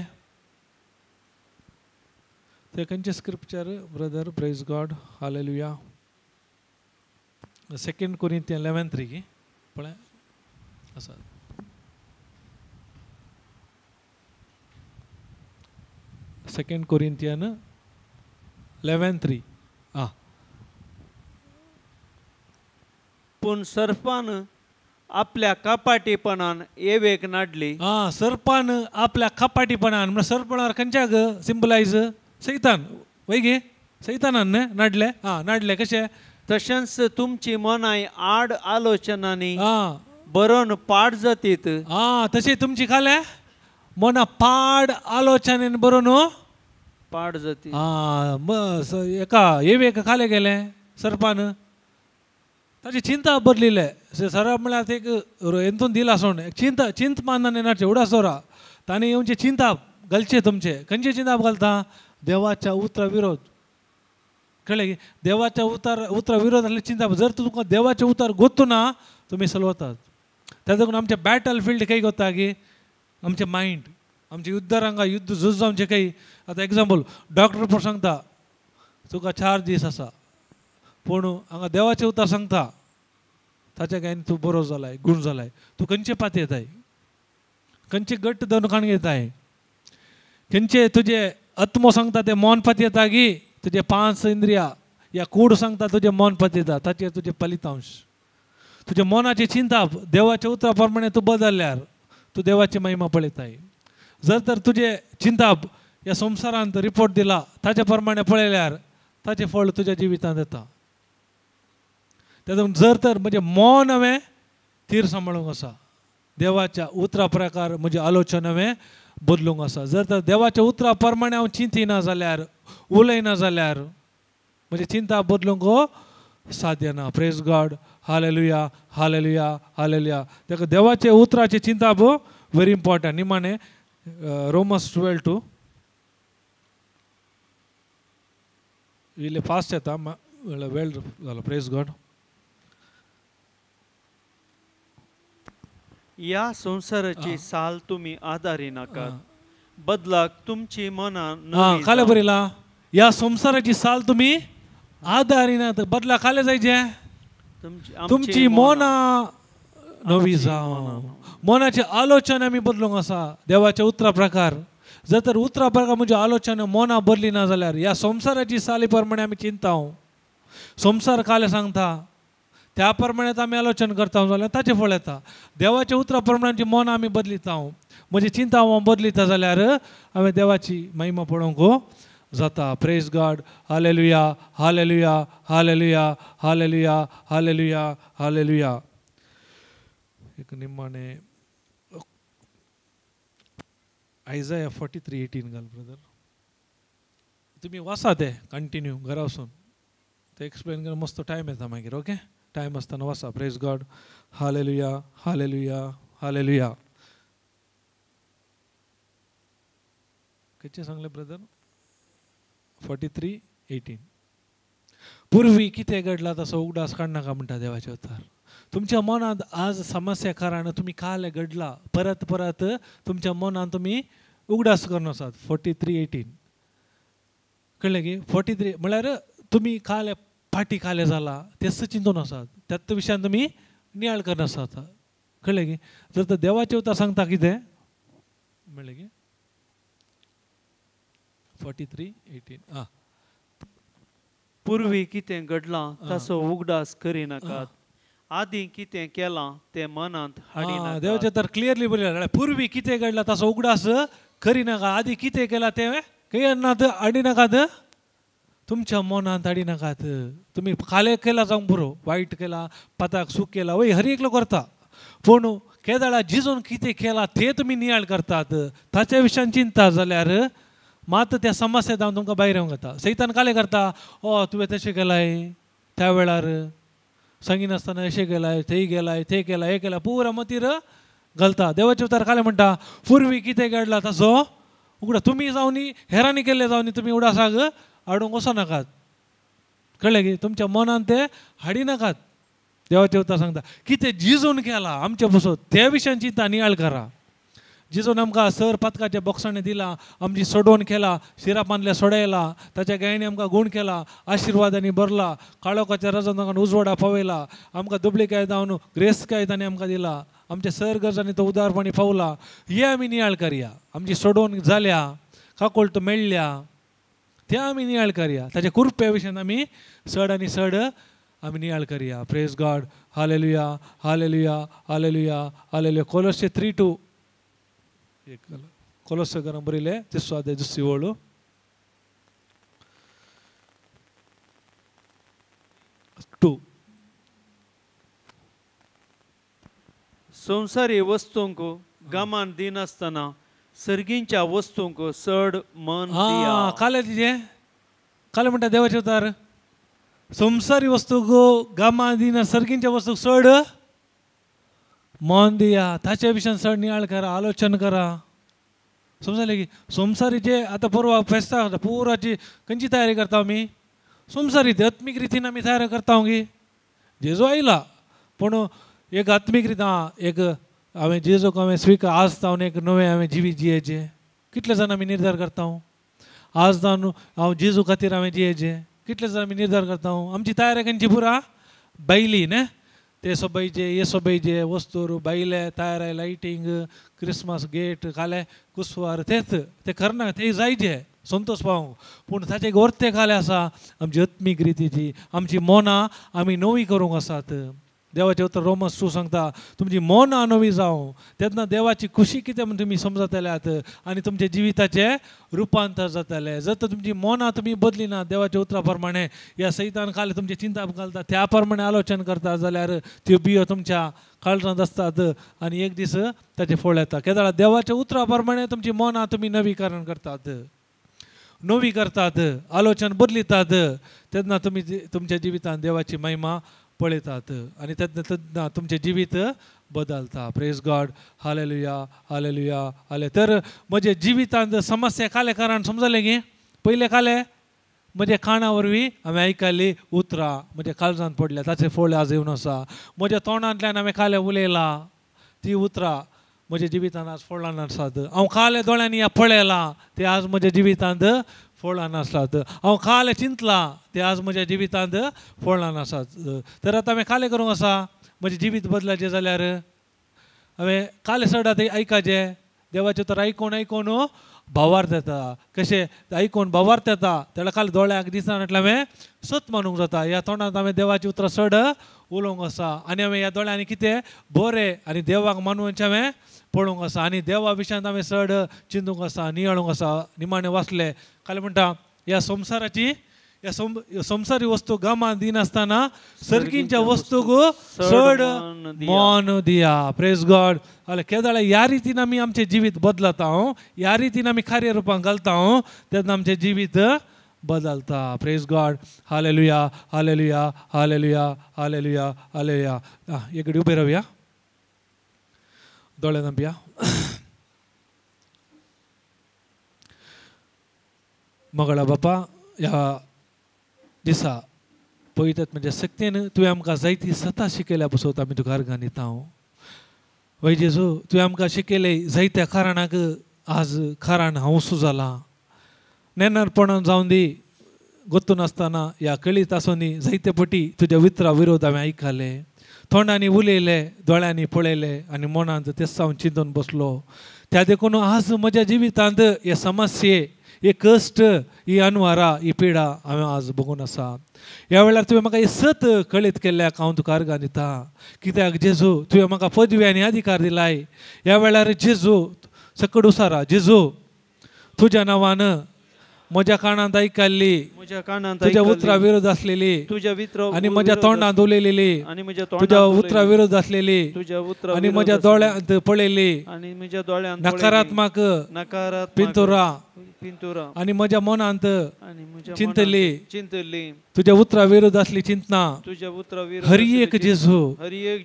ते खंयचें scripture brother praise God hallelujah 2 Corinthians 11:3 की पळय आसा 2 Corinthians 11:3 आं पूण सर्पान आपल्या कपाटीपणान एवेक नाडली आं सर्पान आपल्या कपाटीपणान म्हणल्यार सर्पणार खंयच्याक सिंबलायज सैतान वय गे सैतानान न्हय नाडले आं नाडले कशें तशेंच तुमची मनाय आड आलोचनांनी आं बरोवन पाड जातीत आं तशें तुमची खाले मना पाड आलोचनेन बरोवन पाड जातीत आं एका एवेक खाले गेले सर्पान ताची चिंता बदलिले सरप म्हळ्यार एक हेतून दिला सोड चिंता चिंत मानना येणार एवढा सोरा ताणें येवचे चिंताप घालचे तुमचे खंयचे चिंताप घालता देवाच्या उतरा विरोध कळ्ळें की देवाच्या उतरा विरोध आसले चिंताप जर तुमकां देवाचें उतर गोत्तू ना तुमी सलवतात त्या देखून आमचें बॅटल फिल्ड खंय गोता की आमचें मायंड आमचें युद्ध रंगा युद्ध झूज आमचें खंय आतां एग्जाम्पल डॉक्टर पण सांगता तुका 4 दीस आसा पूण हांगा देवाचें उतर सांगता ताच्या गायन तूं बरो जालाय गूण जालाय तूं खंयचे पात येताय खंयचे घट्ट धनुकाण घेताय खंयचे तुजे आत्मो सांगता ते मौन पात येता की तुजे 5 इंद्रिया या कूड सांगता तुजें मौन पात येता ताचेर तुजें फलितांश तुज्या मनाची चिंता देवाच्या उतरा प्रमाणे तूं बदलल्यार तूं देवाची महिमा पळयताय जर तर तुजें चिंताप ह्या संवसारांत रिपोर्ट दिला ताच्या प्रमाणे पळयल्यार ताचें फळ तुज्या जिवितांत येता तेतून जर तर म्हजें मौन हांवें तीर सांबाळूंक आसा देवाच्या उतरा प्रकार म्हजी आलोचना हांवें बदलूंक आसा जर तर देवाच्या उतरा प्रमाणे हांव चिंतिना जाल्यार उलयना जाल्यार म्हजी चिंता बदलूंक साध्य ना praise God hallelujah hallelujah hallelujah ताका देवाचे उतराचे चिंताप व्हेरी इम्पॉर्टंट निमाणें रोमस 12:2 इल्लें फास्ट येता वेळ जालो प्रेज गॉड ह्या संवसाराची साल तुमी आदारी नाकात बदलाक तुमची मनां खाले बरयला ह्या संवसाराची साल तुमी आदारी नात बदला खाले जायचे तुमची मनां नवी जावं मनाची आलोचना आमी बदलूंक आसा देवाच्या उतरा प्रकार जर तर उतरा प्रकार म्हणजे आलोचना मनां बदली ना जाल्यार ह्या संवसाराची साली प्रमाणे आमी चिंता संवसार काले सांगता त्या प्रमाणे आमी आलोचन करता जाल्यार ताचें फळ येता देवाच्या उतरा प्रमाणे आमची मनां आमी बदलिता म्हजी चिंता हांव बदलिता जाल्यार हांवें देवाची महिमा पळोवंक जाता praise God hallelujah hallelujah hallelujah hallelujah hallelujah hallelujah एक निमाणें आयजाया 43:18 घाल ब्रदर तुमी वाचा ते कंटिन्यू घरा वचून ते एक्सप्लेन करून मस्त टायम येता मागीर ओके टायम आसतना वाचा praise God hallelujah hallelujah hallelujah खंयचें सांगलें ब्रदर 43:18 पूर्वी कितें घडलां तसो उगडास काडनाका म्हणटा देवाचें उतर तुमच्या मनांत आज समस्या कारण तुमी काल घडला परत परत तुमच्या मनांत तुमी उगडास करून आसात 43:18 कळ्ळें की 43 म्हळ्यार तुमी काल फाटी काले जाला तेच चिंतून आसात त्याच विशयान तुमी नियाळ करून आसात कळ्ळें की जर तर देवाचें उतर सांगता कितें म्हणलें की 43:18 आं पूर्वी कितें घडलां ताचो उगडास करिनाकात आदीं कितें केलां तें मनांत हाडिनाकात देवाचें तर क्लियरली बरयलां पूर्वी कितें घडलां ताचो उगडास करिनाका आदीं कितें केलां तें खंय नात हाडिनाकात तुमच्या मनांत हाडिनाकात तुमी काले केला जावंक पुरो वायट केला पाताक सूख केला वय हर एकलो करता पूण केदाळा जिजून कितें केलां तें तुमी नियाळ करतात ताच्या विशयान चिंता जाल्यार मात त्या समस्या जावन तुमकां भायर येवंक जाता सैतान काले करता ओ तुवें तशें केलाय त्या वेळार सांगिनासतना अशें केलाय थंय गेलाय थंय केलाय हें केलाय पुरा मतीर घालता देवाचें उतर काले म्हणटा पूर्वी कितें घडलां ताचो उगडा तुमी जावनी हेरांनी केल्ले जावनी तुमी उडासाक हाडूंक वचनाकात कळ्ळें की तुमच्या मनान ते हाडिनाकात. देवाचें उतर सांगता कितें जिजून केला आमचे पसत त्या विशयान चिंता नियाळ करा. जिजून आमकां सर पातकाच्या बॉक्सांनी दिला, आमची सोडोवन केला, शिरापांतल्या सोडयला, ताच्या गायणी आमकां गूण केला, आशिर्वादांनी भरला, काळोखाच्या रजान उजवाडा पावयला, आमकां दुबळीकाय जावन ग्रेसकाय ताणें आमकां दिला, आमच्या सर गरजांनी तो उदारपणी पावला. हे आमी नियाळ करया. आमची सोडोवन जाल्या, काकोळट मेळ्ळ्या, ते आमी नियाळ करया. ताच्या कुरप्या विशयान आमी चड आनी चड आमी नियाळ करया. Praise God. Hallelujah, hallelujah, hallelujah, hallelujah. कोलोसे 3:2 एक कोलोसे बरयलें तिसरो अध्याय दुसरी ओळ. 2. संवसारी वस्तूंक गमान दिनासतना सर्गींच्या वस्तूंक चड मन दिया. काले तिजें काले म्हणटा देवाचें उतर संवसारी वस्तूक गमान दिना सर्गींच्या वस्तूक चड मन दिया. ताच्या विशयान चड नियाळ करा, आलोचन करा. समजलें की संवसारीचे आतां परवा फेस्तां पुराची खंयची तयारी करता आमी? संवसारी आत्मीक रितीन आमी तयारी करता गी. जेजू आयला पूण एक आत्मीक रितीन एक हांवें जेजूक हांवें स्विकार आज जावन एक नवें हांवें जिवीत जियेचें. कितले जाण आमी निर्धार करता? आज जावन हांव जेजू खातीर हांवें जियेचें. कितले जाण आमी निर्धार करता? आमची तयारी खंयची पुरा बायली न्ही, ते सोबयचे हे सोबयचे वस्तूर बायले तयार लायटींग क्रिसमस गेट काले कुसवार तेच ते करना ते जायचे संतोष पावूंक. पूण ताचे वर्ते काले आसा आमची आत्मीक रितीची आमची मनां आमी नवी करूंक आसात. देवाचें उतर रोमस 2 सांगता तुमची मनां नवी जावं तेन्ना देवाची खुशी कितें म्हूण तुमी समजतल्यात आनी तुमच्या जिविताचें रुपांतर जातलें. जर तर तुमची मनां तुमी बदली ना देवाच्या उतरा प्रमाणे ह्या सैतान काल तुमचें चिंता घालता त्या प्रमाणे आलोचन करता जाल्यार त्यो बियो तुमच्या काळजांत आसतात आनी एक दीस ताचें फळ येता. केदळा देवाच्या उतरा प्रमाणे तुमची मनां तुमी नवीकरण करतात, नवी करतात, आलोचन बदलितात तेन्ना तुमी तुमच्या जिवितांत देवाची महिमा पळयतात आनी तेन्ना तेन्ना तुमचें जिवीत बदलता. Praise God. Hallelujah, hallelujah, हाले. तर म्हज्या जिवितांत समस्या काले कारण समजलें की पयलें काले म्हज्या काना वरवीं हांवें आयकल्ली उतरां म्हज्या काळजांत पडल्या, ताचें फळ आज येवन आसा. म्हज्या तोंडांतल्यान हांवें काले उलयलां ती उतरां म्हज्या जिवितांत आज फळां आसात. हांव काले दोळ्यांनी पळयलां ते आज म्हज्या जिवितांत फळां आसात. हांव काले चिंतलां ते आज म्हज्या जिवितांत फळां आसात. तर आतां हांवें काले करूंक आसा म्हजें जिवीत बदलाचें जाल्यार हांवें काले चड आतां आयकाचें देवाचें तर आयकून आयकून भावार्थ येता. कशें आयकून भावार्थ येता तेन्ना काल दोळ्याक दिसना म्हटल्यार हांवें सत मानूंक जाता. ह्या तोंडांत हांवें देवाचीं उतरां चड उलोवंक आसा आनी हांवें ह्या दोळ्यांनी कितें बरें आनी देवाक मानून हांवें पळोवंक आसा आनी देवा विशयांत हांवें चड चिंतूंक आसा, नियाळूंक आसा. निमाणें वाचलें काल म्हणटा ह्या संवसाराची ह्या संवसारी वस्तू गमान दिनासतना सर्गींच्या वस्तूक चड मन दिया. Praise God. जाल्यार केदळा ह्या रितीन आमी आमचें जिवीत बदलता, ह्या रितीन आमी कार्य रुपांक घालता तेन्ना आमचें जिवीत बदलता. Praise God. Hallelujah, hallelujah, hallelujah, hallelujah, hallelujah. एक घडी उबे रावया, दोळे धांपया. मंगळा बापा, ह्या दिसा पवित्र म्हणजे शक्तीन तुवें आमकां जायती सता शिकयल्या पसत आमी तुका अर्गां दिता. वय जेजू, तुवें आमकां शिकयलें जायत्या कारणाक आज कारण हांव सु जालां. नेणारपणान जावन दी गोत्तून आसतना ह्या कळीत आसून दी जायते पटी तुज्या वित्रा विरोध हांवें आयकले, तोंडांनी उलयले, दोळ्यांनी पळयले आनी मनांत तेच हांव चिंतून बसलो. त्या देखून आज म्हज्या जिवितांत हे समस्ये, हे कश्ट, ही अनवारा, ही पिडा हांवें आज भोगून आसा. ह्या वेळार तुवें म्हाका हे सत कळीत केल्ल्याक हांव तुका अर्गां दिता. कित्याक जेजू तुवें म्हाका पदवी आनी अधिकार दिलाय. ह्या वेळार जेजू सकड उसारा, जेजू तुज्या नांवान म्हज्या कानांत आयकल्ली, तुज्या उतरा विरोध आसलेली आनी म्हज्या तोंडांत उलयलेली, तुज्या उतरा विरोध आसलेली आनी म्हज्या दोळ्यांत पळयली नकारात्मक पिंतुरा आनी म्हज्या मनांत चिंतली तुज्या उतरा विरोध आसली चिंतना हर एक जेजू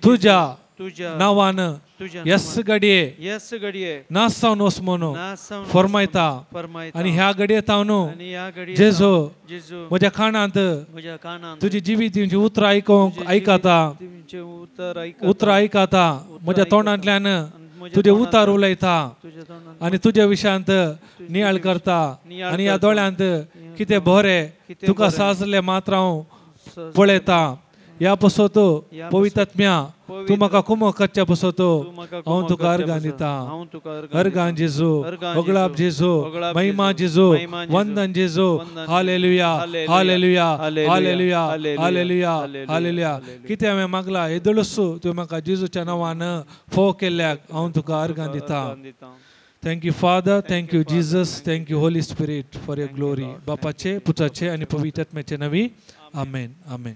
तुज्या तुज्या नांवान तुज्या येस घडये येस घडये नास जावन वच म्हणून नास जावन फरमायता फरमायता. आनी ह्या घडये तावन आनी ह्या घडये जेजू जेजू म्हज्या कानांत म्हज्या कानांत तुजी जिवीत दिवची उतरां आयकूंक आयकता तुमचें उतर आयकता उतरां आयकता म्हज्या तोंडांतल्यान म्हज्या तुजें उतार उलयता तुज्या तोंडांत आनी तुज्या विशयांत नियाळ करता नियाळ आनी ह्या करता. दोळ्यांत कितें बरें कितें तुका बरें. साजलें मात्र हांव स- पळयता ह्या पसत ह्या पवित्रात्म्या पवित्र- तूं म्हाका कुमक करच्या पसत तूं म्हाका हांव कुमक तुका करच्या अर्गां पसत. दिता हांव तुका अर्गां अर्गां दिता. जेजू अर्गां ओगळाप जेजू, जेजू ओगळाप महिमा जेजू, जेजू महिमा जेजू, वंदन जेजू वंदन जेजू. Hallelujah hallelujah, hallelujah hallelujah, hallelujah hallelujah, hallelujah hallelujah, hallelujah. Hallelujah. कितें हांवें मागला येदोळूच तुवें म्हाका जेजूच्या नांवान फोव केल्ल्याक हांव तुका अर्गां दिता. अर्गां दिता. Thank you Father, thank you Jesus, thank you Holy Spirit for your glory. बापाचे पुताचे आनी पवित्र आत्म्याचे नांवी आमेन आमेन.